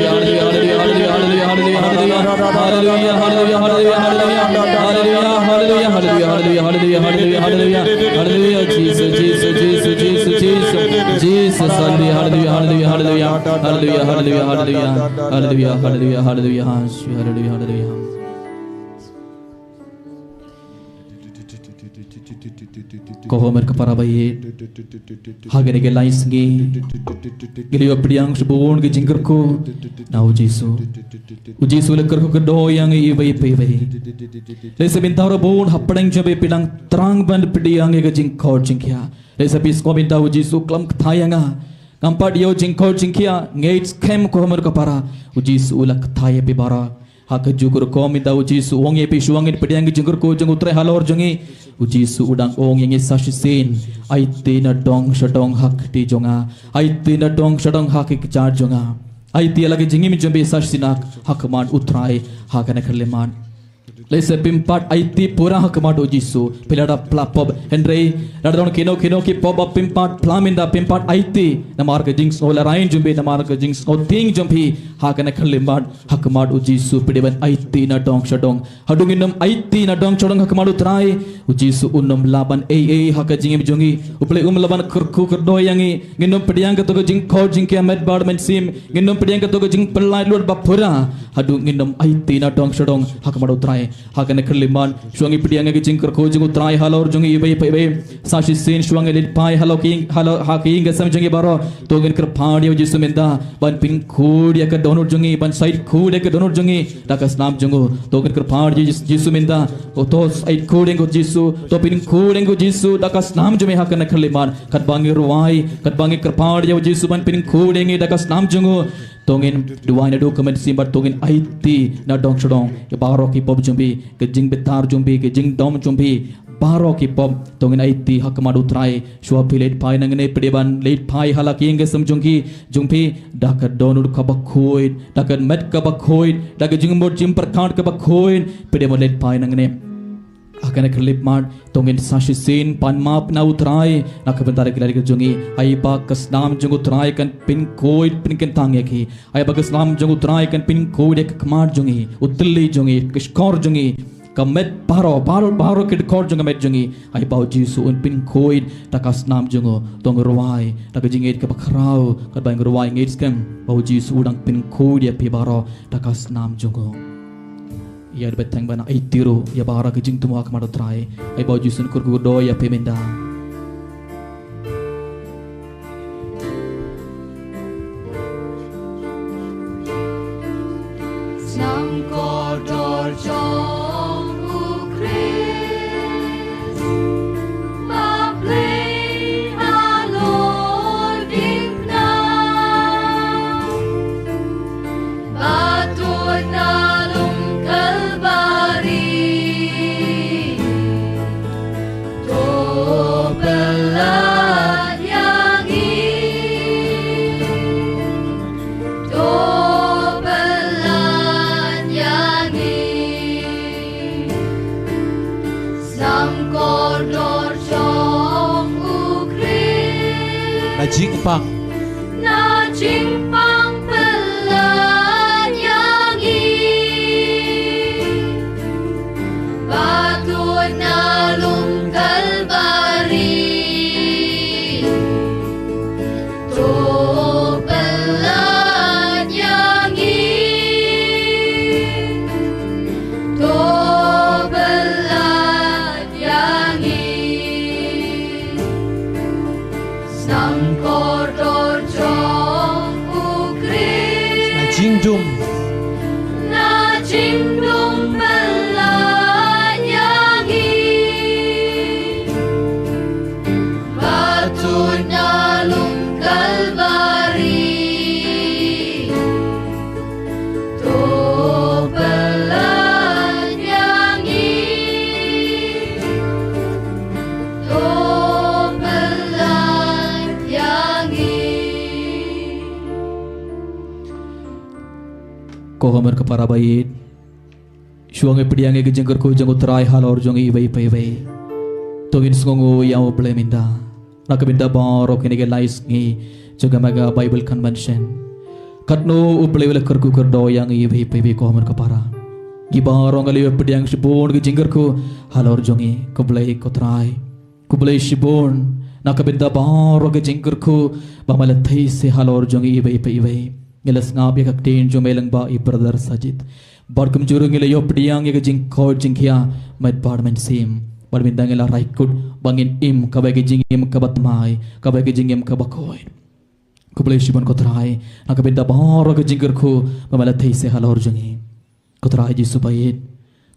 Hallelujah, hallelujah, hallelujah, hallelujah, hallelujah, hallelujah, hallelujah, hallelujah, hallelujah, hallelujah, hallelujah, hallelujah, hallelujah, hallelujah, hallelujah, hallelujah, hallelujah, hallelujah, hallelujah, hallelujah, Jesus, Jesus, Jesus, Jesus, Jesus, hallelujah, hallelujah, hallelujah, hallelujah, hallelujah, hallelujah, hallelujah, hallelujah, hallelujah, hallelujah, hallelujah, hallelujah, hallelujah. Ko Homer ka para ba ïeit. Ha kane ka lai sngi ngi la ïoh pdiang shibun ki jingkyrkhu na u Jisu. U Jisu u la kyrkhu kyrdoh ïa ngi iwei pa iwei. Lehse mynta ruh bun hapdeng jong phi phi dang thrang ban pdiang ïa ka jingkhot jingkhiah. Lehse phi sngew mynta u Jisu u khlem kthai ïa nga. Ngam pat ïoh jingkhot jingkhiah, ngeit skhem ko Homer ka para. U Jisu u la kthai ïa phi baroh. Ha kajuh ka rukom mynta u Jisu u ong ïa phi shuwa ngin pdiang ki jingkyrkhu jong u Trai halor jong ngi. U Jisu u dang ong ïa ngi sa shisien. Aiti na dong sha dong ha kti jong nga. Aiti na dong sha dong ha ki kjat jong nga. Aiti ïa la ki jingim jong phi sa shisien ha khmat u Trai ha kane ka khyllipmat. Lehse phim pat aiti pura ha khmat u Jisu. Phi la da pla pop hynrei la da don kino kino ki pop ba phim pat pla mynta phim pat aiti. Namar ka jingsngew larai jong phi namar ka jingsngew tieng jong phi ha kane ka khyllipmat. Ha khmat u Jisu phi dei ban aiti na dong sha dong. Haduh ngin ym aiti na dong sha dong ha khmat u Trai. U Jisu un ym lah ban ei ei ha ka jingim jong ngi. U Blei um lah ban kyrkhu kyrdoh ïa ngi. Ngin ym pdiang kato ka jingkhot jingkhiah met bad mynsiem. Ngin ym pdiang kato ka jingpyllait lut ba pura. Haduh ngin ym aiti na dong sha dong ha khmat u Trai. Ha kane ka khyllipmat shuwa ngi pdiang ïa ka jingkyrkhu jong u Trai halor jong ngi iwei pa iwei. Sa shisien shuwa ngi leit phai halor ki ïing halor ha ki ïing ki sem jong ngi baroh. To ngin kyrpad ïa u Jisu mynta ban pynkhuid ïa ka dohnud jong ngi ban shait khuid ïa ka dohnud jong ngi da ka snam jong u. To ngin kyrpad ïa u Jis- Jisu mynta. O to shait khuid ïa u Jisu. To pynkhuid ïa u Jisu da ka snam jong ngi ha kane ka khyllipmat. Katba ngi rwai katba ngi kyrpad ïa u Jisu ban pynkhuid ïa ngi da ka snam jong u. To ngin duwai naduh ka mynsiem bad to ngin aiti na dong sha dong ïa baroh ki pop jong phi, ka jingbitar jong phi, ka jingdom jong phi, baroh ki pop to ngin aiti ha khmat u Trai. Shuwa phi leit phai nangne phi dei ban leit phai ha la ki ïing ki sem jong ki jong phi da ka dohnud kaba khuid, da ka met kaba khuid, da ka jingmut jingpyrkhat kaba khuid, phi dei ban leit phai nangne. Ha kane ka khyllipmat to ngin sa shisien pan map na u Trai na ka bynta ki lad ki jong ngi. Ai ba ka snam jong u Trai kan pynkhuid pynkyntang ïa ki. Ai ba ka snam jong u Trai kan pynkhuid ïa ka khmat jong ngi, u tylli jong ngi, ka shkor jong ngi, ka met baroh baroh baroh ki dkhot jong ka met jong ngi. Ai ba u Jisu un pynkhuid da ka snam jong u. To ngi rwai da ka jingngeit kaba khraw katba ngi rwai ngeit skhem ba u Jisu u dang pynkhuid ïa phi baroh da ka snam jong u. Ïa da bteng ban aiti ruh ïa baroh ki jingthmu ha khmat u Trai. Ai ba u Jisu un kyrkhu kyrdoh ïa phi mynta. Snam kordor jong u Khrist, ba Blei halor diengphna. Ba tuid na lum Kalbari. To pynlait ïa ngi. To pynlait ïa ngi. Snam kordor jong u Khrist. Na jingpang. Na jingpang pynlait ïa ngi. Ba Tang kordor jong u Khrist. Na jingdum. Na jingdum pynlait ïa ngi. Ba tuid na lum Kalbari. To pynlait ïa ngi. To pynlait ïa ngi. Ko Homer ka para baieit. Shuwa ngi pdiang ïa ka jingkyrkhu jong u Trai halor jong ngi iwei pa iwei. To ngin sngewnguh ïa u Blei mynta. Na ka bynta baroh kine ki lai sngi jong ka Mega Bible Convention. Katno u Blei u la kyrkhu kyrdoh ïa ngi iwei pa iwei ko Homer ka para. Ngi baroh ngi la ïoh pdiang shibun ki jingkyrkhu halor jong ngi ko Blei ko Trai. Khublei shibun na ka bynta baroh ka jingkyrkhu ba me la theisit halor jong ngi iwei pa iwei. Ngi la sngap ïa ka ktien jong me lyngba i brother Sajid. Bad kumjuh ruh ngi la ïoh pdiang ïa ka jingkoit jingkhiah met bad mynsiem. Bad mynta ngi la rai kut ba ngin im kaba ïa ka jingim kaba thymmai, kaba ïa ka jingim kaba koit. Khublei shibun ko Trai na ka bynta baroh ka jingkyrkhu ba me la theisit halor jong ngi. Ko Trai Jisu baieit.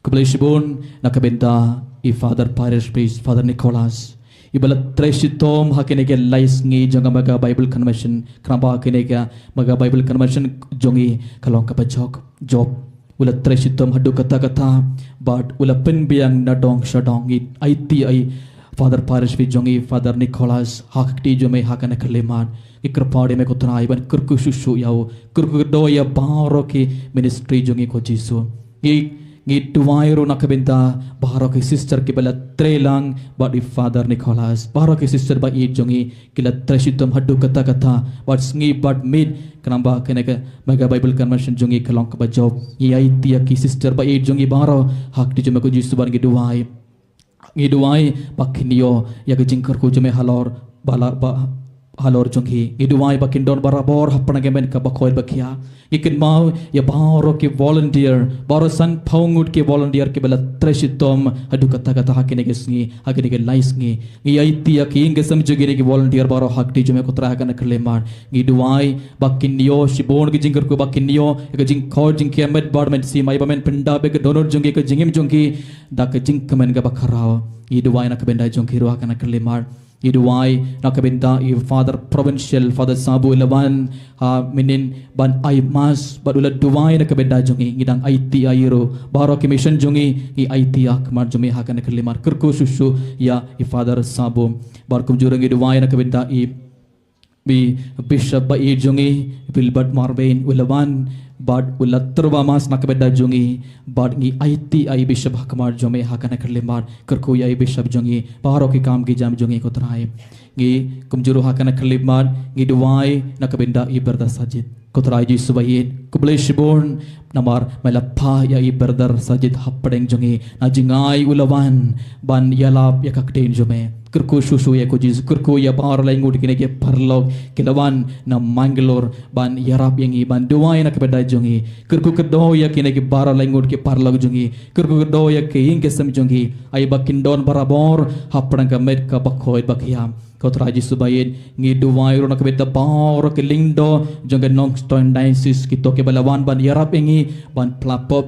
Khublei shibun na ka bynta i Father Parish Priest, Father Nicholas. Iba la trei shitom ha kine ki lai sngi jong ka Mega Bible Convention, khnang ba kine ka Mega Bible Convention jong ngi ka long kaba jop. Jop. U la trei shitom haduh katta katta bad u la pynbiang na dong sha dong. Ngi aiti ïa i Father Parish Priest jong ngi, Father Nicholas, ha ka kti jong me ha kane ka khyllipmat. Ngi kyrpad ïa me ko Trai ban kyrkhu shuh shuh ïa u, kyrkhu kyrdoh ïa baroh ki ministry jong ngi ko Jisu. Ngi, ngi duwai ruh na ka bynta baroh ki sister kiba la trei lang bad i Father Nicholas. Baroh ki sister baieit jong ngi ki la trei shitom haduh katta katta bad sngi bad miet khnang ba kane ka Mega Bible Convention jong ngi ka long kaba jop. Ngi aiti ïa ki sister baieit jong ngi baroh ha ka kti jong me ko Jisu bad ngi duwai. Ngi duwai ba kin ïoh ïa ka jingkyrkhu jong me halor ba la, ba halor jong ngi. Ngi duwai ba kin don barabor hapdeng ka met kaba koit ba khiah. Ngi kynmaw ïa baroh ki volunteer, baroh sanphew ngut ki volunteer kiba la trei shitom haduh katta katta ha kine ki sngi, ha kine ki lai sngi. Ngi aiti ïa ki ïing ki sem jong kine ki volunteer baroh ha ka kti jong me ko Trai ha kane ka khyllipmat. Ngi duwai ba kin ïoh shibun ki jingkyrkhu, ba kin ïoh ïa ka jingkoit jingkhiah met bad mynsiem, ai ba men pyndap ïa ka dohnud jong ki, ka jingim jong ki da ka jingkmen kaba khraw. Ngi duwai na ka bynta jong ki ruh ha kane ka khyllipmat. Ngi duwai na ka bynta i Father Provincial, Father Sabu, i la wan ha mynnin ban ai mass bad u la duwai na ka bynta jong ngi. Ngi dang aiti ïa i ruh, baroh ki mission jong ngi ngi aiti ïa khmat jong me ha kane ka khyllipmat. Kyrkhu shuh shuh ïa i Father Sabu. Bad kumjuh ruh ngi duwai na ka bynta i i Bishop baieit jong ngi, Wilbert Marvin, u la wan bad u la tyrwa mass na ka bynta jong ngi, bad ngi aiti ïa i Bishop ha khmat jong me ha kane ka khyllipmat. Kyrkhu ïa i Bishop jong ngi, baroh ki kam ki jam jong ngi ko Trai. Ngi kumjuh ruh ha kane ka khyllipmat ngi duwai na ka bynta i brother Sajid. Ko Trai Jisu baieit, khublei shibun namar me la phah ïa i brother Sajid hapdeng jong ngi. Na jngai u la wan ban ïalap ïa ka ktien jong me. Kyrkhu shuh shuh ïa ko Jisu, kyrkhu ïa baroh lai ngut kine ki paralok ki la wan na Mangalore ban ïarap ïa ngi, ban duwai na ka bynta jong ngi. Kyrkhu kyrdoh ïa kine ki baroh lai ngut ki paralok jong ngi. Kyrkhu kyrdoh ïa ki ïing ki sem jong ngi. Ai ba kin don barabor hapdeng ka met kaba koit ba khiah. Ko Trai Jisu baieit, ngi duwai ruh na ka bynta baroh ki lyngdoh jong ka Nongstoiñ Diocese, kito kiba la wan ban ïarap ïa ngi ban phla pop.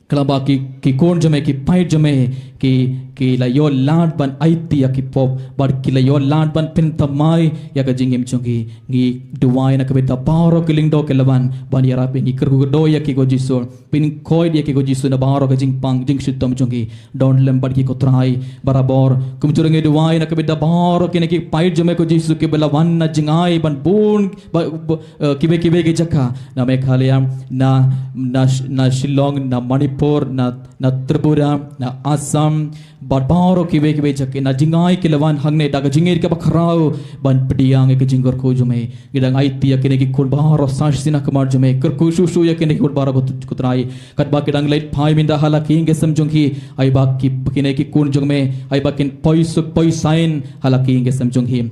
Khlem ba ki, ki khun jong me, ki paid jong me, ki, ki la ïoh lad ban aiti ïa ki pop bad ki la ïoh lad ban pynthymmai ïa ka jingim jong ngi. Ngi duwai na ka bynta baroh ki lyngdoh ki la wan ban ïarap ïa ngi. Kyrkhu kyrdoh ïa ki ko Jisu. Pynkoit ïa ki ko Jisu na baroh ka jingpang jingshitom jong ki. Don lem bad ki ko Trai barabor. Kumjuh ruh ngi duwai na ka bynta baroh kine ki paid jong me ko Jisu kiba la wan na jngai ban bun ba, ba, eh, kiwei kiwei ki jaka na Meghalaya, na, na, na Shillong, na Manipur, na, na Tripura, na Assam, bad baroh kiwei kiwei jaka na jngai ki la wan hangne da ka jingngeit kaba khraw ban pdiang ïa ka jingkyrkhu jong me. Ngi dang aiti ïa kine ki khun baroh sa shisien ha khmat jong me. Kyrkhu shuh shuh ïa kine ki khun baroh ko, ko Trai. Katba ki dang leit phai mynta ha la ki ïing ki sem jong ki. Ai ba ki, kine ki khun jong me, ai ba kin poi suk poi sain ha la ki ïing ki sem jong ki.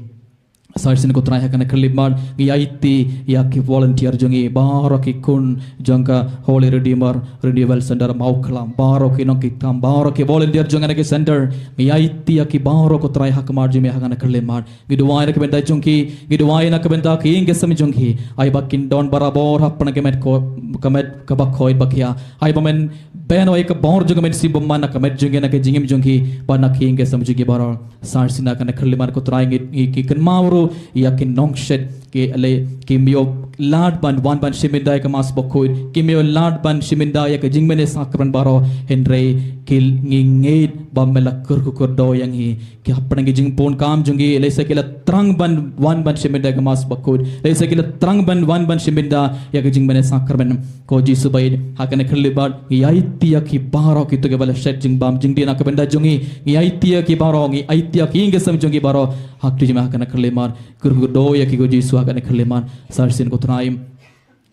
Sa shisien ko Trai ha kane ka khyllipmat ngi aiti ïa ki volunteer jong ngi baroh ki khun jong ka Holy Redeemer Renewal Center Mawkhlam, baroh ki nongkitkam, baroh ki volunteer jong kane ka center, ngi aiti ïa ki baroh ko Trai ha khmat jong me ha kane ka khyllipmat. Ngi duwai na ka bynta jong ki, ngi duwai na ka bynta ki ïing ki sem jong ki. Ai ba kin don barabor hapdeng ka met ko, ka met kaba koit ba khia. Ai ba men beh noh ïa ka bor jong ka Mynsiem Bakhuid na ka met jong ki, na ka jingim jong ki, bad na ki ïing ki sem jong ki baroh. Sa shisien ha kane ka khyllipmat ko Trai ngi, ngi ki kynmaw ruh ïa ki nongshet, ki lei kim ïoh lad ban wan ban shim bynta ïa ka Mass Bakhuid, kim ïoh lad ban shim bynta ïa ka jingmane sakramen baroh, hynrei ki ngi ngeit ba me la kyrkhu kyrdoh ïa ngi. Ki hapdeng ki jingpun kam jong ki, lehse ki la thrang ban wan ban shim bynta ïa ka Mass Bakhuid, lehse ki la thrang ban wan ban shim bynta ïa ka jingmane sakramen. Ko Jisu ba ïeit, ha kane ka khyllipmat ngi aiti ïa ki baroh kito kiba la shet jingbam jingdih na ka bynta jong ngi, ngi aiti ïa ki baroh, ngi aiti ïa ki ïing ki sem jong ki baroh ha kti jong me ha kane ka khyllipmat. Kyrkhu kyrdoh ïa ki ko Jisu ha kane ka khyllipmat. Sa shisien ko Trai,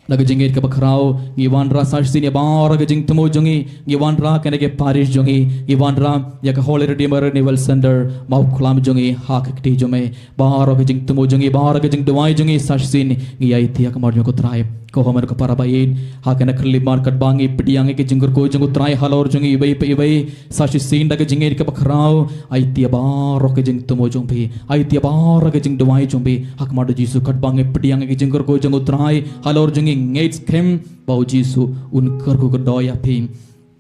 da ka jingngeit kaba khraw ngi wanrah sa shisien ïa baroh ka jingthmu jong ngi, ngi wanrah kane ka parish jong ngi, ngi wanrah ïa ka Holy Redeemer Renewal Center Mawkhlam jong ngi ha ka kti jong me. Baroh ka jingthmu jong ngi, baroh ka jingduwai jong ngi sa shisien ngi aiti ïa ka mar jong ko Trai. Ko Homer ko para ba ïeit, ha kane ka khyllipmat katba ngi pdiang ïa ka jingkyrkhu jong ko Trai halor jong ngi iwei pa iwei, sa shisien da ka jingngeit kaba khraw aiti ïa baroh ka jingthmu jong phi, aiti ïa baroh ka jingduwai jong phi ha khmat u Jisu. Katba ngi pdiang ïa ka jingkyrkhu jong ko Trai halor jong ngi, ngeit skhem ba u Jisu un kyrkhu kyrdoh ïa phi.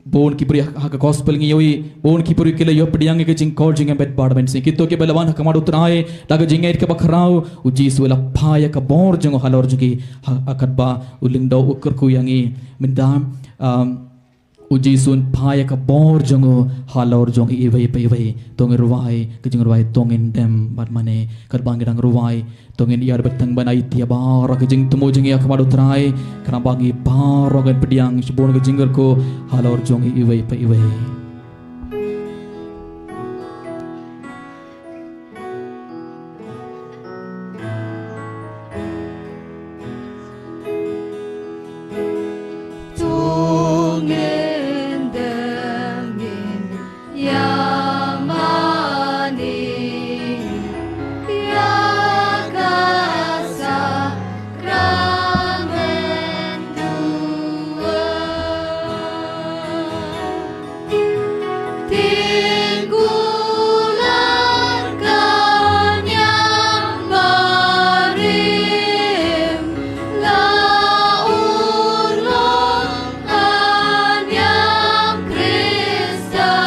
Bun ki briew ha ka gospel ngi ïohi, bun ki briew ki la ïoh pdiang ïa ka jingkor jong ka met bad mynsiem. Kito kiba la wan ha khmat u Trai da ka jingngeit kaba khraw, u Jisu u la phah ïa ka bor jong u halor jong ki, ha, ha katba u lyngdoh u kyrkhu ïa ngi. Mynta, um, u Jisu un phah ïa ka bor jong u halor jong iwei pa iwei. To ngin rwai ka jingrwai To Ngin Dem Bad Mane. Katba ngi dang rwai, to ngin ïa bteng ban aiti ïa baroh ka jingthmu jong ngi ha khmat u Trai, khnang ba ngi baroh ngin pdiang shibun ka jingkyrkhu halor jong iwei pa iwei. To ngin dem ngin ïa mane ïa ka sakramen duwai. Te kular ka niam barim la urlong ka niam Khristan.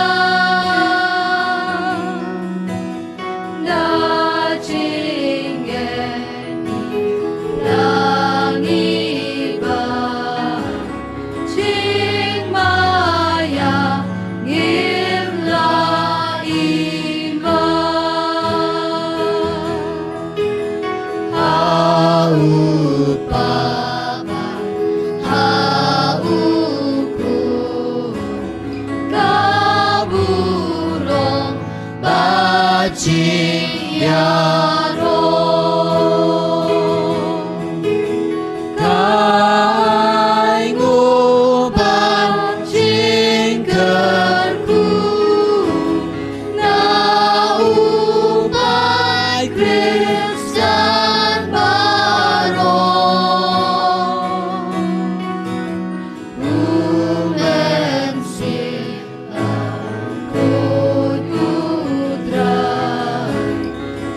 Na jingngeit ngi la ngi ba jingmaïa ngim la i ma. Ha u Kpa bad ha u Khun ka burom bad jingïaroh. Ka ainguh bad jingkyrkhu na u Paid Khristan baroh. U Mynsiem Bakhuid u Trai,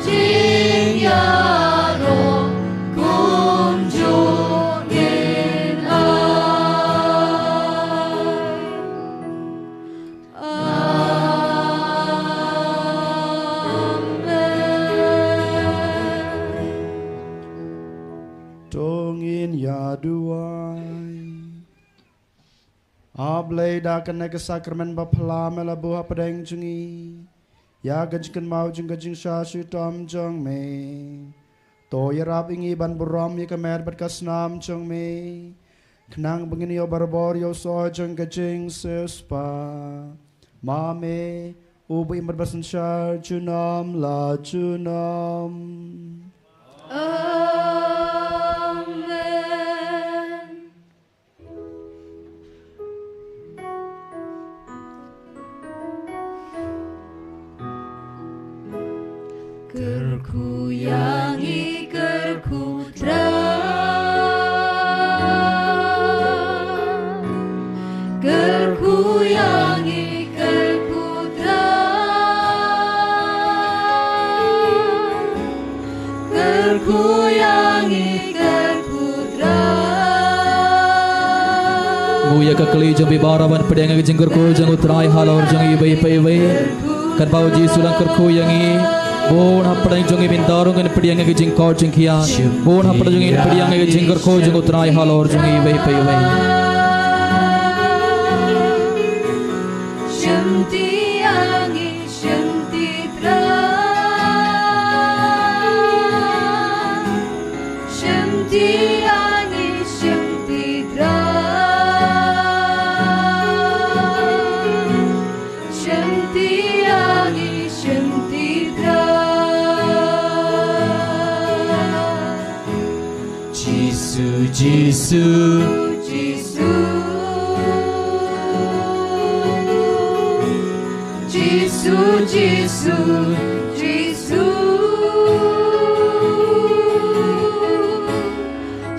jingïaroh kumjuh ngin ai. Amen. To ngin ïa duwai. A Blei, da kane ka sakramen ba phylla me la buh hapdeng jong ngi ïa ka jingkynmaw jong ka jingshah shitom jong me. To ïarap ïa ngi ban burom ïa ka met bad ka snam jong me, khnang ba ngin ïoh barabor ïa u soh jong ka jingsiewspah. Ma me, uba im bad ba synshar junom la junom. Amen. Kyrkhu ïa ngi kyrkhu Trai. Kyrkhu ïa ngi kyrkhu Trai. Kyrkhu ïa ngi kyrkhu Trai. Ngu ïa ka kli jong phi baroh ban pdiang ïa ka jingkyrkhu jong u Trai halor jong iwei pa iwei. Kan ba u Jisu u dang kyrkhu ïa ngi. Bun hapdeng jong ngi mynta ruh ngin pdiang ïa ka jingkoit jingkhiah. Bun hapdeng jong ngi ngin pdiang ïa ka jingkyrkhu jong u Trai halor jong iwei pa iwei. Shim ti ïa ngi, shim ti Trai. Shim ti ïa ngi, shim ti Trai. Shim ti ïa ngi, shim ti Trai. Jisu, Jisu, Jisu. Jisu, Jisu, Jisu.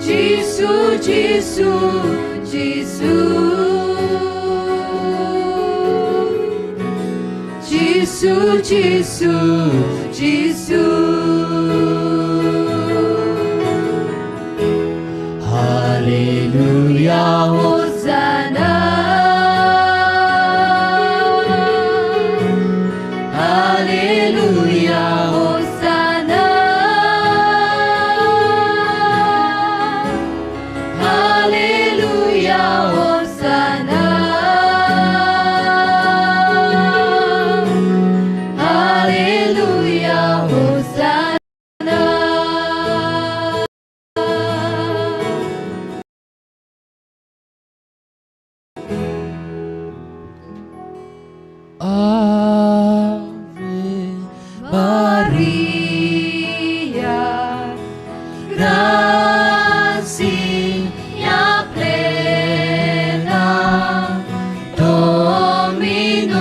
Jisu, Jisu, Jisu. Jisu, Jisu, Jisu. Haleluya, Hosana. Haleluya, Hosana. Haleluya, Hosana. Haleluya, Hosana. Ave Maria, gracia plena, Dominus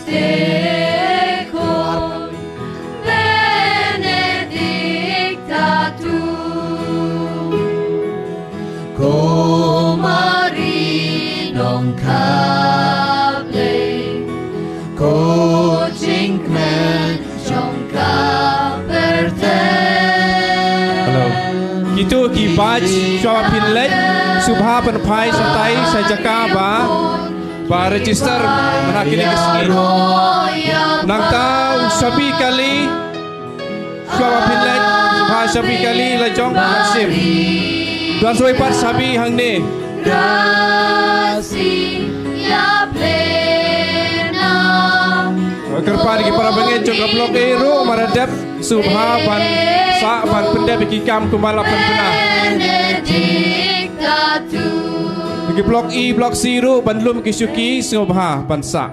tecum, benedicta tu cum mulieribus, Hello. Kito ki badge shuwa ba phin leit, sngewbha ban phai shatai sha jaka ba, ba register mynta kine ki sngi. Nangta u shabi kali shuwa ba phin leit, sngewbha shabi kali la jong ban shim. Don shuwa pat shabi hangne. Kyrpad ki para bangeit jong ka Block A ruh, mar ba dep sngewbha ban sah ban pyndep ïa ki kam kumba la pynbna. Ki Block E, Block C ruh ban lum ki shuki sngewbha ban sah.